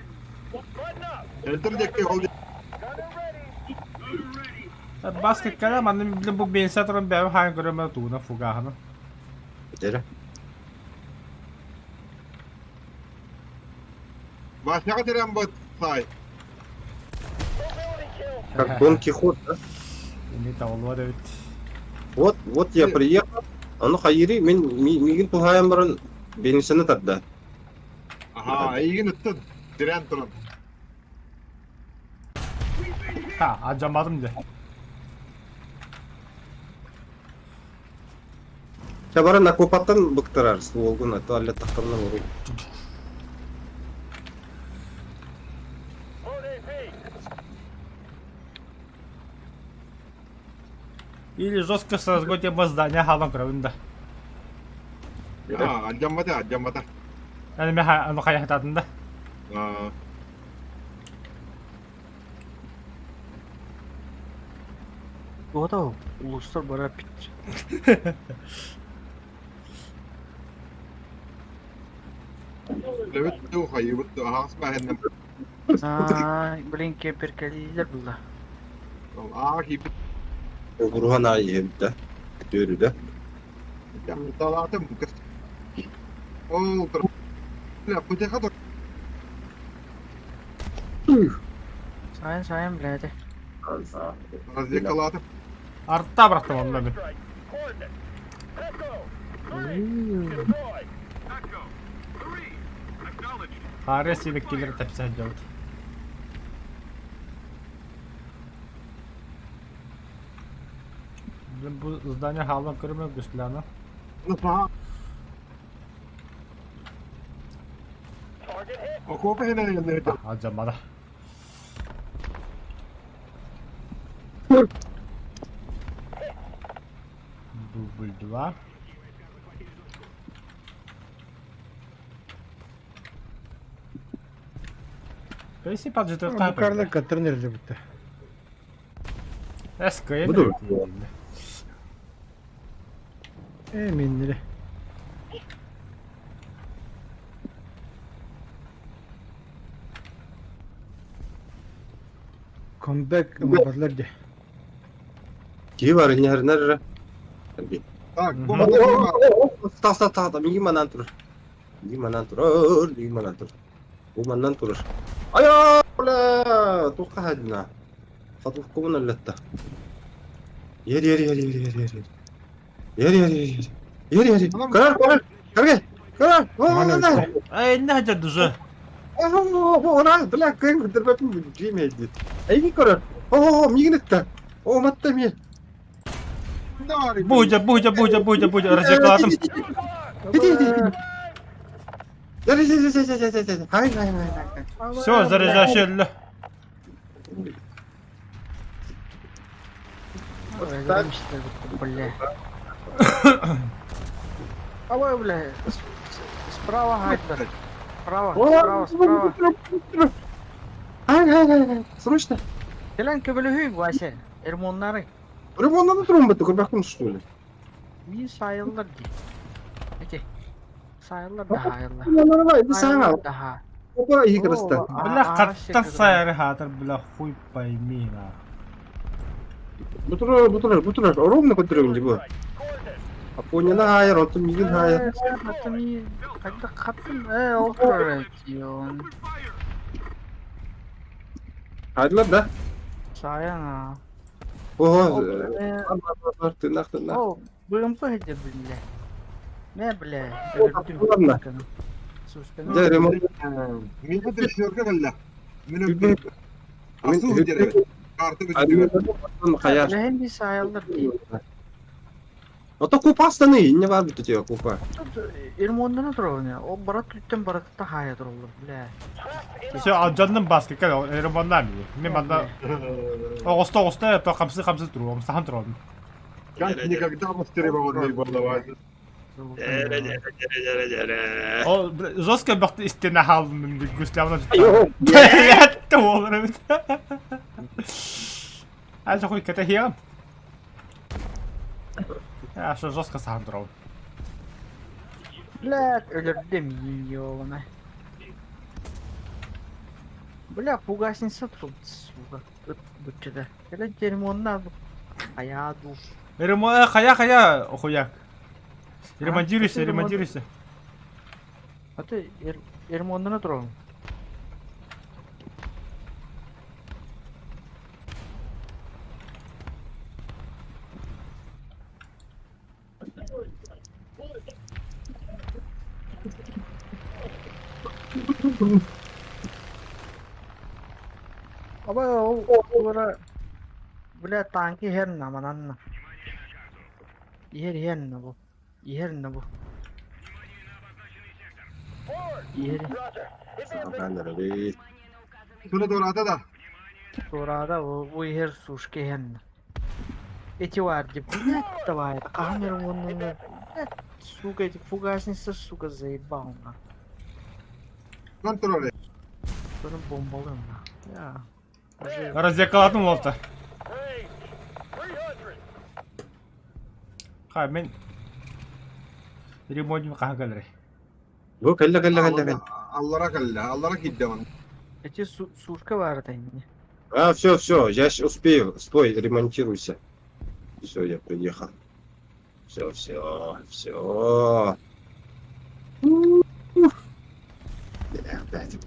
Хентер диэки ол Баска кэлэ манна бу бенса туран бэйэм хаан көрөмө тууна фугаһына. Дэрэ. Васяҕа тирэн бат сай. Как Дон Кихот, да? Ини таҕыллыбат эбит. Вот, вот я приехал. Ону хайыырый, мин миигин туһаайан баран бензины тарда. Аха, эйигин ыттын. Тирэн туран. Ха, адьамматым дьэ. Чэ баран окопаттан быктарар стволгун, а то аллеттахтарына уруй. Или жестко с разготем здания халан көрөбүн да. А, алдьаммата, алдьаммата. Аны мен аны хайахтаатын да. А, Туота улуустар бара пит. Лэбит туу хайыбыт аһаҕас бааһынным. Аа, блин, кемперкэлиилэр булла. Аа киирбит. Буруһан аайы иһэбит да. Үөрүдэ. Талаатым көс. Ол тур. Бля, кутеха тур. Сайын сайын блядь. Разведкалаатым. Арта бырахтым онно мин. Хаарыа сибэккилэри тэпсэ сылдьабыт. Блин, бу здание хаалан көрүмэ Гусляна. Окуопа хэнэ Алдьаммата. Дубль два. Песни Бу карлар каттарын эрэллибиттэр. СКМ. Буду. Ээ миннere. Comeback ылбатылар дии. Киһи бар инньэһэринэр эрэ. Так, бу Тас тас тас миигин манаан турар. Миигин манаан турар, миигин манаан турар. Бу маннан турар. Айаа, бля, туохха хаадьына. Хатылкубун өллөттө. Ер ер ер ер ер ер ер. Ер ер ер ер. Ер ер ер. Көрөр көрөр. Көргө. Көрөр. О, Эй, иннэ сылдьар уже. Она, бля, кыын көрдөрбөппүн Gmail диир. Эйигин көрөр. О, миигин ытта. О, матта эмиэ. Будя, будя, будя, будя, будя, разведкалаатым. Все, заряжайся, өллө. Бля. Ой, бля, справа гайдер. Справа, справа, справа. Ай, ай, ай, ай, срочно. Кэлэн көбөлөһүй, Вася. Эрмоннары. Ремонтнан турун көрбөккүн что ли? Мин сайыллар дии. Эти. Сайыллар да хайыллар. Давай, иди саҥа. Да. Опа, иһи кырыста. Бля, хаттан сайары хаатар, бля, хуй пойми, на. Бу турар, бу турар, бу турар. Ровно көрдөрөбүн дии бу. Апоняны хаайар, онтон миигин хаайар. Хаттын, ол турар он. Хаайдылар да? Сайын. Ого, бар, бар, бар, тыыннаах, тыыннаах. Ол БМП хедер бля. Мэ бля. Ладно. Дьэ, ремонт. Мин режиссерга кэллэ. Мин Мин Асуу деребит. Карта бүтүбүт. Хайар. Лэһин би сайыллар дии. Ото купастаны, инне бар бүтү тиэ купа. Эрмоннан турар Ол барат түттен баратта хая тураллар, бля. Все, алдьанным баска, кэл, ремонтнам. Мен манна оҕуста оҕуста, то хамсы хамсы туруом, сахан туруом. Как никогда востребованный был. Ол жестко бахты истина хаалым гуслявна. Айо. Блядь, олар эбит. Аж хуй кете хиам. А что жестко сахан туруом. Блядь, өлөрдүм ёлана. Бля, фугасница тут, сука. Бытчыда. Кэлэн термонна Ая душ. Ремонт, хая хая, хуяк. Ремонтируйся, ремонтируйся. А ты эрмоннан турар. Аба ол тура Бля, танки иһэр на мананна. Иһэр иһэр на бу. Иһэр на бу. Иһэр. Саҕалаан эрэбит. Тура туораата да. Туораата бу, бу иһэр сушка иһэр на. Эти варди, блядь, давай, камеру вон, блядь, сука, эти фугасница, сука, заебал, на. Контроль. Соны бомбалыым, на. Я, уже Разъякалатын уолта. Ха, мен ремонтим хаһан кэлэрий? Бу кэллэ кэллэ кэллэ кэллэ. Аллара кэллэ, аллара киирдэ он. Эти сушка баар ини. А, все, все, я щ успею. Стой, ремонтируйся. Все, я приехал. Все, все, все. Опять.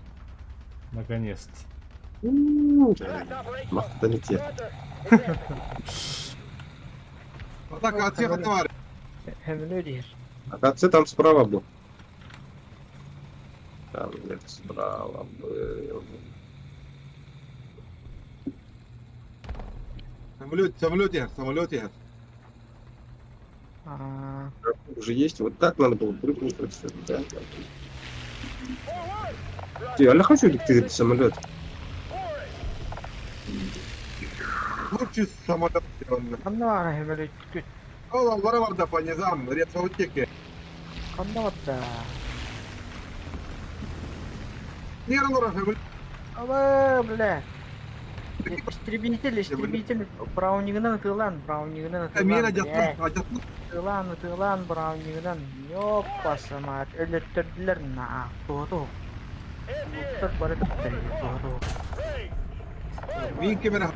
Наконец-то. Махтанете. Так, от всех товарищ. Хемле А там справа был. Там где-то справа был. Самолет, самолет ехал, самолет ехал. Уже есть. Вот так надо было прыгнуть вот сюда. Ты, я хочу ли ты самолет? Лучше самолет. Ханна баар хемле күт. Ол аллара бар да по низам, рецаутеке. Ханна барда. Не аллара хемле. Ала, бля. Истребитель, истребитель, браунигынан ытыылаан, браунигынан Мина ытыылаан, бля. жаттым, жаттым. Ытыылаан, ытыылаан, браунигынан. Ёппаса мать, өлөттөрдүлэр на, туоту. Уттар бары төптөрү, туоту. Мин кемере.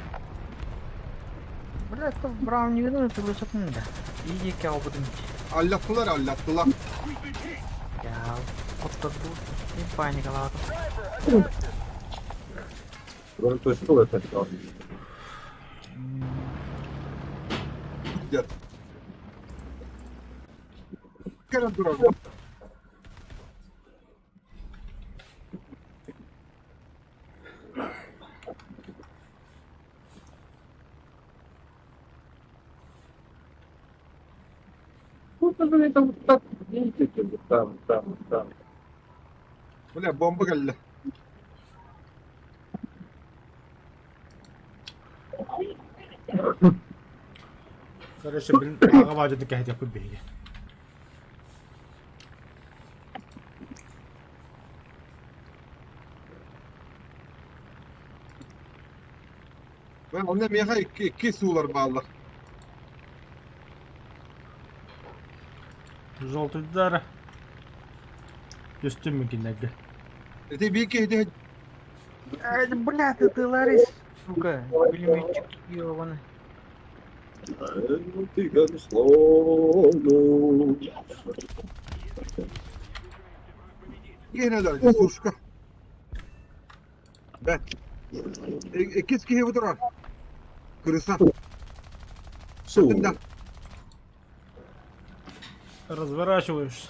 Бля, это браунигынан ытыылышатын да. Иди калбыдым. Аллаттылар, аллаттылар. Я отторду, не паникалаатым. Может, то есть, что это? Кэлэн турар. Ну, это вот так, видите, вот там, там, там. Бля, бомба кэллэ. Короче, блин, аҕа баадьыты кэһэтиэхпит биһиги. Мен онна миэхэ икки икки суулар бааллар. Желтыйдар түстүм мин кинилэргэ. Ити биир киһи Ай, бля, ты ты Ларис, сука, пулеметчик ёбаный. Ты словно. киһини өлөрдө сушка. Бэт. Иккис киһи бу турар. Крыса. Су. Да. Разворачиваешься.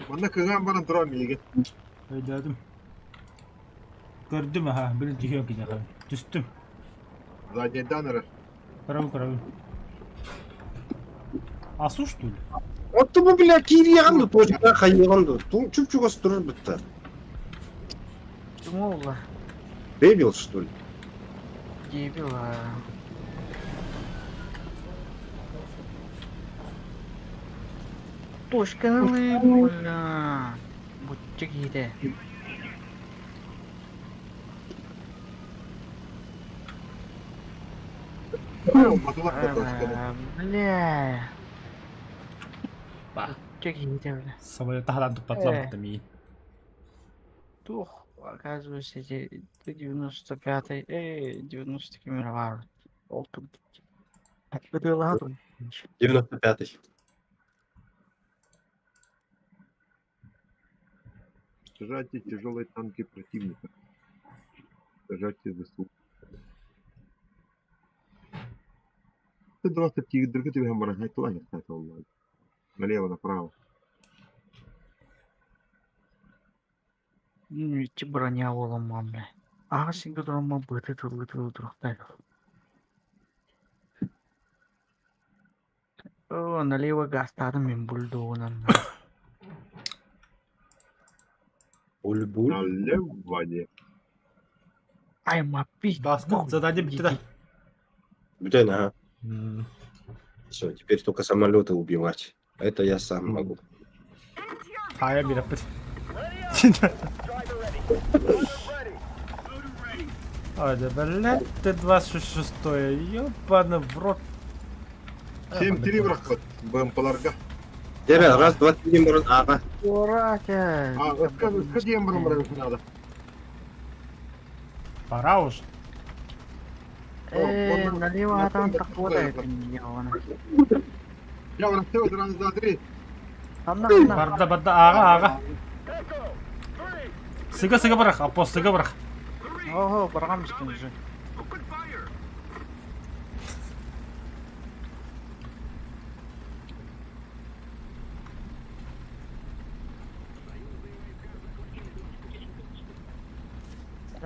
Манна кыгаан баран турар миигин. Өйдөөтүм. Көрдүм аха, били түһүөн киниэхэ. Түстүм. Заднийдан эрэр. Көрөбүн көрөбүн. Асу что ли? Вот ты, бля, кирияган да точка хайыган да. Чуп-чугас турар битте. Думала, Дебил, что ли? дебил, а. Точка бля. Бутчик иде. Батылар да точканы. Бля. Ба. Бутчик иде, бля. Самолет таһадан туппатлам миин. Тух, оказывается, эти 95-й, 90 кемер Ол тут. Бытыладым. 95-й. Сажайте тяжелые танки противника. Сажайте ЗСУ. 120 тигр тебе баран кстати, والله. Налево, направо. Ну, идти броня волом, бля. Аҕыс сиргэ тураммын быата тыллыы-тыллыы туруохтаах. Оо, налево гаастаатым мин бульдогунан. Буль-буль. Налево не. I'm a big Баска, boy. задание бүттэ да? Бүтэн, ага. Все, теперь только самолеты убивать. Это я сам могу. Хайа бирэппит. Ой, да блядь, ты 26 ёбаный в рот. 7-3 бырахпыт БМПларга. Дебе, раз, два, три, мурун, ага. Ура, А, ыкка ыкка диэн баран баран надо. Пора уж. Э, налево атан такого Я бырахты раз, два, три. Анна, анна. Барда, барда, ага, ага. Сыга, сыга бырах, апо, сыга бырах. Ого, баргам уже.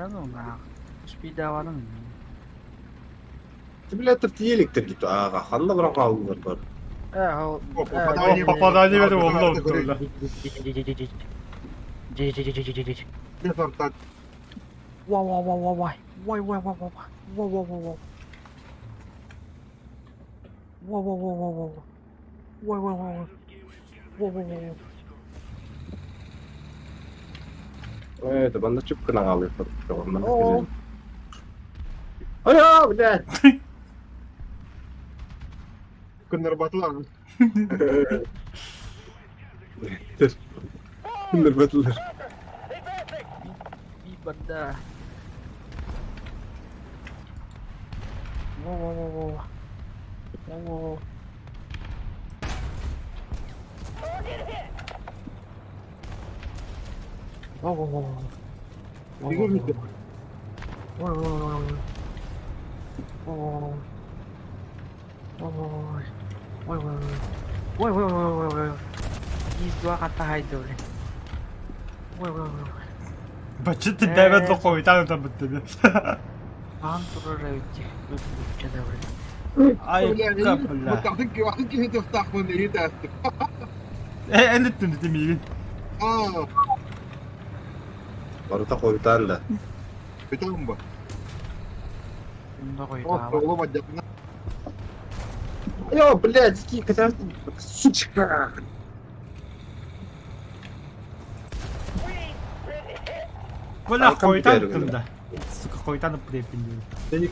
Да ну нах. Спидаваным. Ты, блядь, это еликтер гит. Ага, ханна баран хааллар бар. Э, ол... О, попадание беріп онда ұтты. Вау, вау, вау, вау, вау. Вай, вай, вау, вау, вау, вау, вау, вау. Вау, вау, вау, вау, вау. Вай, вай, вау. Вау, вау, вау. Это банда чүп кына алып. О. Ая, блядь. Күннер батылар. Күннер батылар. Би банда. Вау, вау, вау, вау. Вау, вау, вау. Вау, вау, вау, вау. Вау, вау, вау. Вау, вау, вау, вау. Вау, вау, вау. Вау, вау, вау. Ой, ой, ой. Ой, ой, ой, ой, ой. Из два кота хайдули. Ой, ой, ой. Бачы ты дәбәт лоқой, там бітті. Ан турар өтте. Өтті Ай, бля. Вақтын кихи төхтахмын ии тәстік. Э, әнеттім демейін. Аа, Барыта қойтан да. бітемін ба? Онда О, қойды. оғлым адяпна. Йо, блядь, скинь, хотя сучка. Бля, Алкам қойтан бітер, да. Сука, қойтанып білеппін Сені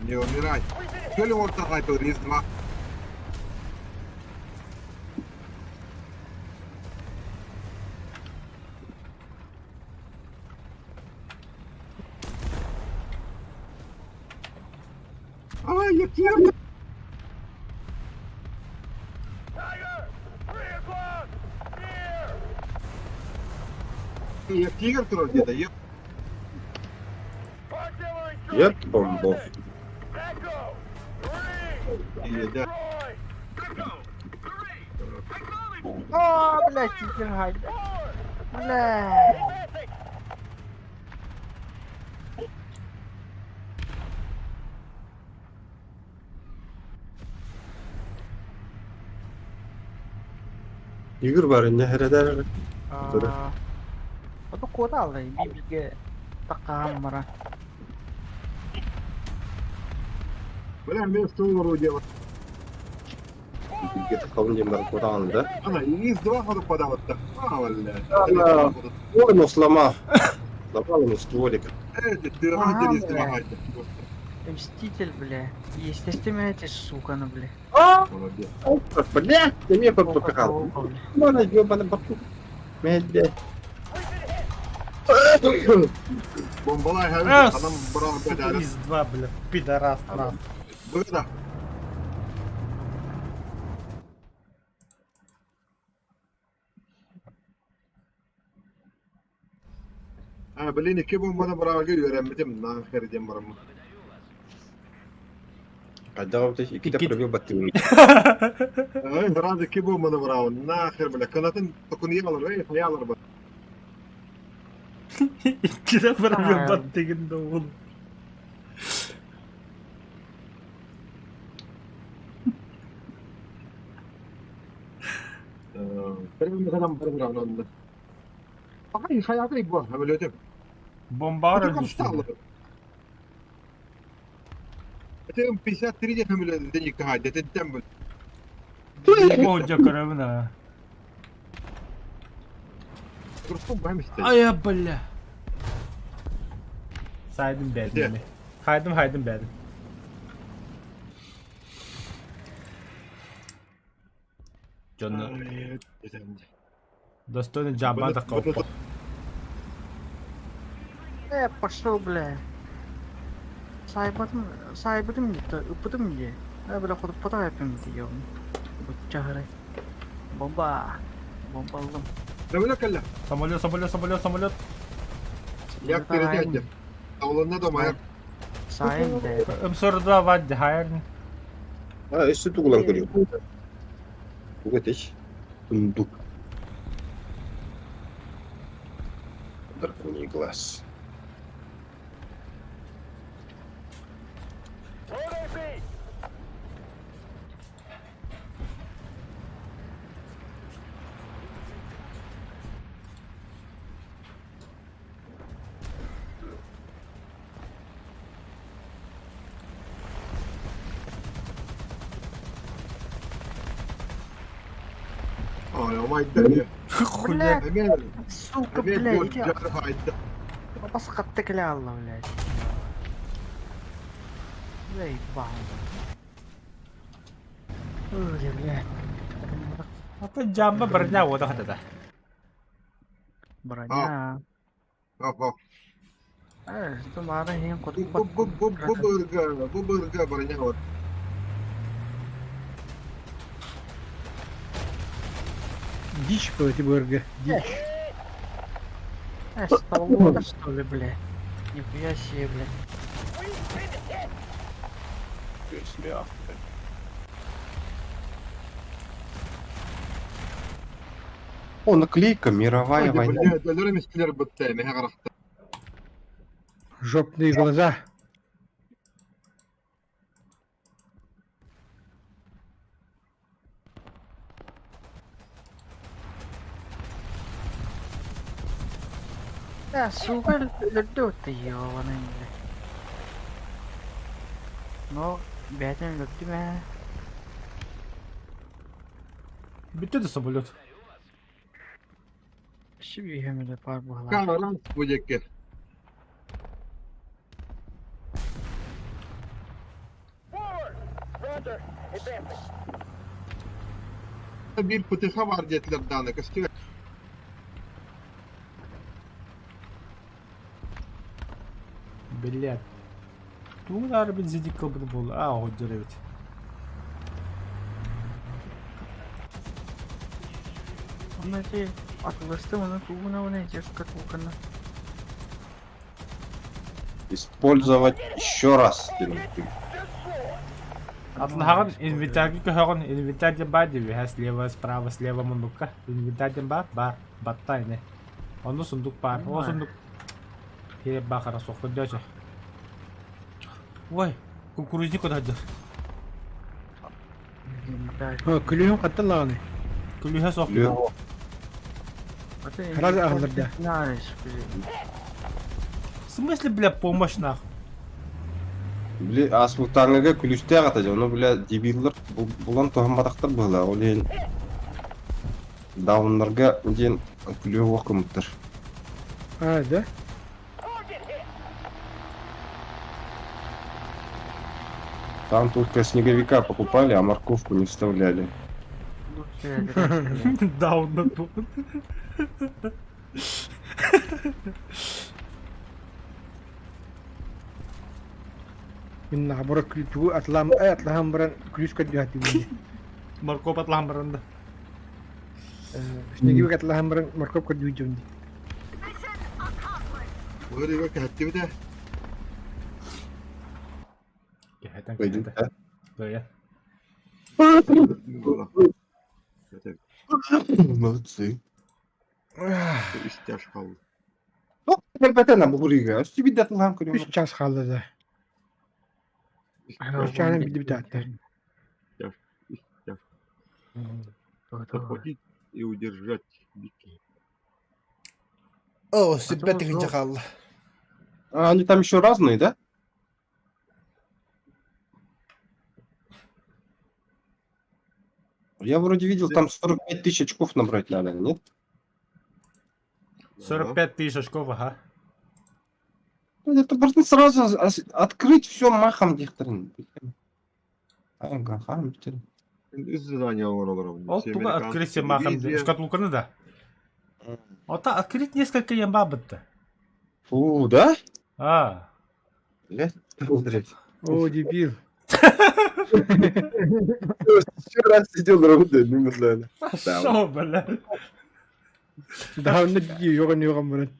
Не умирай. Көлі ортаға айтыл, рез два. Ай, я кем? Я тигр турар где-то, я. Еп, бомбов. Да. О, блядь, тигр хайда. Бля. Игорь бар, не хередер. Ото кода алды, бибиге таққан мара. Бля, мен стол орудие. Где-то қалын дем бар қотаған да. Ана, из два хода подаватта. А, бля. Ана. Ой, ну сломал. Сломал ему стволик. Ты Ага, из два бля. хайда. Мститель, бля. Естественно, эти сука, ну, бля. Молодец. Бля, ты мне попахал. Опа, бля. Мана, ёбаный баку. Бля. Бомбалай, Э, анам брал сука, из два, бля, пидорас, на. Быда. А, блин, iki bombanı bırakıyor öğrenmedim. Lan heriden barımı. Хайдах эбитэй иккитэ Икки- пробил баттыгын. Эй, сразу икки бомбаны быраҕабын. Нахер, бля, кынатын токунуйа алар, эй, хайа алар ба. Иккитэ пробил баттыгын да уол. Первый адам бар быраҕын онно. Ай, хайаатын бу, самолетым. Бомбаар Это өлбүштүм. стало. Это 53 де самолет денег хади, это там был. Оодьа көрөбүн аа. Просто бамсты. Ая бля. Сайдым бэдим. Хайдым хайдым бэдим. Дьонно достойно жаба да коппо. Э, пошел, бля. Сайбатым, сайбатым дии, ыппытым дии. Э, бля, хотуппатах эппим дии, ёбун. Буччаһарай. Бомба. Бомба ыллым. Самолет кэллэ. Самолет, самолет, самолет, самолет. Як передядя. Тавланна дома, як. Сайын, бля. М42 вадди хайрн. А, өссө тугулан көрүө. Тугу этэй? Тундук. Драконий глаз. Ой, майда. Хуя. Блядь, сука, блядь, иди. Хайда. Басқатты келе алла, блядь. Бля, ебал. Ой, блядь. Ата жамба броня вода хатата. Броня. Ага. Э, что мара хин кот Бу бу бу бу бу бу бу броня вот. Дичь по эти БРГ. Дичь. Э, столота, что ли, бля? Нихуя себе, бля. О, наклейка «Мировая война». Жопные глаза. Да, сука, льдет ты, ёбаный, бля. Но, бятин льдет мэ. Бүттэ да самолет. Шибихемиле пар буһала. Каран будет. Bir ПТХ var dediler dana kastı. Блядь. Тугунар бензиник кылбын буолла. А, оҕоддьор эбит. Оны те атылысты, оны тугуна, оны жешка тулкана. Использовать еще раз. Атлаһаҕын инвентарьга көһөҕүн, инвентарь диэн баар дии, үөһэ слева, справа, слева муннукка. Инвентарь диэн баар, баар, батта ини. Онно сундук баар, ол сундук киһи баахара суох көрдөөчү. Ой, кукурузник куда сылдьар. Күлүһүн хаттан лаҕаны. Күлүһэ суох. Раз аҕалларда. В смысле, бля, помощь нах? Били ааспыттааҥҥыга күлүстээх ата дьэ, ону бля дебиллар булан туһамматахтар быһыылаах, ол иһин дауннарга диэн күлүө уох гыммыттар. А, да? Там только снеговика покупали, а морковку не вставляли. Даун был. Мин наоборот тугу атлам атлаһан баран күлүс көрдүһэттим. Морковь атлаһан баран да. Снеговик атлаһан баран морковь көрдүүдүм дии. Böyle bak hatta bir de. Кэһэтэн Пойдем, кэһэтэн. да? Кыайан. Молодцы. Үс чаас хаалла. Кэлбэтэ на бугурига. Өссө биирдэ атылаан Үс көрүөм. час хаалла да. Үс чаһынан билдибит ааттар. Үс час. Захватить и удержать бики. О, сүппэт тыһыынча хаалла. А, они там еще разные, да? Я вроде видел, там 45 тысяч очков набрать надо, нет? 45 тысяч очков, ага. Ну, это просто сразу открыть все махом дихтерин. Үс задание оҥороллор. Ол туга открыть все махом шкатулканы да. Ота открыть несколько ямба бытты. Фу, да? А. Блядь, блядь. О, дебил. Еще раз сидел работает, не знаю. Шо, бля. Даунна дии йоҕан йоҕан баран.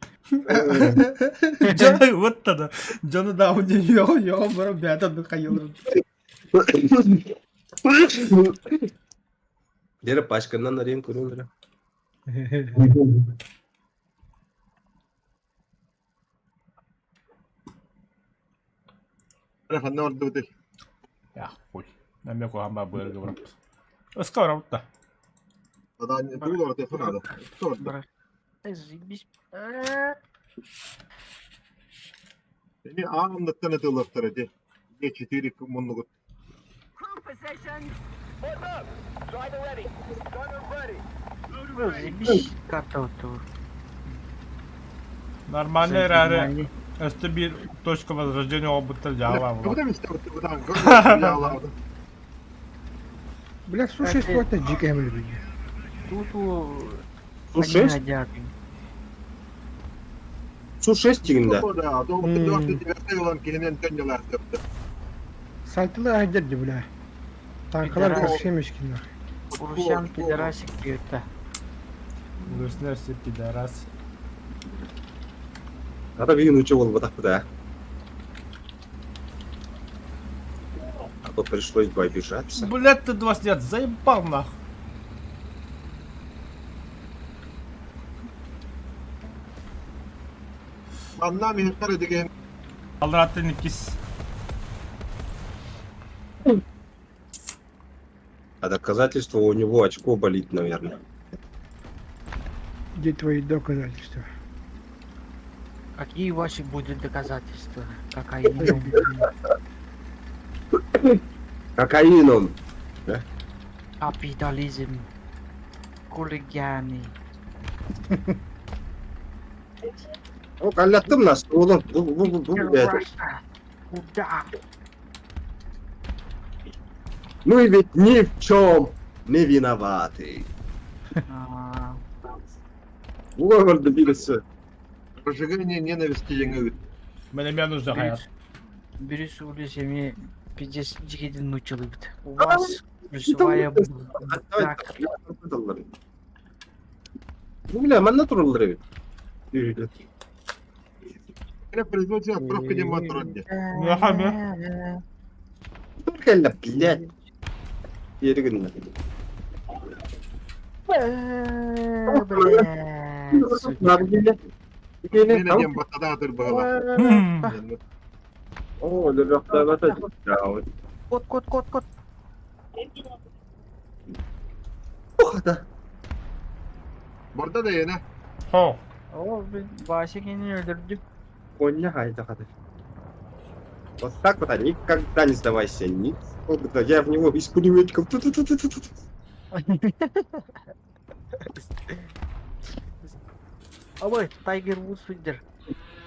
Дьону вот тогда. Дьону даун йоҕон йоҕон баран бэйэтэ хайылыр. Дера пачканан арен көрөөр. Ханна ордубутуй? Я хуй. Намек куһаҕан баар быарга бараппыт. Ыска барабыт да. Задание тугу олорор надо. Кто ордо? Заебись. Эми аанныттан ытыллахтар эти. Е4 муннугут. Driver ready. Gunner ready. Заебись карта вот тур. Нормальный эрээри өстө биир точка возрождения оҥорбуттар дьаалаа Куда буолар. мечта вот Бля, слушай, это дикая люди. Тут у... Су-6? Су-6 дегенде. Да, Сайтылы айдер де, бля. Танкалар кырсемешкин. Русян пидорасик пьет Үгүснэр все пидорас. Ата биир учу буолбатах да. А то пришлось бы обижаться. Блядь, ты 20 лет заебал нахуй. Манна мехтар деген Алратын иккис. А доказательство у него очко болит, наверное. Где твои доказательства? Какие ваши будут доказательства? Кокаин. Кокаин он. Капитализм. Хулиганы. О, калляттым нас. Oğlum bu bu bu bu блядь. Russia. Куда? Ну и ведь ни в чем не виноваты. А, Уговор добился. Разжигание ненависти деген Мен эмиэ нужда хайат. Бери улице пиздец дикий нучилыбыт. У вас плюсовая так. Ну, бля, манна тураллар эбит. Производитель отправка демонтронде. Кэллэ, блядь. Еригин. Блядь. Мен баттада бағала. О, лөбөктөбөтө. Кот, кот, кот, кот. Ох, да. Барда да ена. Хо. О, Вася кені өлдірді. Коня хайда хада. Вот так вот, а никогда не сдавайся. Никогда. Я в него из пулеметиков. Ту-ту-ту-ту-ту. Ой, Тайгер Вудс выдер.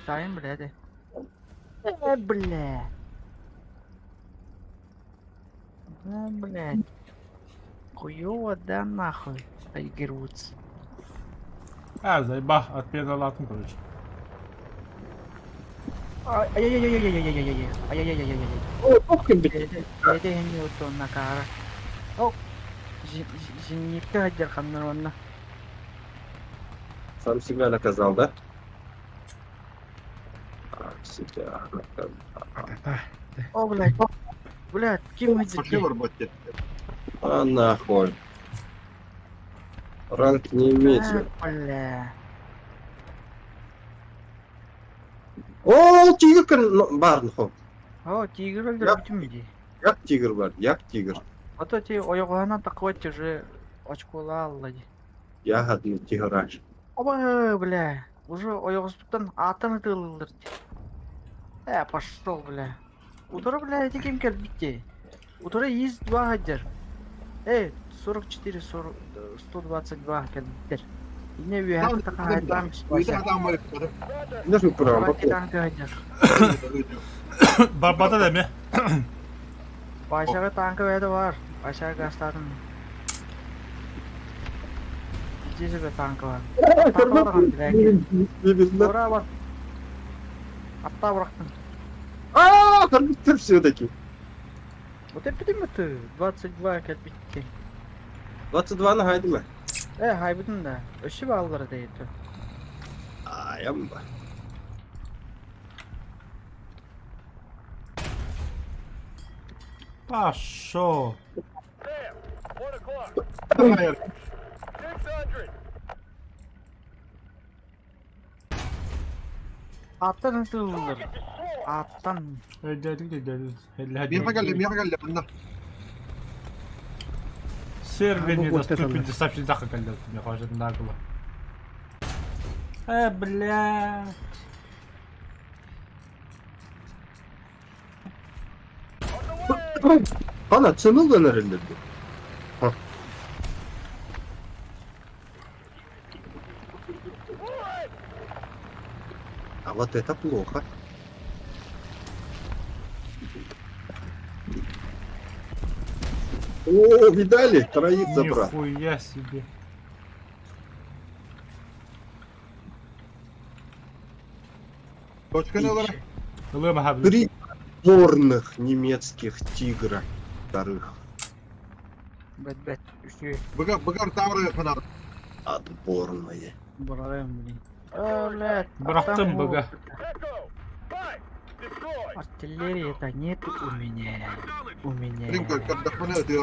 Сайын, блядь. Бля. Да, блядь. Хуёво, да нахуй. Тайгер Вудс. А, заеба, отмена латын, короче. Ай-яй-яй-яй-яй-яй-яй-яй. Ай-яй-яй-яй-яй. О, похуй, блядь. Это не вот он на кара. О, зенитка одержан Сам себя наказал, да? Сам себя наказал. Та-та. О, блядь. Блядь, ким Пошли выйдет? барбат деп. А нахуй. Ранг не имеет. Бля. О, тигр бар нахуй. О, тигр өлдөрбүтүм дии. Як тигр бар, як тигр. А то ти ойоҕоһунан такой уже очкола алла дии. Ягодный тиграш. Оба, бля, уже ойоҕоспуттан ааттан ытыалыыллар дии. Э, пошел, бля. Утары, бля, эти ким кэлбит дии. Утары из 2 сылдьар. Э, 44, 40, 122 кэлбиттэр. Инне үөһэ тахаайдаан Даже прям. танка сылдьар. Барбата да ме. Васяга танка бэйэтэ баар. Васяга гастаатын. Здесь же танка бар. Танка бар, блядь. Ура, бар. Атта бырахтым. А, компьютер все-таки. Вот это ты, 22 кэлбитти. 22 на хайдыма. Э, хайбытын да. Өссө бааллара дейті. Аямба. Пошел. Sam, 1 o'clock. 600. Аттан ытыллар. Аттан. Миэхэ кэллэ, миэхэ кэллэ, манна. Сервер А, вот это недоступен, да. доставьте когда мне хватит нагло. Э, блядь. Ана, цену нэрэллэр дуу? А вот это плохо. О, видали? Троих забрал. Нихуя себе. Точканы ылар. Лыма блядь. Три горных немецких тигра. Вторых. Бэт-бэт. Үші. Быгар, быгар тавры ханар. Отборные. Бұрарым, блин. Э, блядь. Бырахтым аттан быга. Echo, 5, destroy. Артиллерии-то нет у меня. У меня. Блин, как отдохнули, ты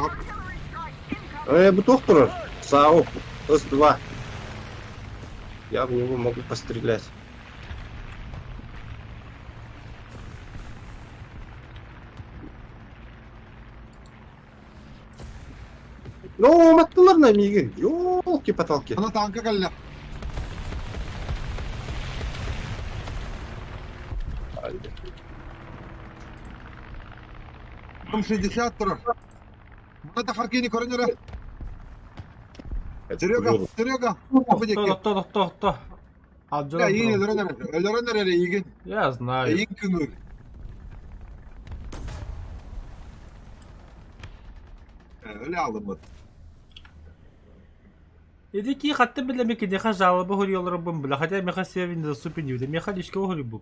Э, доктор, САУ, С2. Я в него могу пострелять. Ну, маттылар на мигин. Ёлки-поталки. Ана танка кэллэ. Там 60 турар. Мына тахаркини көрөнөрө. Серега, Серега. Тохто, тохто, тохто. Я игин өлөрөн эрэ. Өлөрөн эрэ игин. Я знаю. Игин күңүр. Öyle aldım bunu. Иди хатты биле меки деха жалоба хуриолар бум бля, хотя меха сервер недоступен не меха лишка хури бу.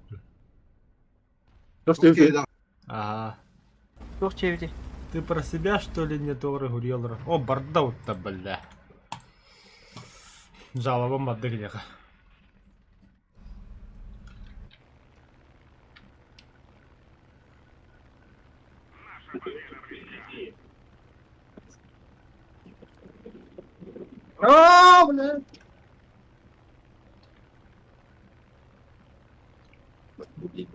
Окей, да. Ага. Туох чебити. Ты про себя что ли не торы хуриолар? О, бардау-то, бля. Жалоба мадык деха. Наша победа близка. А, бля.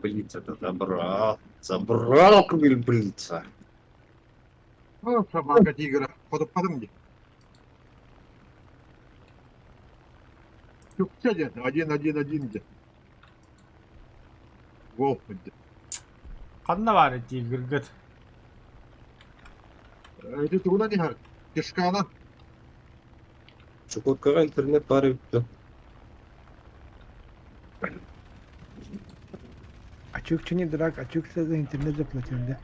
Блица-то забрал. Забрал кобыль Блица. О, собака тигра. Подопадым где. Чукча где? Один, один, один где. Волк где. Ханна бар тигр гыт. Эти тугуна не хар. Кишкана. Чукоткаға интернет бар эбит. А чё не дурак, а чё за интернет заплатил, да?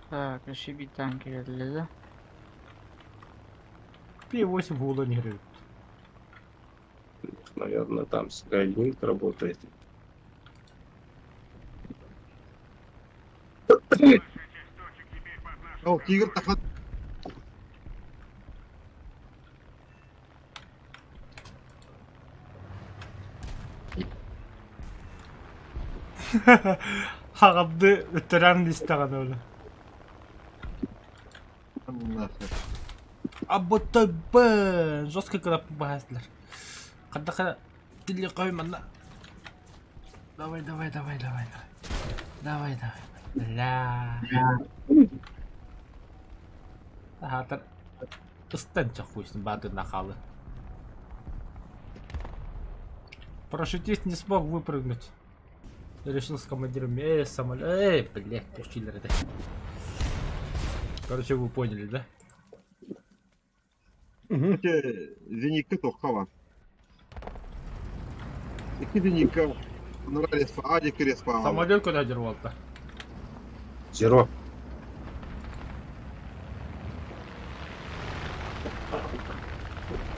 Так, еще бит танки келді да. Пи-8 гула не гребет. Наверное, там Skylink работает. Большая часть точек теперь под нашим О, тигр тахат. Хаҕарды үттэрэн истэҕинэ өлө. Нахер. Абытайбын! Жестко кылап баһастылар. Хаддаха тилли кой манна. Давай, давай, давай, давай, давай. Давай, давай. Бля. Аһаатар ыстан чахуйсын баатырна хаалы. Парашютист не смог выпрыгнуть. Решил с командиром, эй, самолет, эй, блядь, пустили это. Короче, вы поняли, да? Ити зенитка тоққа бар. Икки зенитка нура респа, а диэки респа аҕалар. Самолет куда дервал-то? Зеро.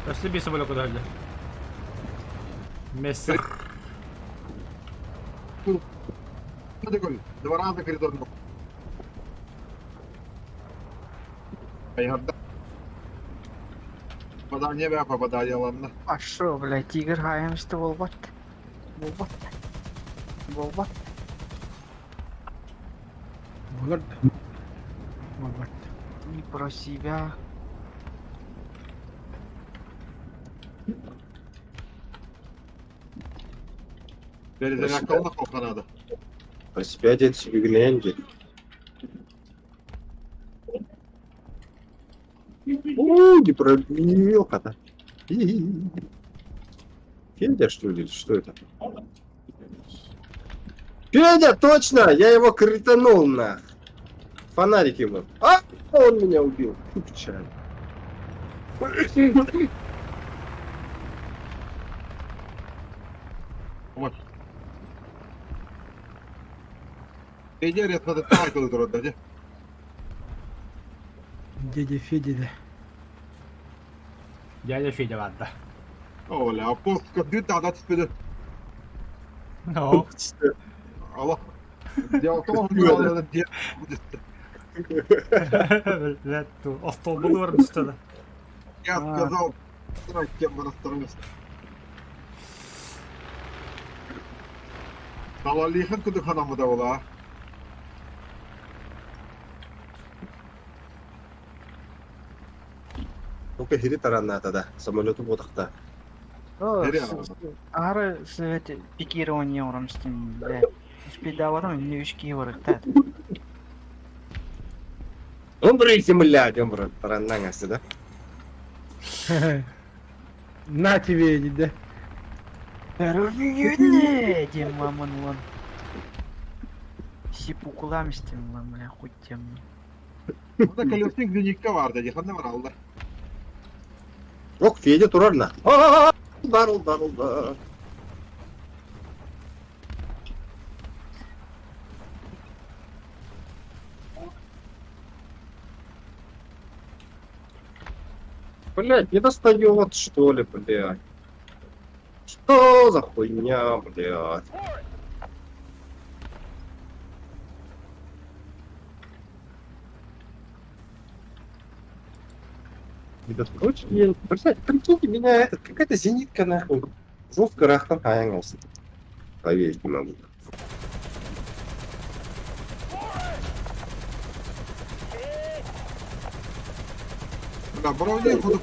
Спасибо, самолет куда дер? Мессер. Два раза коридор. Хайһарда. Попадание бää попадание ладно. А шо, бля, тигр хаямсты болбат. Болбат. Болбат. Булар да. Болбат. Не про себя. Перезарядкална хоханада. Про себя дед себе дед. О, не пробил кота. Федя, что ли, или что это? Федя, точно! Я его кританул на. Фонарик ему. А, он меня убил. Фу, печаль. Федя респа турар дии. Дядя Федя да. Дядя Федя, ладно. Оля, пост көдүт тада түспеді. Ну. Аллах. Дело в том, что Блядь, остолбу бар что Я сказал, кем расстроился. Талалихан куды ханамы да була. Ну-ка, хири таранна тогда. Самолету ботахта. Ары совет пикирование орамстын, бля. Успедаварым, не үшки барыктат. Он брый земля, дем брат, таранна да? На тебе, да. Дем мамын лан. Сипукулам истем лан, бля, хоть тем. Мында колесник зенитка бар деді, ханна бар алды. Ок, Федя турарна. Удар, удар, удар. Блять, не достает, что ли, блядь. Что за хуйня, блядь? Ребят, короче, я, блядь, прикиньте, меня этот, какая-то зенитка нахуй. Жестко рахтан хаянился. Поверить не могу. Да, броня куды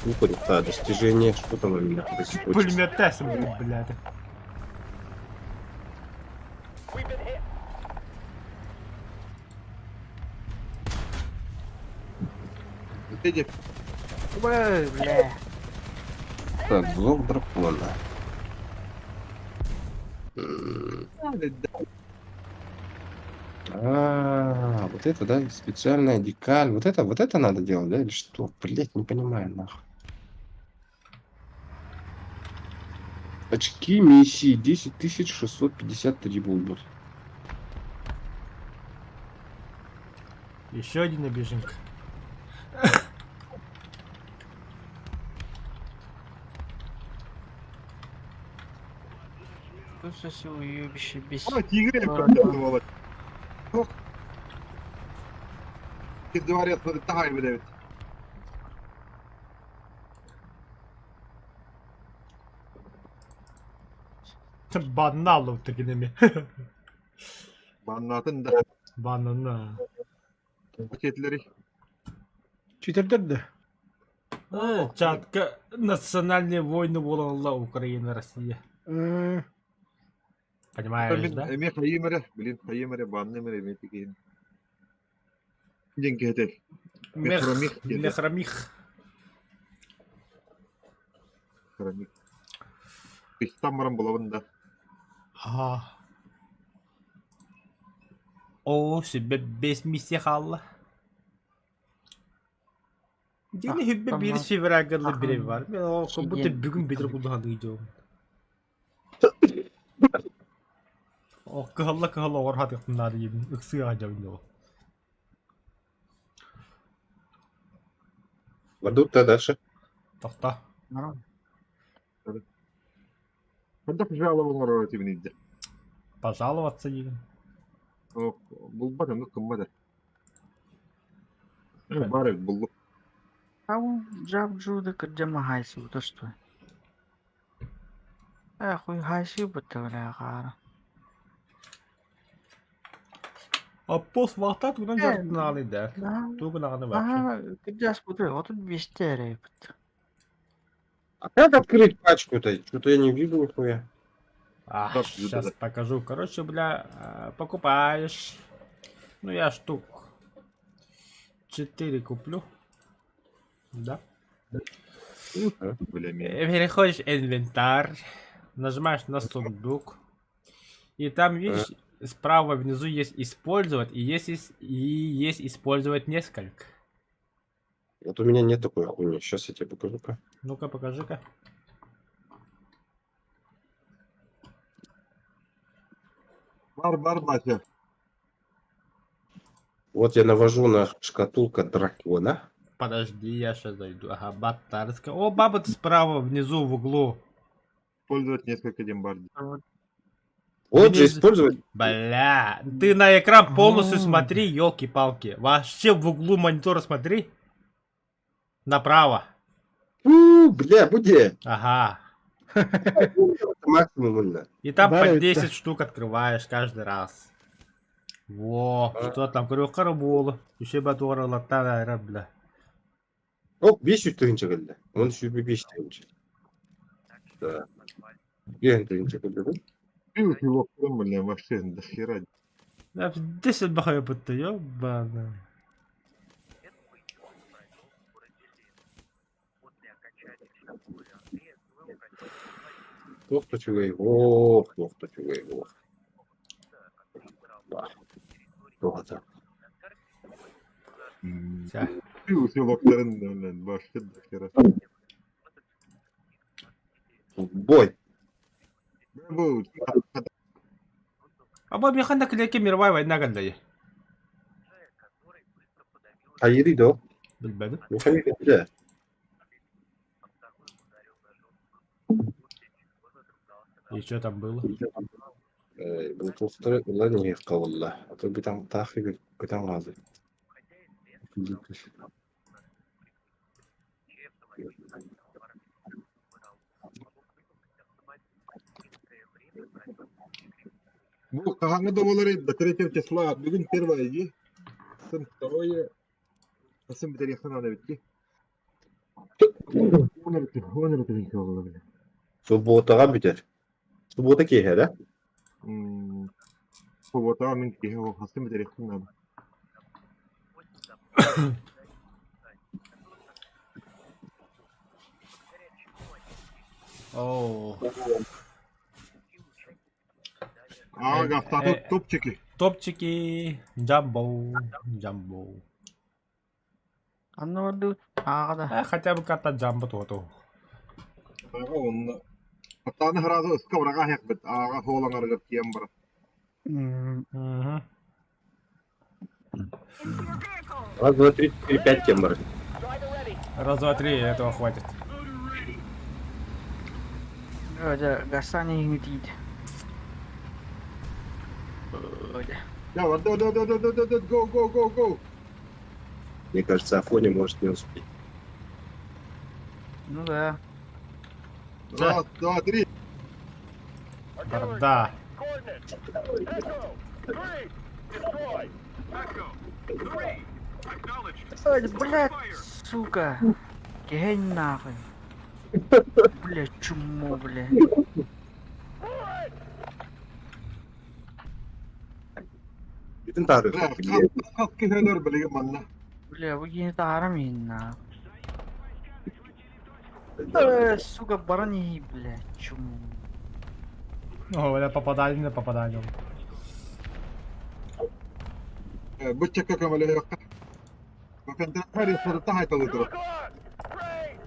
Не понял, да, достижение, что там у меня происходит. Пулемет тесом, блядь. Федя. Ой, бля. Так, зов дракона. А, вот это, да, специальная декаль. Вот это надо делать, да, или что? Блять, не понимаю, нахуй. Очки миссии 10653 будут. Еще один обиженка. Тут все уебище без... Ой, тигр я Дворец тагай выдавит. Банна такинами. Баннатын да. Банана. Пакетлери. Читердер да. Чатка национальные войны буолалла Украина, Россия. Понимаешь, да? Эмиэ хайыым эрэ, блин, хайыым эрэ, банным эрэ эмиэ тикиһин. Диэн киһи Мехромих. Мехромих. Мехромих. Пистан баран булабын да. Ага. Оо, сүбэ бес миссия хаалла. Дини хүббэ биир февральга бире бар. Мен ол как будто бүгүн битир кулдаһалыы дьон. О, кыһалла кыһалла оҕор хатыахпын наада диибин, ыксыаҕа дьабын дьолу. Вадут-то дальше. Тохто. Хайдах жалоба оҥорор этибин илдьэ? Пожаловаться диигин. Оо, булбат оннук гыммат ээ. Баар эбит буллум. Ау, жаб-жуда кырдьама хайсыбыта что? Э, хуй хайсыбыта бля хаара. Аппос вахта тугунан дьарыктанаалый да? Тугун аҕаны вообще? Ага, кырдьаспыты, отут биэстэ эрэ эбит. А как открыть пачку-то? Что-то я не вижу нихуя. А, сейчас покажу. Короче, бля, покупаешь. Ну, я штук 4 куплю. Да. Переходишь в инвентарь, нажимаешь на сундук. И там, видишь, справа внизу есть использовать, и есть использовать несколько. Вот у меня нет такой хуйни. Сейчас я тебе покажу-ка. Ну-ка, покажи-ка. Бар, бар, батя. Вот я навожу на шкатулка дракона. Подожди, я сейчас зайду. Ага, Батарская. О, баба справа внизу в углу. Пользовать несколько дембарди. Вот же использовать. Бля, ты на экран полностью смотри, елки-палки. Вообще в углу монитора смотри. Направо. У, бля, буде. Ага. Максимум. И там по 10 штук открываешь каждый раз. Во, что там, көрүөххэ буолу. Үше батуара латтара бля. Оп, 500 тыһыынча кэллэ. Он 105 тыһыынча. Да. 5 тыһыынча кэллэ. Пил, бля, вообще до хера. 10 бахайбытты, ёбана. Туох да үчүгэй, ох, туох да үчүгэй, ох. Туох Пил, вообще до хера. Бой. Аба механда клеке мировая война гандайы. Хайыри до. Билбедим. Механика И что там было? Бу ылан кабылла. А то битан тахы битан газы. Бу хаһааҥҥы да буоларый до третьего числа бүгүн первое дии. Сын второе. Сын бүтэриэхтэн наада эбит дии. Уон эрэ тыһыынча буолла бile. Субботаҕа бүтэр. Суббота киэһэ да? Субботаҕа мин киэһэ хасын бүтэриэхтэн наада. Оо. Аа, гафтаты топчики. Топчики, джамбо, джамбо. Анна барду ааҕа да. А, хотя бы карта джамбо то-то. Ааҕа онно. Аттааны сразу ыска быраҕа аһыахпыт. Ааҕа суолаҥарыгар тиийэн баран. Раз, два, три, четыре, пять тем бар. Раз, два, три, этого хватит. Дьэ, Гасани иҥитиит. Да, да, да, да, да, да, да, да, go, go, go, go. Мне кажется, Афоня может не успеть. Ну да. Раз, два, три. Барда. Coordinates. Echo. 3. Destroy. Echo. 3. Acknowledged. Ой, блядь, сука. Гень нахуй. Бля, чмо, бля. Бүтүн таарык. Бля, хас киһи өлөр билигин манна. Бля, вы гени таарам на. Сука, барани, бля, чмо. О, бля, попадание на попадание. Быччакка көмөлөһүөххэ. Бакантар сарыта хайталы 2 турар. o'clock. Range.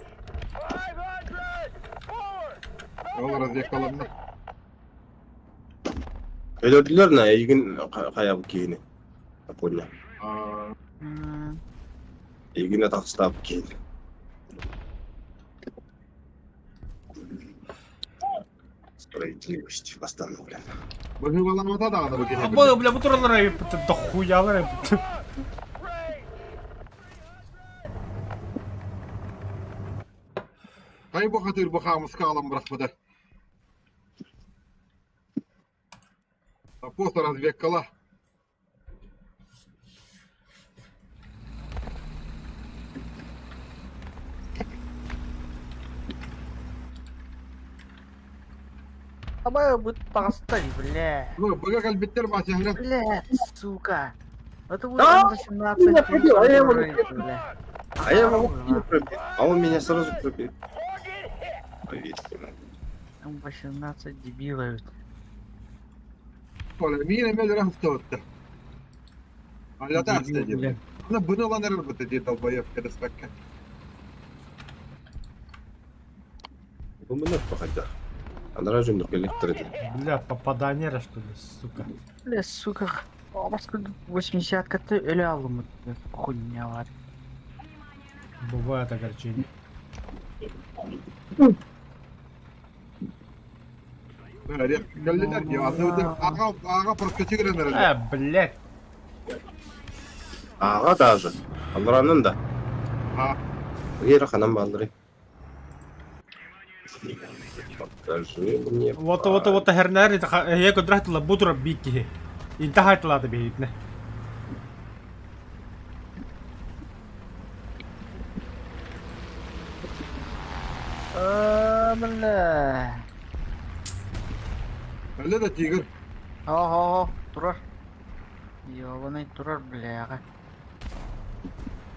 500. Forward. Ол разведкаланна. Өлөрдүлөр на эйигин хайа киһини. Понял. Аа, Эйигин атахстаап киһини. Справедливость восстановлена. быһыыбаламмата даҕаны бу киһи. Бу, бля, бу туралар дохуялар. Range. Хай бу хатыр бу хаамыска алан бырахпыта. Пост разведкала. Абай будет таҕыста бля. Ну, быга кэлбиттэр баасыһыра. Бля, сука. Это будет А, М18 меня пробил, а я его не бля. А я его не пробил. А он меня сразу пробил. Поверьте мне. М18 дебилают. Оля, миин эмиэ өлөрө сылтыбытта. Алята Дебил, аста бля. Аны быны ылан эрэр быта дии долбоеб кэдэспэккэ. Бу мына походя. Анара жөндө электрди. Бля, попадание, что ли, сука. Бля, сука. Баска 80-каты өлө алдым. Хуйня бар. Бывает огорчение. Кэллилэр дии. Аны ага ага проскочи кирэн эрэллэр. Блядь. Ага даже. Анаранын да. А. Ера ханам балдыры. Покажи мне. Вот, вот, вот, хернер, я кудрахтыла бутура бикки. Интахайтылады бейитне. А, бля. Әле да тигр. Ого, турар. Ёбаный турар, бляга.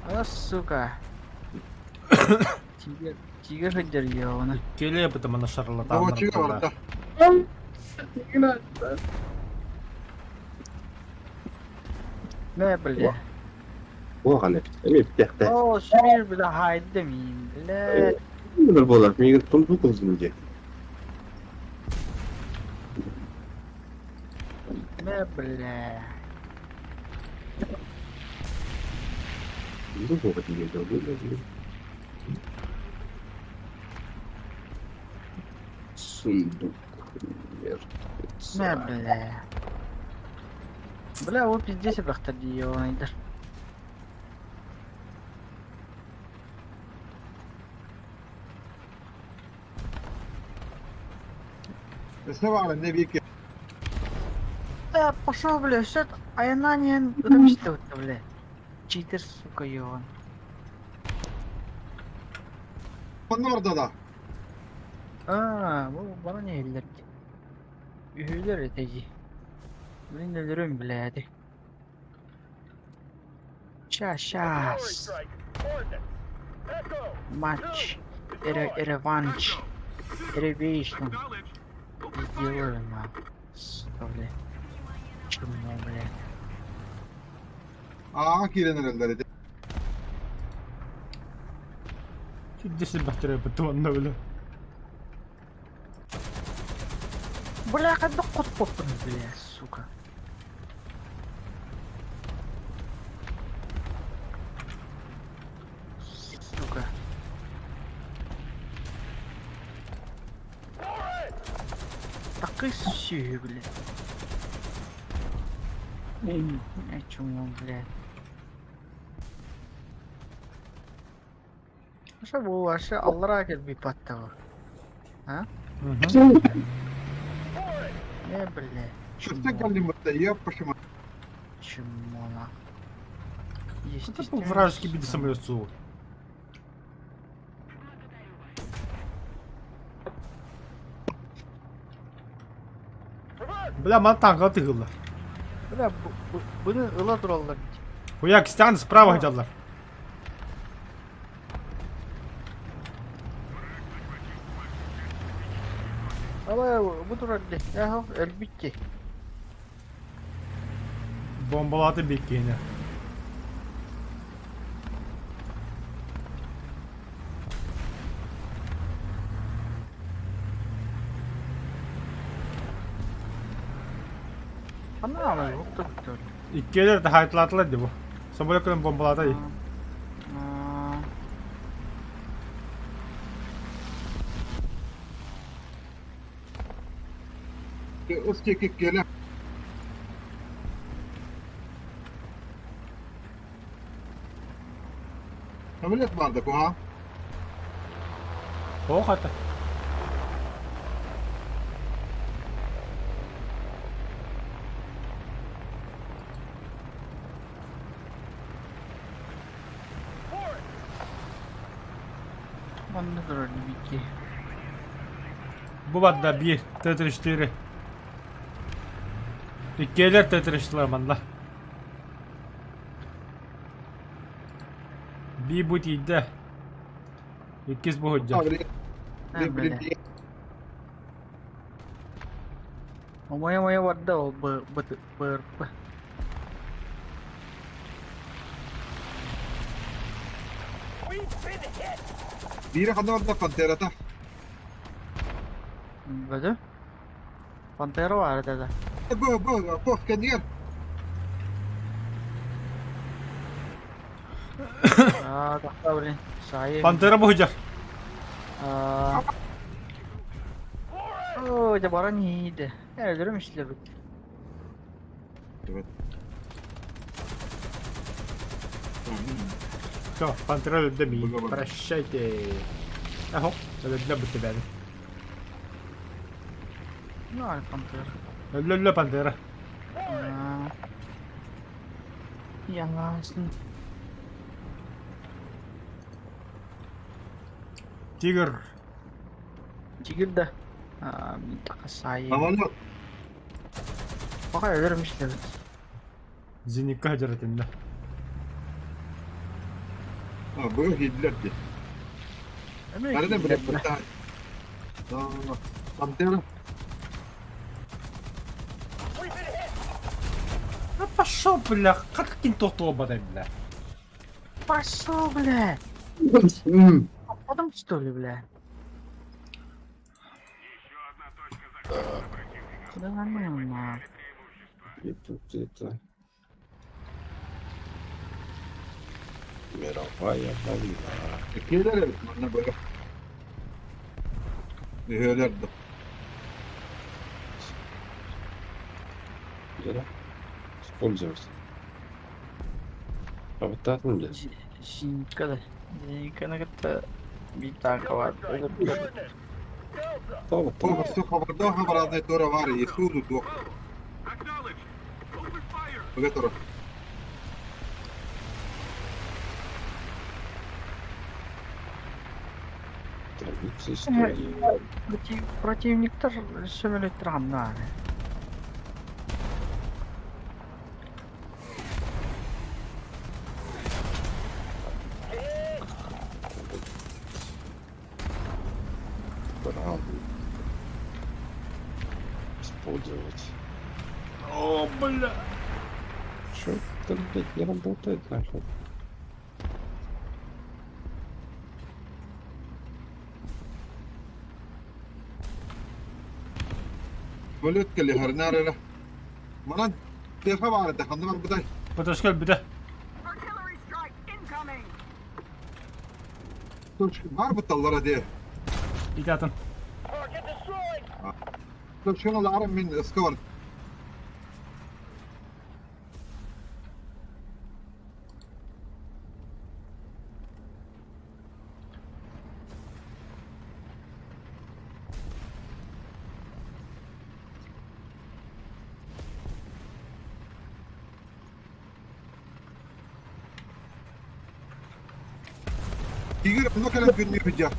А, сука. Тигр, тигр хадер, ёбаный. Келе бытым ана шарлатан. Доводчига барда. Мә, бля. Оған эми битехте. О, смир, бля, хайда мин, бля. Бир болар. Мигин тунду кылзын де. Мә, бля. Тунду болот деген. Сундук. Мә, Мертвеца. бля. Бля, ол пиздец бахтар ёбаный. Өссө баар эмне бики. Да, пошел, бля, все, аянанин, бля. Читер, сука, ёбан. Манна барда да. А, бу бана не эллер. Үһүлэр этеги. Блин, өлөрөм, блядь. Ща, Artillery щас. strike. Coordinates. Echo. Матч. Эре, реванш. Ревейшн. Acknowledged. Open fire. Сделаю, на. Сука, бля. Чмо, бля. Ага кирэн эрэллэр ити. Чудесный бахтыры бытым анна, бля. Бля, когда кот поппын, бля, сука. Сука. Такой сүй, бля. Эй, чмо, бля. Аша бу, аша аллара кел би паттава. А? Э, бля. Шестен каллимытта, я пошима. Чмо нахуй. Это был вражеский бит самолет Су. Бля, мана танка тыгыллар. Бля, bunu ыла тураллар. Хуяк, стан справа хотялар. Ала бу турар ди. Эхо, өлбүт Бомбалаты биккине. Ана ала, yoktu бу. Иккиэлэр да хайтлаатылар ди бу. Самолет кэлэн бомбалаата ди. Ыс келе. Самолет барды ку, ha? О, хата. Манна турар бики. Бу барда 1, Т-34. Иккиэлэр Т-34 манна. Би бу тиийдэ. Иккис бу сылдьар. Омая моя барда ол б б б б. Биири ханна барда Пантерата. Бөдө. Пантера бар dedi. Бу, бу, пох, кенер. Аа, тахта блин. Сайы. Пантера бу сылдьар. Аа. Оо, дьэ баран иһиийдэ. Өлөрүм ишлэбит. Все, Пантера өлдө миин. Прощайте. Ахо, өлдө бүттэ бэйэ. Ну, Пантера. Өллө Пантера. Аа. Яңасын. Тигр. Тигр да. Аа, мин такасай. Самолет. Пока өлөрүм ишлэбит. Зеникка сылдьар этиннэ. Бу хидлер ди. Арада биле бата. Пантера. А пошел, бля, как кин тохтоо бадай, бля. Пошел, бля. Потом что ли, бля? Да нормально. И тут это... Мировая война. Келер эбит манна бу. Үһөлөр да. Да? Использовать. Работатын бля. Зенитка да. Зенитканы кытта бир танка бар. Тава, О, все хабарда хабарадны тура бар, Иисусу тух. Бага тура. Традиции истории. Противниктар сөмөлөттөр хамна. Браво. Использовать. О, бля. Чё это, блядь, не работает нахуй? Самолет келе харнарара. Манан теха бар да ханна бар будай. Поташкал битэ. Точка бар буталлара де. Итатын. Точка аларым мин ыска бар. Тигр онно кэлэн күннүүбүт дьэ.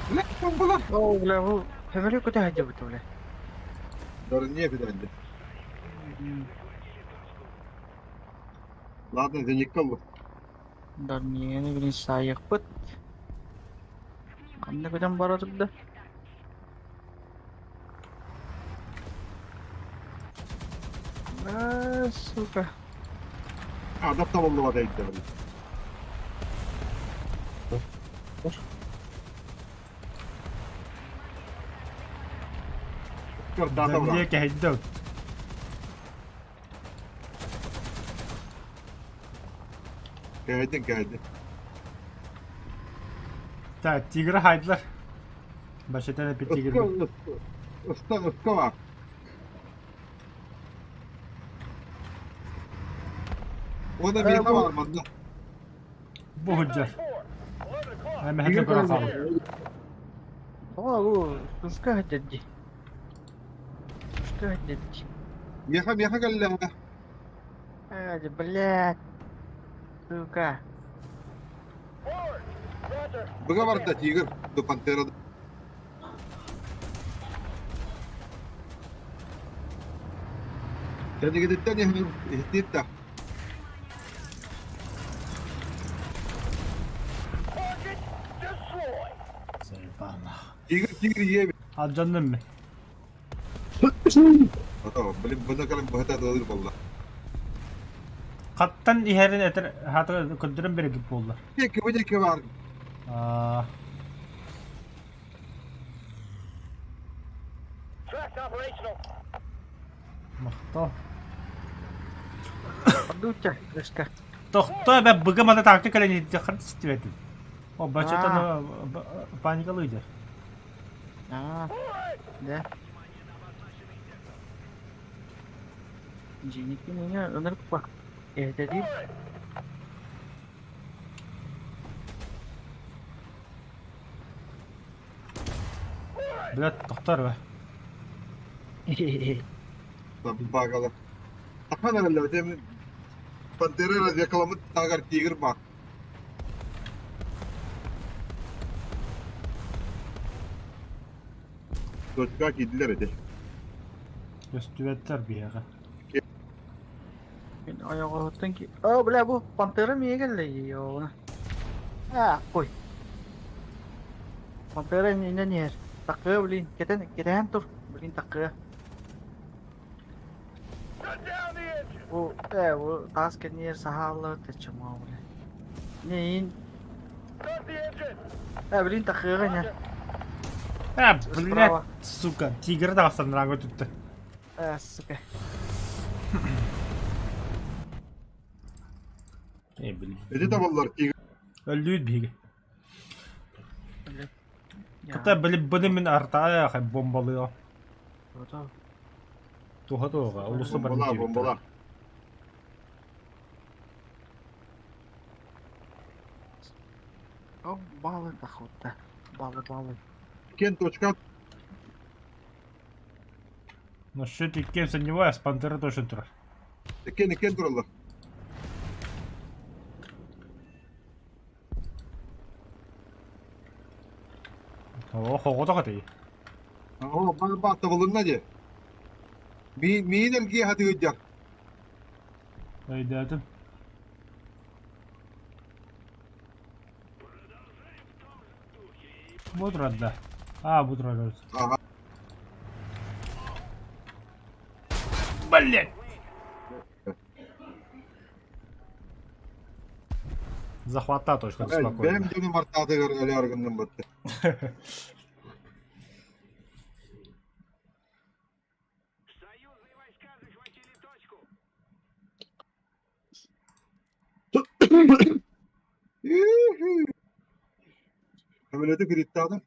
Бля, бомбалар. Оо, бля, бу көмөлө көтө сылдьыбыт, бля. Дорнье көтөндө. Ладно, зенитка ыллым. Дарнияны билин саайыахпыт. Ханна көтөн бара турда? А, сука. Адам табыллыбат эйдэ. Дарнье кэһэйдэ. Кэһэйдин, кэһэйдин. Так, тигры хайдылар. Башетен эпи тигр. Ыска, ыска бар. Оны миэхэ бар манна. Бу хыджар. Әмәһәтен көрөн хаалым. О, бу туска хаддадди. Туска хаддадди. Миэхэ, миэхэ кэллэ. А, блядь. Сука. Быга барда тигр, до пантера. Кэннигититтэн иһиттиир да. Тигр, тигр иэбит. Алдьанным мин. Ото, блин, бына кэлэн быһата тылыр буолла. Хаттан иһэрин этэр хата көрдөрөн бэригит буоллар. Диэки, бу диэки бар. Аа, махтал. Дутя, өскө. Тохто бэ быга мата таакка кэлэн иһитте хат истибэтим. О, бачатан паникалыйдыр. Аа, да. Дьиҥникин меня ынырык Эһэтэтиир. Блядь, тохтор бэ. Багала. Тахан эрэллэр, Пантера развекаламыт тагар тигр бар. Точка киирдилэр ити. Көстүбэттэр биһиэхэ. Мин ойоҕоһуттан ки... Оо, бля, бу пантера миэ кэллэ ёна. Аа, кой. Пантера иннинэн иһэр. Такыа, блин, кэтэн, кэтэһэн тур. Блин, такыа. Бу, э, бу таас кэннигэр саһааллар тэччэмаа, бля. Не, ин... Э, блин, такыаҕа иһэр. А, блядь, сука, тигр тахсан ранга түттэ. Э, сука. Э, блин. Ити табаллар тигр. Өллүүт биһиги. Кыта били быны мин артаая хай бомбалыа. Туха туха, улуста бар Бомбала, бомбала. О, баллы походу. Баллы, баллы. Кен точка. Насчет иккен сомневаюсь, пантера точно турар. Кен кен тураллар. О, хоҕото хатый. О, ба ба табылынна де. Мин мин эргиэ хатыгыдьар. Өйдөөтүм. Бу турар да. А, бу турар. Ага. Блять! Захвата точно Бэм спокойно. дьону мартаатыгар өлө аргынным бытты. Союзные войска захватили точку. Самолеты кириттаҕым.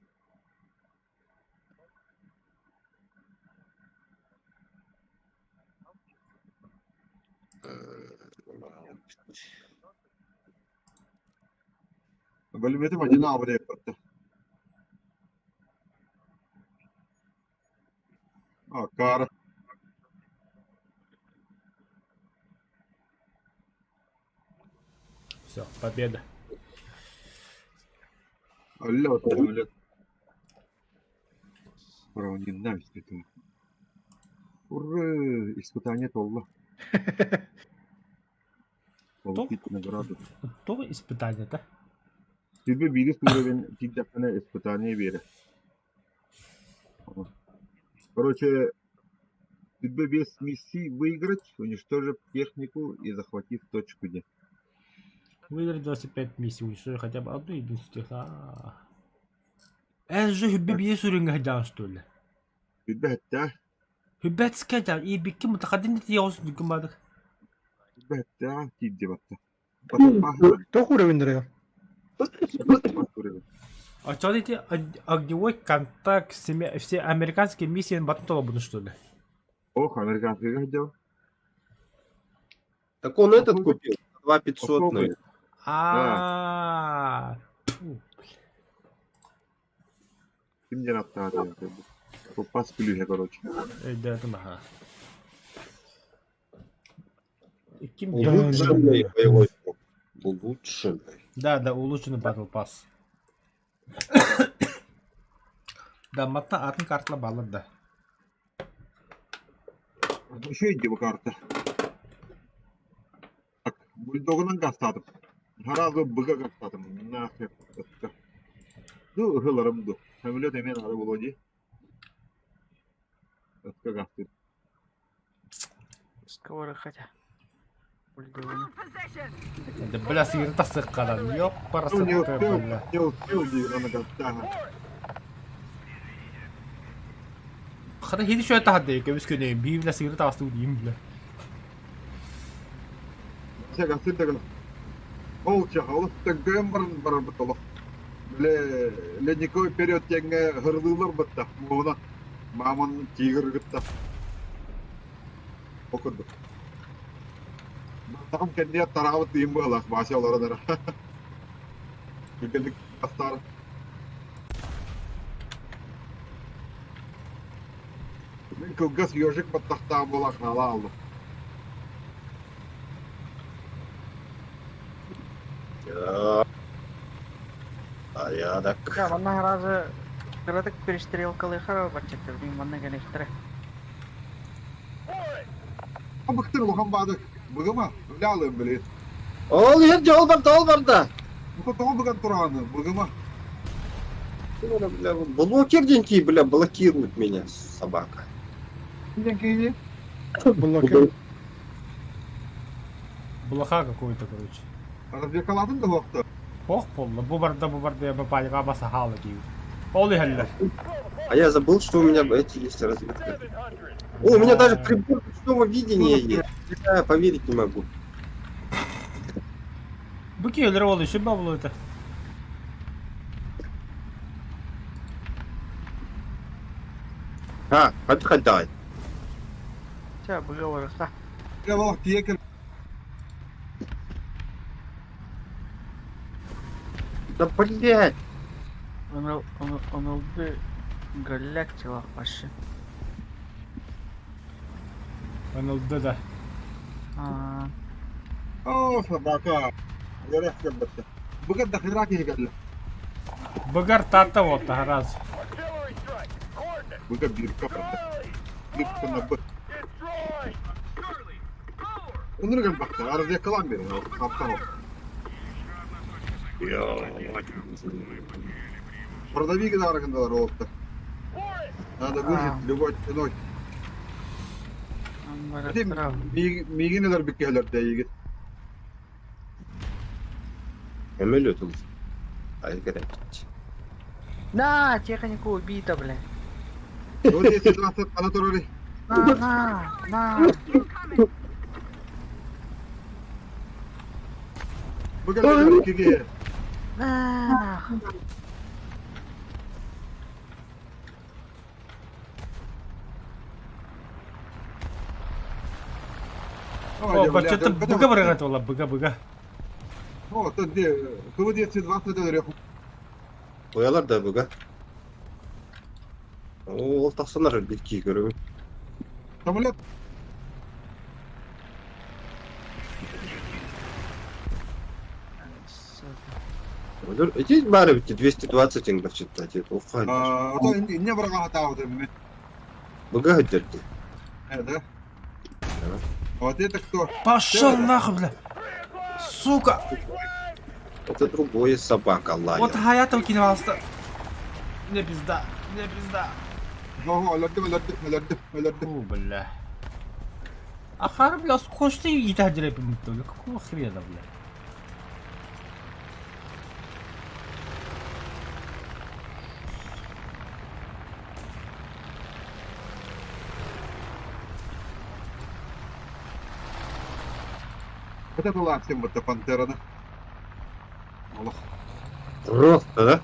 Бөлүмүөтүм одинаково диэппэттэр. Акаары. Все, победа. Алло, самолет. Уравнена испытание. Ура! Испытание толло. Получить награду. То испытание, да? Тебе биирис уровень тиийдэххинэ испытание биэрэр. Короче, тебе без миссии выиграть, уничтожив технику и захватив точку Д. Выиграть 25 миссий, уничтожив хотя бы одну единицу тех. А. Это же хүббэ биэс үрүҥҥэ сылдьаҕын что ли? Хүббэ эттээх, Хүббэтскэ дьа иирбиккин мутахадын тиийэҕин сүнньүккүн баадык. хүббэ эттээх тиийдэ батта. Батаппаах Туох уровеннара? уровень. А что эти огневой контакт все американские миссии батын толобуну что ли? Ох, американскийга сылдьабын. Так он этот купил, 2 500 Попробуй. А. Ким диэн аттаата Пас күлүүһэ короче. Өйдөөтүм аха. Ким диэн? Улучшенный боевой опыт. Улучшенный. Да, да, улучшенный Battle Pass. Да, матта атын картала баллар да. Еще иди бу карта. Так, бульдогунан гастаатым. Сразу быга гастаатым. Нахер. Ду ыһыларым ду. Самолет эмиэ наада буолуо дии. Ытка гастыыр. Скоро хотя. Бульдогуна. Да бля, сыыры тахсыаххадан. Ёп, Ну, не парасыпты, успел, бля. не успел дии, аны гастааха. Хата хини шөй тахады, көмүс күнү, бии бля сыыры таҕыстыы диим бля. Чэ, гастыыр да гына. Ол чэ, олус төҥкөйөн баран барарбыт олох. Бile ледниковый период диэҥҥэ һырылыылар бытта. Муна мамон тигр кытта. Ол курдук. Баттаҕым кэнниэ тараабыт ыйым быһалаах Вася олорон эрэ. Түргэнник бастаары. Мин кылгас ежик баттахтаах буола хаала хааллым. Порядок. Да, манна сразу кыратык перестрелкалыахха барчаттар, блин, манна кэлиэхтэрэ. Быктыр улахан баадык. Быгыма, үлэ алыам билигин. Ол иһэр дьэ ол барда, ол барда. Бука тоҕо быган тураҕыный, быгыма. Бля, блокер деньги, бля, блокирует меня, собака. Диэн киһини Блокер. Блоха какой-то, короче. развлекалаатын да суохта. Ох, полла, бу барда, бу барда, я паника басахала диир. Ол иһэллэр. А я забыл, что у меня эти есть разведка. О, у меня даже прибор ночного видения есть. Я поверить не могу. Бу киһилэр ол еще бабло это. А, отходай. Чэ, быга барыха. Дьэ, олох тиийэ кэл. Да блять. НЛД Галактила вообще. НЛД да. А, Оо, собака. Үөрэх кэлбэттэ. Быгар да хыраак киһи кэллэ. Быгар тарта вот раз. Artillery strike. Coordinates. Быга бииргэ барда. Charlie! Биир гына Destroy! Charlie! Four! Оннук элбэхтэр. Разведкалаан биэрэн хаптаах. Еще одна точка захвачена. Мы потеряли преимущество. Продавик гынаарыгындалар уолаттар. Forest! Надо выжить любой ценой. Ити бараттара. миигин өлөрбүт киһилэр эйигин. Самолет ыл. Ай, горячий. На, технику убита, бля. Ну, 220 ана турары. На, на, на. Бу кэлбит киһи. На, нахуй. О, баччата быга барыгат ола, быга быга. О, то где, КВ-220 это Қоялар да бұға. Ол тақсанар бір кей көрімін. Самолет. Эти бары бітті 220 теңге читать. Оққан. А то не врага там. Бұға хөддерді. Да? Вот это кто? Пошел нахуй, бля! Сука! Это другое собака лаяла. Вот Хаятов кинулся. Мне пизда, мне пизда. Ого, өлөрдүм, өлөрдүм, өлөрдүм, өлөрдүм. Фу, бля. А Хар, бля, сколько ты и так бля? Какого хрена, бля? Вот это лапсим, вот это пантера, да? Аллах. Просто, да?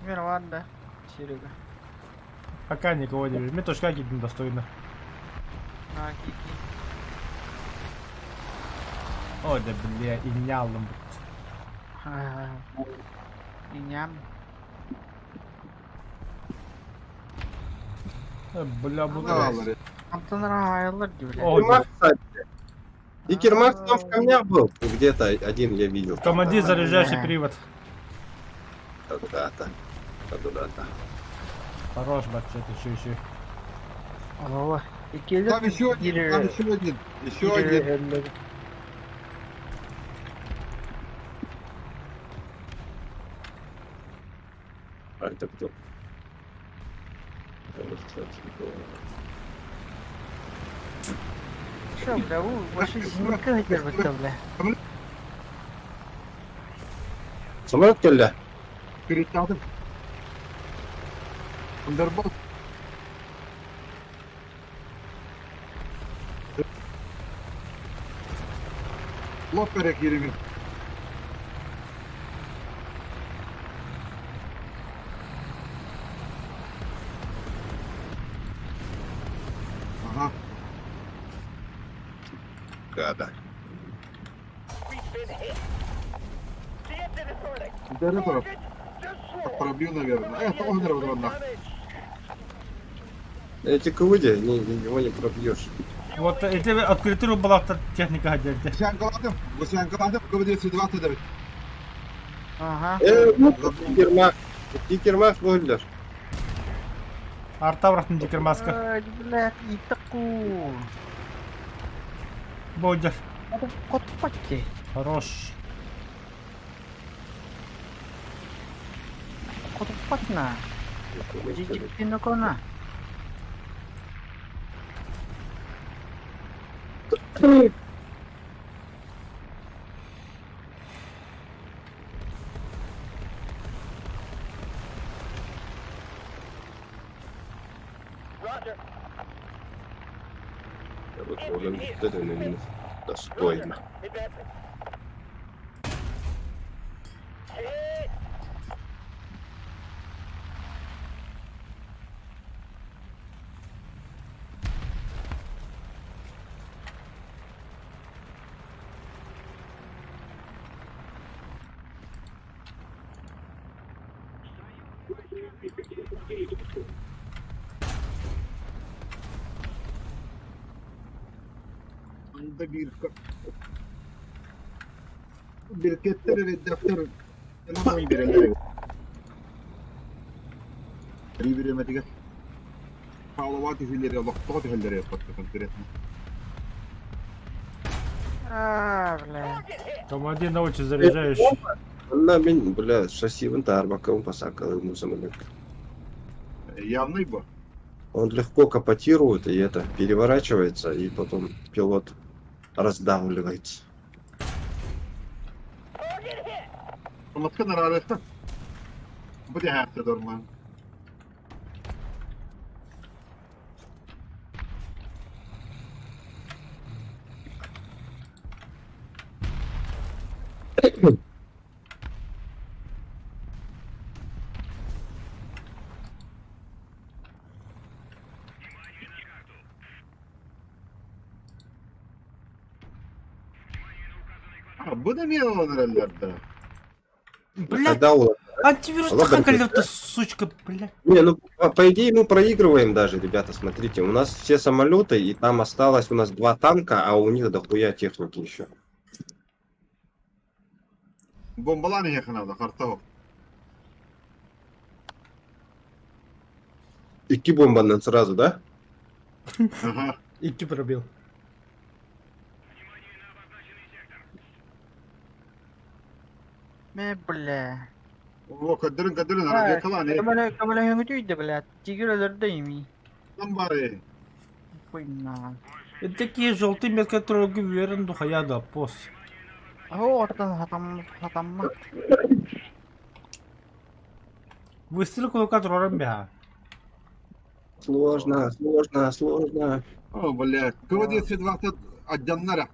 Мир, ладно, Серега. Пока никого не вижу. Мне тоже как недостойно. На, кики. О, да бля, и нялом. И ням. Бля, буду. Антон Райлер, бля. О, Макс, кстати. Икер Макс там в камнях был. Где-то один я видел. Командир, заряжающий привод. Когда-то. Когда-то. Хорош, бачет, еще, еще. Ого. Там еще один, там еще один, еще один. А это кто? Что, бля, у, ваши зенитка держит, бля. Самолет келді. Перетягнув. Андербол. Лоб перекиривін. Ага. Да, да. Генераторов. Пробил, наверное. Это он генератор, Эти КВД, не, его не пробьешь. Вот эти открытую была техника одежды. Гусянка Гусянка КВ-229. Ага. Дикермах. Дикермах бойлер. Артаврах на дикермаска. Ай, блядь, и такую. Бодер. Кот патти. Хорош. Кот патна. Дикпинокона. Вот он вот это достойно. Да бирка. Биркеттер ve defter. Tamam bireler. Biremedik. Павлова түһүллэри, олохтоох түһүллэри yapпатта конкретно. А, бля. Командир на очень заряжающий. Онна мен, бля, шассивын тарбаком посакал ему самолет. Явный был. Он легко капотирует и это переворачивается, и потом пилот раздавливается. Маска нарарыста. Бу дехәтте дорман. Бу да эмиэ ылан эрэллэр да. Блядь, Когда у- антивирус Алло, ты сучка, блядь. Не, ну по идее мы проигрываем даже, ребята, смотрите. У нас все самолеты, и там осталось у нас два танка, а у них дохуя техники еще. Бомбалаан иһиэххэ наада, харта Икки бомбанан сразу, да? Ага. Икки пробил. Мэ, бля. О, көрдөрүн көрдөрүн разведкалаан э. Көмөлө көмөлөһүҥүтүй да, блядь. Тигр өлөрдө ими. Там бары. Хуйна. Это такие желтые метки, которые уверен, духая да, пос. О, ортан хатам хатамма. Выстрел кулака трором бега. Сложно, сложно, сложно. О, блядь. КВ-220 отдяннара.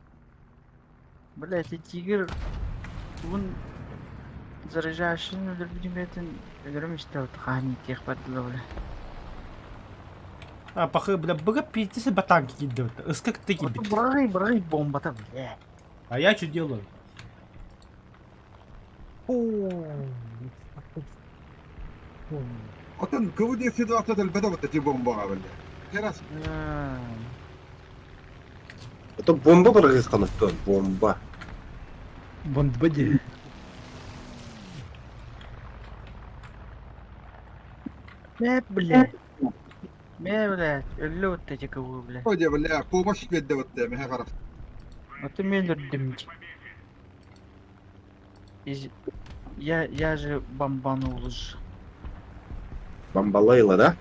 Блядь, и тигр. Вон заряжающий өлөрбүтүн бэтин өлөрүм истэ хаани тех бардыла бля. А, пахы, бля, быга пиздец батанки кидают. Как ты кибит. Бырагый бырагый бомбата бля. А я что делаю? Отон КВ-220 элбэтэ бутта ти бомбаҕа бля. Керас. Это бомба бырагыскан бомба. Бомба дии. Мэ бля. Мэ бля, өллө утта тикабы бля. О, дьэ, бля, помощь биэрдэ бутта, мэһэ харах. Вот мен өлөрдүм. Из... Я же бомбанул ж. Бомбалейла, да?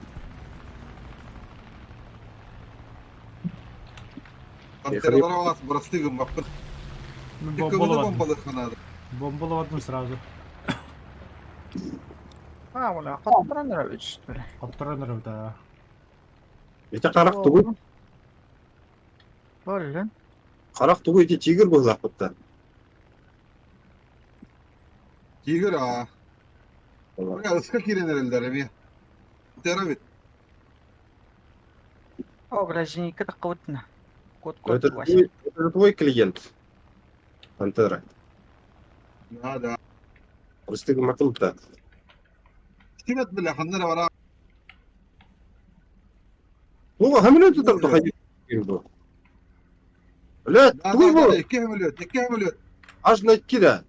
Пантералар алас бырастыы гыммаппын. Ну, КВ-ны бомбаловатым. бомбалыахха наада. Бомбаловатым сразу. А, бля, хотторон равич, бля. Хотторон да. Это харах тугуй, Боллун. харах тугуй эти тигр был западта. Тигр, а. Бля, ыска киирэн эрэллэр эмиэ. Пантера бит. О, бля, зенитка таккыбытна. Кот Но кот это, же Вася. твой, это же твой клиент. Пантера. Да, да. Просто да. Стимет, бля, ханна эрэ бараа. Ну, а хамилет там доходил. Бля, Да, твой да, да, был, икки самолет, икки самолет. аж на кида.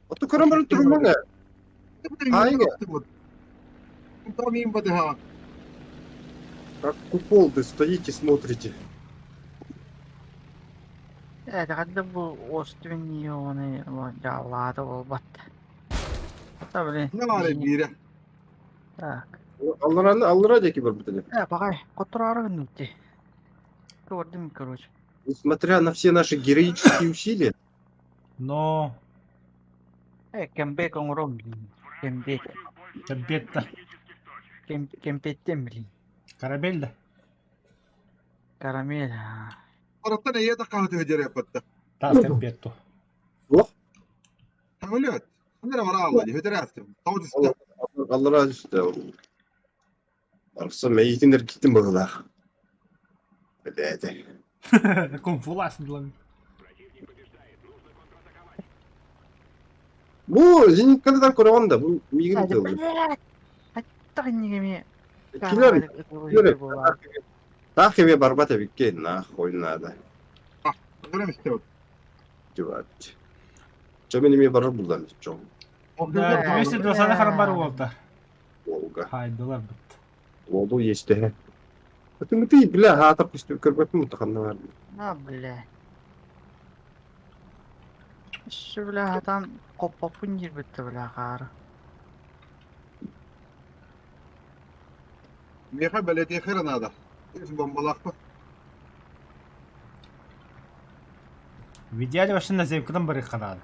А то карамар турмана. Айга. Там им бадыга. Как куколды стоите, смотрите. Э, хадда бу оствин оны жаллаата болбат. Та блин. Не баар биирэ. Так. Аллараны аллара деки бар бутыли. Э, багай, которары гыннты. Көрдүм, короче. Несмотря на все наши героические усилия, Но... Э, кембек оңором, блин. Кембек. Кемпетта. Кем кемпеттен, блин. Карамель да? Карамель. Бараттан эйэ такаһы түһэ дьэрэ Тас кемпетту. Самолет. Ханна эрэ бараа алла дии, хөтөрөөстүм. Тоҕо түстэ. аллара түстэ. Арса мейитин эргиттин быһылаах. Блядь. Кунг-фу ласın Бу зениткадан көрөҕүн да, бу миигин тылы. Аттак иннигеми. Килер, килер. Таах эбе барбат эбикке, нахуй надо. Көрөм истэбит. Девать. Чо мен эме барар булдам чоң. Да, 220 харамар болду. Волга. Хайдылар бит. Волду есть э. Ты ты, бля, хаатар күстү көрбөппүн мутаханна бар. А, бля. Şu бля хатан коппопун жирбитти бля кары. Миэхэ бэлэтиэхэ эрэ наада. Үс бомбалаахпыт. В идеале вообще на земкадан барыхха надо.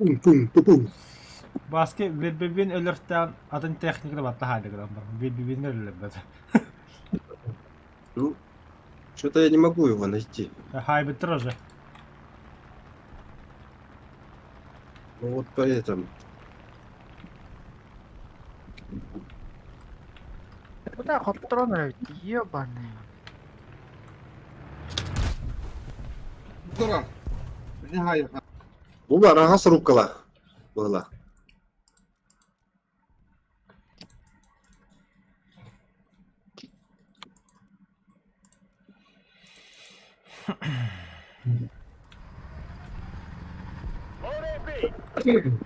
Пум пум пум пум. Баске вербебин өлөртөн атын техникада батта хайдыгынан бар. Вербебин өлөрбөт. Ну, что-то я не могу его найти. Хайбыттыр уже. Ну вот поэтому. Куда хотторон эбит, ебаный. Тура. Не хай. Бу араҕас руккалаах быһылаах.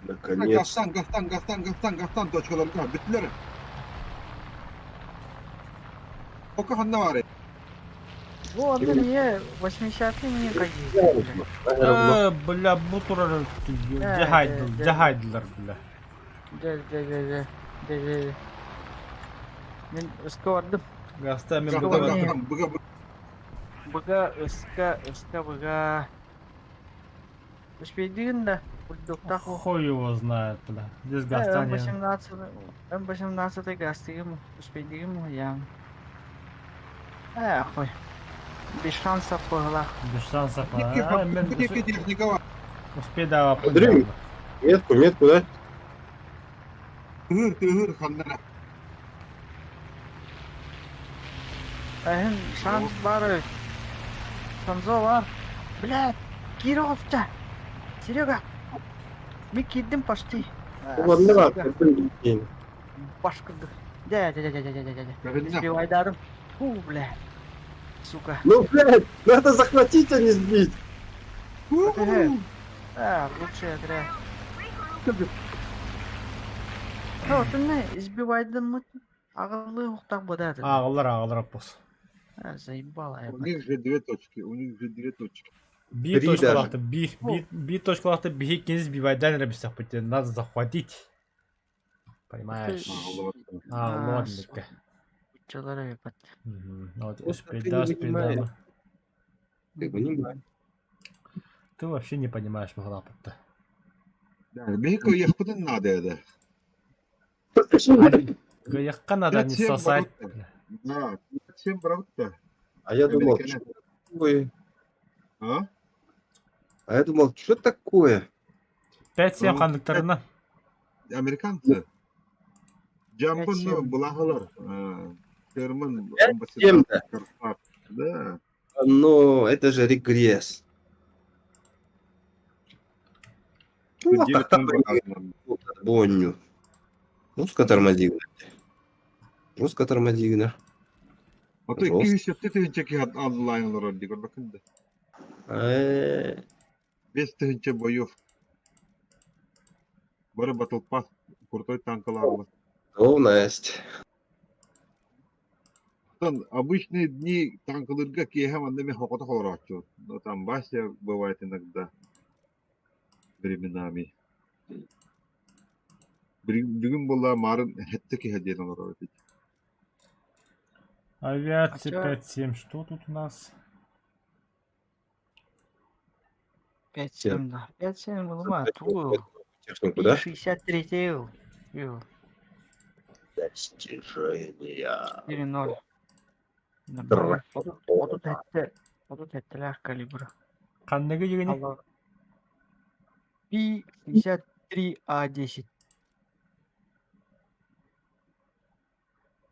Наконец. Gaztan, gaztan, gaztan, gaztan, gaztan точкаларга бүттүлэр. Пока ханна бар. Бу онно мне 80-й не какие. Э, бля, бу турар Э, дьаһайдылар, дьаһайдылар, бля. Дьэ, дьэ, дьэ, дьэ, дьэ, дьэ. Мин ыска бардым. Гаста мен Gaztan, бу бардым. gaztan, быга Быга, ыска, ыска, быга. Успейдигин да, курдуктах бу. Хуй его знает, бля. Здесь гаста не. М18, М18 гастыгым, успейдигим я. Э, хуй. Без шансов была. Без шансов. А, мен техника бар. успей да Андрей. Метку, метку, да? Тыгыр, тыгыр, ханна. Эһин шанс бар. Шанзо бар. Блядь, Кировча. Серега. Мен кирдим почти. Ладно, Сука, бар. Баш кырды. Дя, дя, дя, дя, дя, дя, дя, дя. Сбивайдарым. Фу, бля. Сука. Ну, блядь, надо захватить, а не сбить. А, лучший отряд. Ну, ты не избивайдым мы. Ағылы ұқтақ бұдады. Ағылар, ағылар аппос. А, заебала я. У них же две точки, у них же две точки. Би Три точкалахты, би, би, би точкалахты би кеніз бивайдан рабисах надо захватить. Понимаешь? А, ладно. Чалары ебать. Вот, Просто успей, ты да, не успей, понимаешь. да. Ты понимаешь. Ты вообще не понимаешь, Махлапа-то. Да, Мехико ехпытын надо это. Гаяққа надо не Зачем сосать. бороться? Да, всем правда. А я думал, что такое? А? А я думал, что такое? 5-7 Ну, хандыктарына. Американцы. Джамбын 5-7. булахалар. Шерман 5-7, да. Да. Но это же регресс. Ну, а так там Бонню. Жестко тормози, блядь. Жестко тормози, да. А то 207 тыһынча киһи онлайн олорор дии көрбөккүн да. Э, 5 тыһынча боев. Бары батылпас крутой танкаларлар. О, Настя. Оттон обычные дни танкалырга киэһэ манна мен хокото холорооччу. Но там Вася бывает иногда временами. Бүгүн буолла марын хэтте киһэ диэн олорор эбит. Авиация А чё? 5-7. Что тут у нас? 5-7, да. 5-7 было ма, ту. Технику, да? 63 ил. Достижения. 4-0. Дра. Отут этте. Отут эттелер калибр. Қандығы дегені? Алла. Пи-53А10.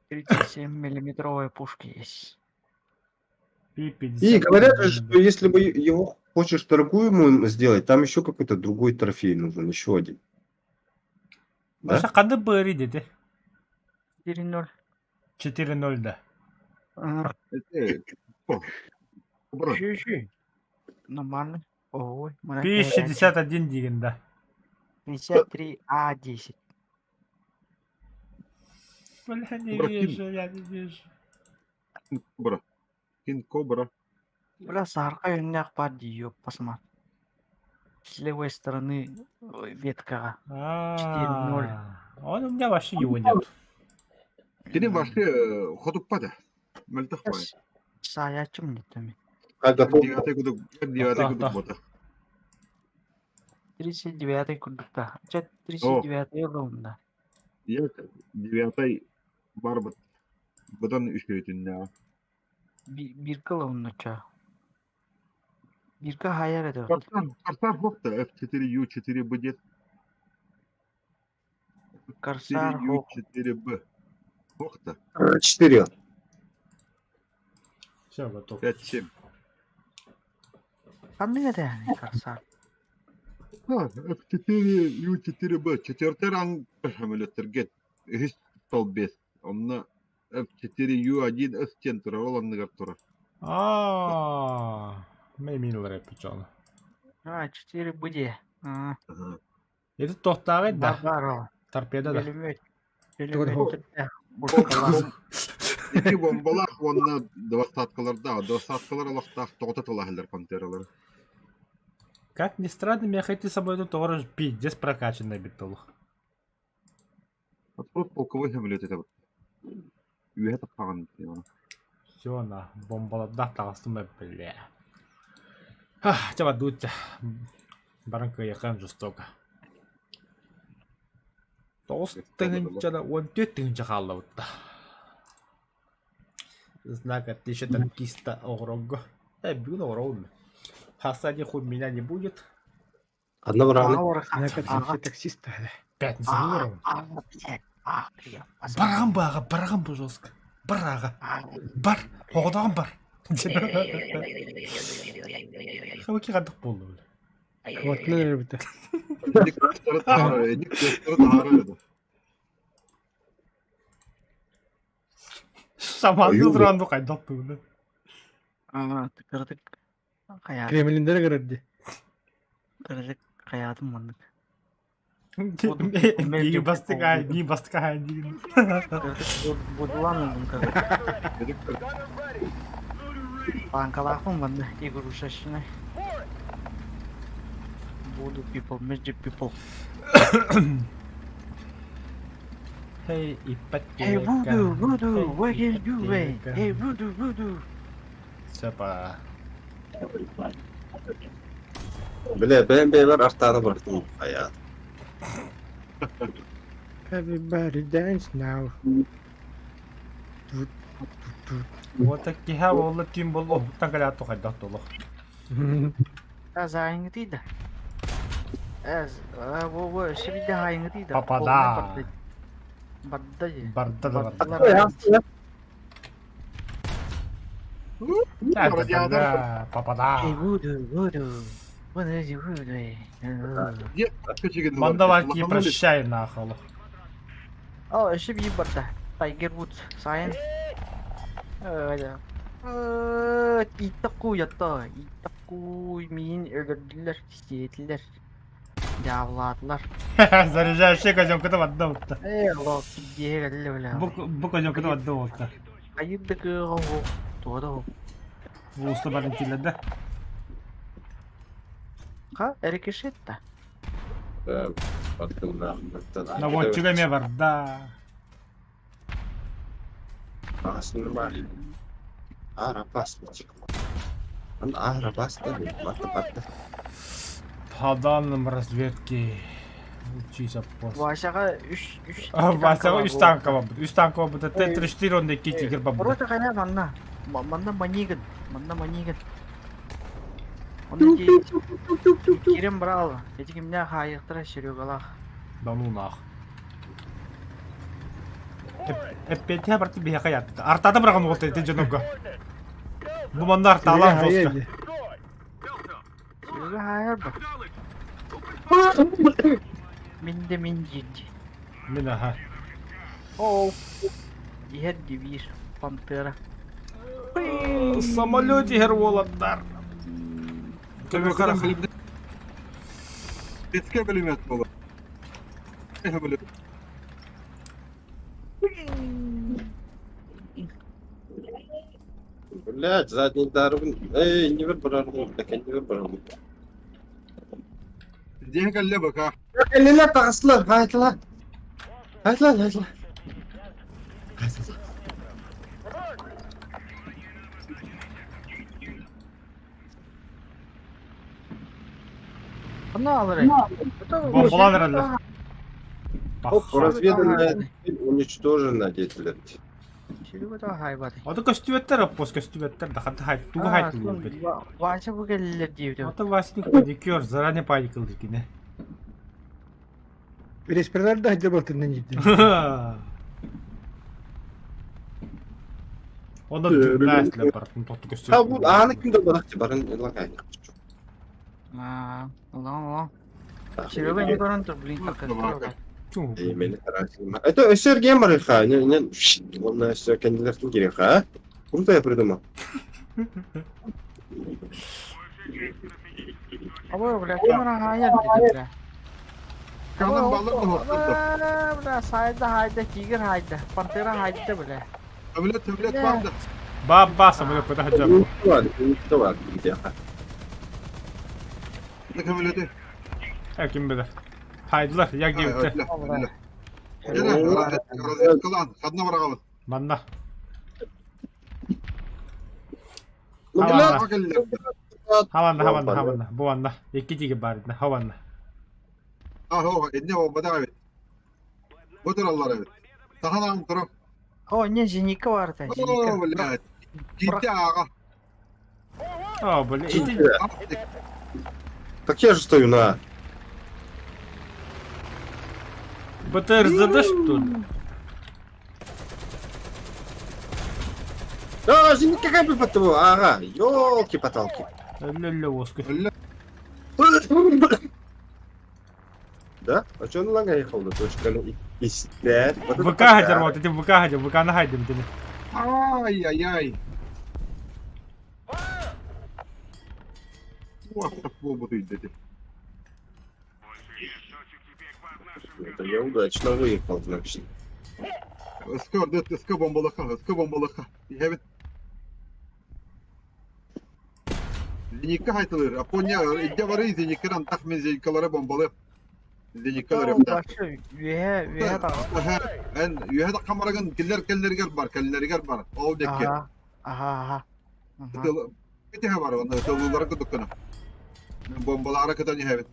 37 миллиметровая пушка есть. Пи-50. И говорят же, что если бы его хочешь торгуемым сделать, там еще какой-то другой трофей нужен, еще один. Да? Маша қанды бұры деді? 4-0. 4-0 да. Ага. Это, о, бро, Еще, еще. Нормально. Ой, Пи-61 деген да. 53А10. Бля, не Бро, вижу, я не вижу. Кобра. Кинг Кобра. Бля, сарка юннях бар дии, посмотри. С левой стороны ветка. 4-0. А, Он у меня вообще его нет. Кини башка хотуппата. Мөлтөх бай. Саячым не төми. А готов. Девятый кудук, девятый кудук бота. 39-й курдукта. Ча 39-й ылымда. Я девятый барбат. Бұдан үшкөйтүннә. Бир кылымны ча. Бирка хайар эде. Корсан, Корсан бокта F4U4 будет. Корсар Хок. 4Ю4Б. Ох-то. 4. Все, готов. 5-7. Ханнык этэ Корсар? А, F4Ю4Б. Четвертый ранг самолеттерге. Үһүс столбец. Онно F4Ю1 С диэн турар, ол анныгар турар. Аа, мен минулар эппит дьоно. А, 4 буде. А, Ага. Ити туохтааҕый да? Баар Торпеда да? Бөлүмүөт. Тугу Бөлүмүөт пушкалаах. Икки бомбалаах уонна двадцаткалардаах. Двадцаткалар олохтоох тоҕото тылаһаллар пантералары. Как ни странно, миэхэ ити самолету тоҕо пиздец прокачанный эбит толух. Вот просто полковой самолет это вот. Үөһэ таххаҕын Все на бомбалардаах таҕыстым бля. Чэ бардыбыт баран кыайыаххын жестоко. 9 тыһыынча 14 тыһыынча хааллыбыт да. Знак отличия танкиста оҕорорго. Э, бүгүн оҕоробун. Хасани хуй меня не будет. Одна браны. Знак отличия таксиста. Пятница оҕоробун. Бараҕын бааҕа, бараҕын бу жестко. Бар аҕа. Бар. Оҕодоҕун бар. Хабаки хаддах буолла бile. Хватынан эрбите. Эник көстөрө таһаарар, эник көстөрө таһаарар еді. Саманды туран бу хайдах буолла. Аа, кыратык хайаатым. Кремлиндер көрөрдü. Кыратык хайаатым маннык. Биги бастык ай, биги бастык ай диин. Кыратык будулан ылдым кыратык. Эник Банкалаахпын манна игрушечный. Буду people, magic people. Hey, Hey ипотека. voodoo, voodoo, Hey, what can you do? Hey, ипотека. hey voodoo, voodoo. Сапа. Бля, БМБ-лар артааны бырахтым. Hayat. Everybody dance now. Вот киһэ буолла түүн буолла уһуктан кэлээт тухайдах толох. Аз айыңытыйда. Аз, во во, өссө биирдэ хаайыҥытыйда. Папада. Барда дии. Барда да барда. Бардылар. Да, папада. Hey voodoo, voodoo. What is you voodoo? Мандаваки прощай нахуй. О, өссө биир барда. Tiger Woods, сайын. Э, э, иттакку ятта, иттакку миин өлөрдүлэр, сиэтилэр. Дьаабылаатылар. Заряжающий козёнката барда бутта. Э, лоо, киһи кэллэ бля. Бу бу козёнката барда бутта. Хайыр да кыаҕа суох, туга да суох. Уусту баран киллэрдэ. Ха, рикошет да. Наводчик эмиэ барда. Нормально. Арабас. Арабас. Барда, барда. По данным разведки, учись пост. Васяҕа үс үс А, Васяҕа үс танка барбыт. Үс танка барбыт. Т-34 онда икки тигр барбыт. Рота хайа манна. Манна манигин. Манна манигин. Онно ки кирем брал. Эти кимнээх хаайыахтара Серегалаах. Да ну нах. Эппиэтиһэ барты биһиэхэ яппыта. Артата быраҕан уолта ити дьонуга. Бу манна артаалаах жестко. Серега хаайар ба. Мин де мин диир. Мин аха. Оо. Иһэр дибиир. Пантера. Самолет иһэр уолаттар. Көмө харах. Детский пулемет было. Самолет. Блядь, задний дарбын. Эй, не выбрал, так я не выбрал. Дьиэ кэллэ бака. Кэллилэр таҕыстылар, хаайтылар. Хаайтылар, хаайтылар. Хаайтылар. Ханна алар Бомбалан эрэллэр. Оп, разведанная цель уничтожена, деятель. Серега да хаайбат. Ото көстүбэттэр оппос көстүбэттэр да ханта хай тугу хайтылар бит. Вася бу кэллилэр диэбитим. Ото Васник паникер, заранее паникал дикине. Респиратордар да сылдьар буолтуннан дьиттин. Онно дымнаах бартын тотту көстөр. А бу ааны ким да барах барын лагай. Аа, улахан улахан. Серега не көрөн тур, блин, как это. Мени тарасим. Это өссө эрген барыха. Не не онна өссө кендилерин керек, а? Круто я придумал. Абы, бля, камера хайар диди, бля. Канан баллар да хоттор. Бля, сайда хайда, тигр хайда, пантера хайда, бля. Самолет, самолет бар да. Ба ба самолет куда хаджар. Бар, бар, где. Самолеты. Ә ким билер. Хайдылар, як диэбиттэр. Разведкалаан, ханна бараҕабыт? Манна. Ну, Хаванна. Кэллэр. Хаванна, хаванна, хаванна. Бу анна. Икки тиги бар итинэ. Хаванна. Аһо, инне буолбатах эбит. Бу тураллар эбит. Сахан турар. О, не, зенитка бар-то, О, зенитка. блядь. Киттэ ааҕа. О, бля, ити Так я же стою на. БТРЗД что ли? А, зенитка какая бы под Ага, елки-поталки. Лөллө уоску. Да? А что он лагай ехал? Да, точка, ну, и пять. Вот это ВК хадер, подарок. вот эти ВК хадер, ВК на хайдем тини. Ай-яй-яй. Буолбут үйдети. Это я удачно выехал, значит. Ыска ордет, ыска бомбалаха, ыска бомбалаха. Иһэбит. Зенитка хайтылыр. Апоня, идде бары зениткаран тах мен зениткалары бомбалып. Зениткалары да. Башы, үөһэ, үөһэ таҕыс. Эн үөһэ да камарагын киллер келлергер бар, келлергер бар. Ол декке. Аха, аха, аха. Битеһэ бар, онно тыллары кытыккына. Бомбалары кытан иһэбит.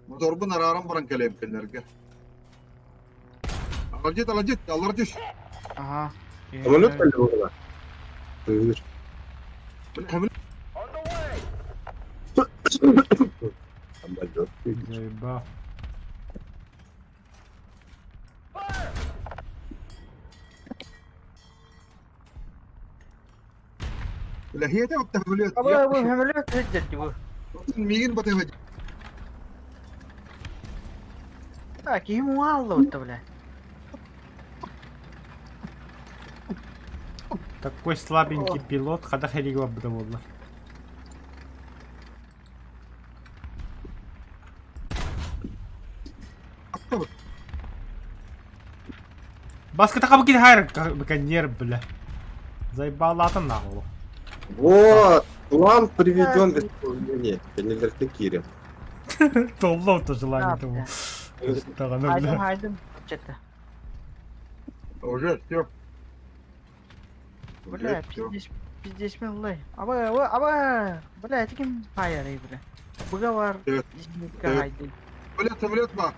Моторбун арааран баран кэлиэм келлерге. Алжит, алжит, аллар түш. Аха. Самолет полетел? Ты Самолет. Заебал. Лэхиэтэ самолет. Абы, бу самолет сылдьар бу. Миигин батыһа. А, киһи муҥаалла бутта, бля. Такой слабенький пилот, хада херигла бдаволла. Баска такабы кит хайр, баконьер, бля. Заебал нахуй. Вот, план приведен в исполнение. Кеннелер Кире. Толло-то желание того. Хайдым, хайдым. Чета. Уже все. Бля, пиздец, пиздец мен лай. Абы, абы, абы. Бля, это ким хайар, бля. Быга бар, зенитка хайды. Бля, самолет бар.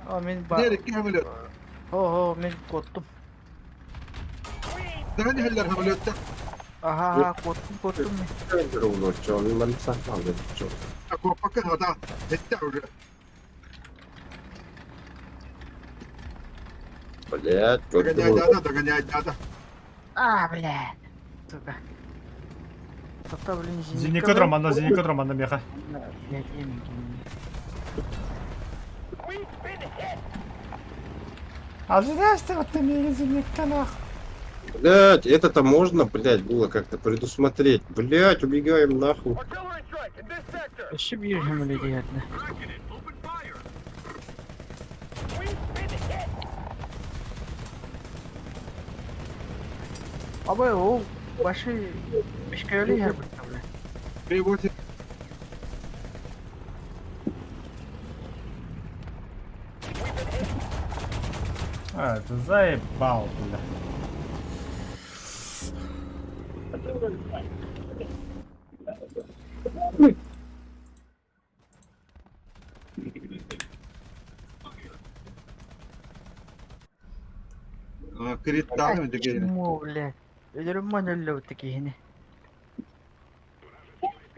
О, мен бар. Нерекке самолет. О, о, мен коттум. Daha ne самолетте? Аха, аха, коттум, коттум мен. Копака хата. Хетте уже. Блять, Догоняй, да, догоняй, да. А, бля. Сука. Тоқта, блин, Зенитка дромана, зенитка дромана меха. Блядь, я не А здравствуйте, вот ты зенитка нах. Блять, это-то можно, блять, было как-то предусмотреть. Блять, убегаем нахуй. Еще bir самолет ятна. Абы, ол башы бешкөлі хер бля. Переводит. А, это заебал, бля. Криттаны деген. Чмо, бля. Өлөрүм ман өллө бутта киһини.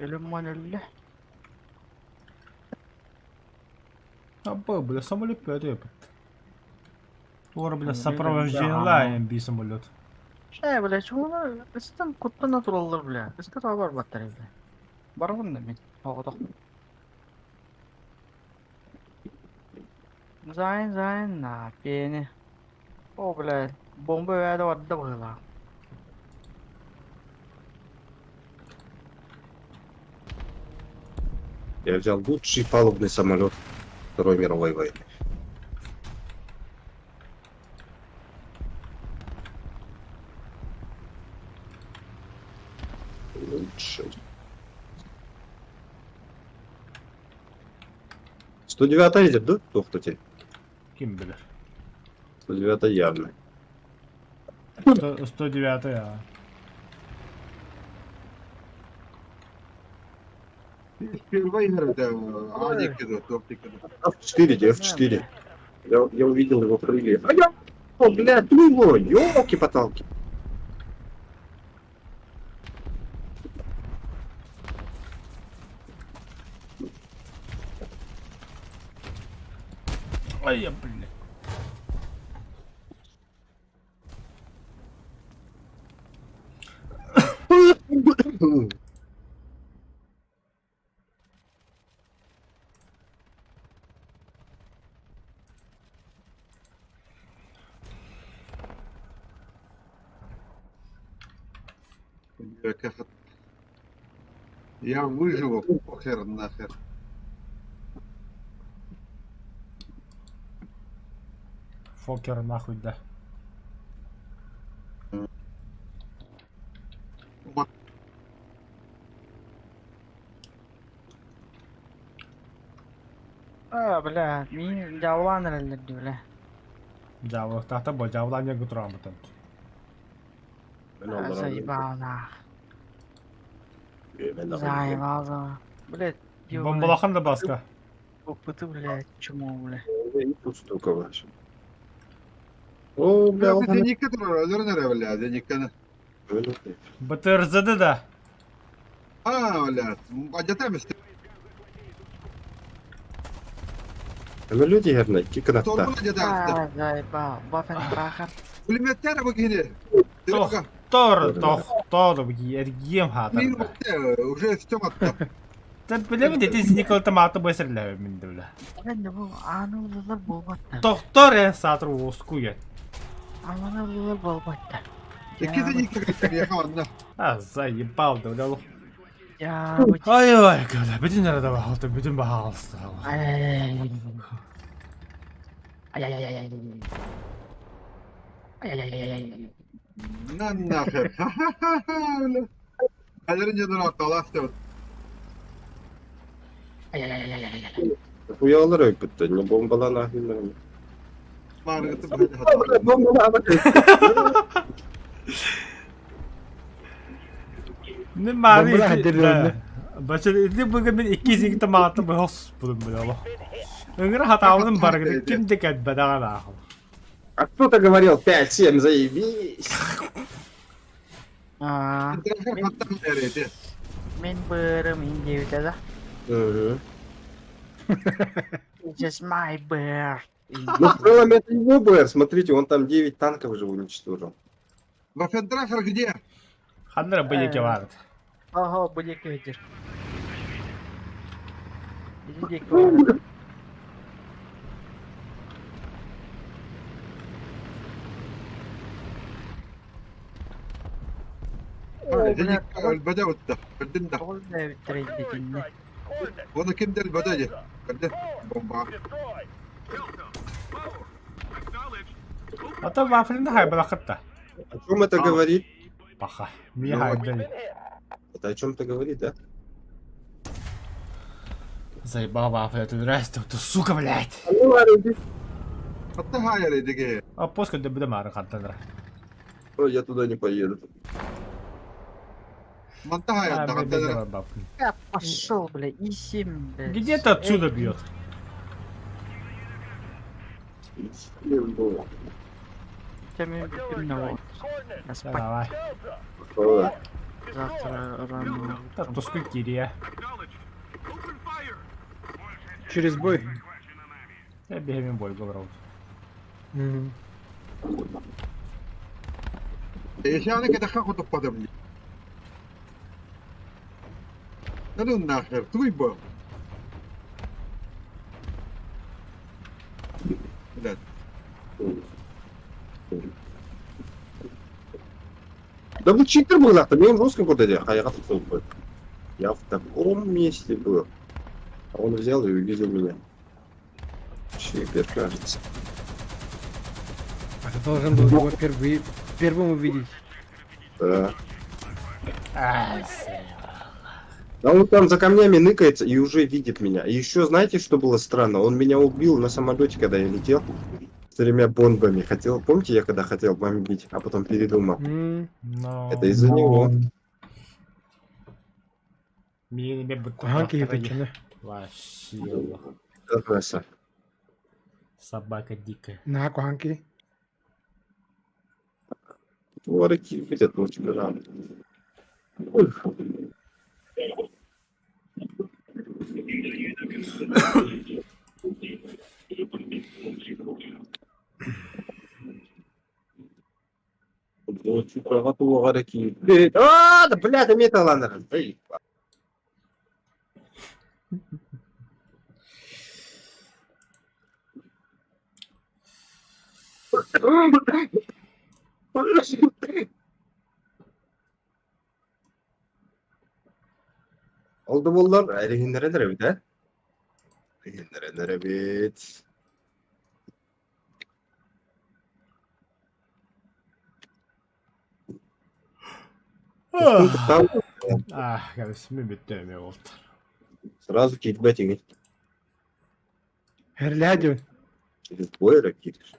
Өлүм ман өллө. Абы, бля, самолет пөтө Туора, бля, сопровождение би самолет. Э, бля, чугуна ыстан куттана тураллар, бля. Ыска таба барбаттар, бля. Барабын да мин. Оҕотох. Зайн, зайн, на, пени. О, бля, бомба бэйэ барда быһыылаах. Я взял лучший палубный самолет Второй мировой войны. Лучший. 109 идет, да? Кто теперь? Ким билэр? 109 явно. 109 а. Впервые это Адик это, топтик это. F4, F4. Я увидел его крылья. А я... О, бля, его, ёлки-поталки. Ай, я, блядь. Я выживу, похер нахер. Фокер нахуй, да. А, бля, мин дьаалаан эрэллэр дии, бля. Дьаабылыктаахтар бо дьаабылаан диэн кутурааммытын. Ben Заебал нах. Заебал, за. Блядь, ёбаный. Бомбалахан да баска. Опыты, блядь, чмо, бля. Штука ваша. О, бля, он... Зенитка турар, өлөрөн бля, зенитканы. БТРЗД да. А, бля, адята эмес. Люди герна, кикнатта. Торбун адята. А, заебал. Ваффенбрахер. Пулеметтер бу кини. Тохтор, тохтор, эргием хаатар. Мин уже все атта. Та билэбин ити Николта маата бэсэрлэбэ мин да бля. Мен де бу аны ыллылар буолбаттар. Тохтор эн саатыр уоскуйан. Аны ыллылар буолбаттар. Икки зенитка яханна. А, заебал да бля. Я Ай ой, бля, бүтүн арада баалты, бүтүн баалысты. Ай. Ай-яй-яй-яй. Ай-яй-яй-яй. На нахер. Хәлерин жадыр аталасты. Ай-яй-яй-яй. Хуялар өйпүттө, не бомбалан ахын. Маргыты Бомбалан. Не мары. Бомбалаан хадерлерine. Бача ити бүгүн мен 202 мааты бохос булум бля. Өңөр хатаабын баргы ким де кәтбәдәгән ахыл. А кто-то говорил 5-7, заебись. А, мен бырым индебите да. Угу. It's just my bear. Ну, в целом это его БР, смотрите, он там 9 танков же уничтожил. Вафендрахер где? Ханнара быйыке бар. Ага, бу диэки видер. Иди диэки бар. Зенитка өлбөдө утта. Көрдүм да. Ол да бүтүрейдитинне. Оны кимдер өлбөдө же. Көрдүм. Бомба. Ата вафлин хайбалакытта. О чем это говорит? Паха. Ми хайбали. Это о чем-то говорит, да? Заебал вафля, ты нравится, ты сука, блядь. Атта хайыр эдиге. А поска да буде мары хаттанра. Ой, я туда не поеду. Манта хайыр да. Я пошел, бля, и 7, бля. Где-то отсюда бьет. Я спать Давай. завтра рано. Та тоскуй Кирия. Через бой. Биһэмин бойго барабыт. Эшаны кэтэххэ хотуппатым дии. Да ну нахер, туй был. Блядь. Да вы читер был, нахуй, мен русском куда я, а я был. Я в таком месте был. А он взял и увидел меня. Читер, кажется. А ты должен был его впервые, первым увидеть. Да. А, Да он там за камнями ныкается и уже видит меня. И еще знаете, что было странно? Он меня убил на самолете, когда я летел. С тремя бомбами. Хотел, помните, я когда хотел бомбить, а потом передумал. М, Но... Это из-за него. Миени мен Куһаҕан киһи точно. Вообще. Краса. Собака дикая. Наһаа куһаҕан киһи. Ворики видят, ну тебе рано. Ой. А, да бля, да металланер. Oldu bunlar. Erihinlere bir de. Erihinlere bit. Там Ah, кәбесме бүттө эме болду. сразу кикбетинг. Хэрлээ диэн. Через двое кидешь.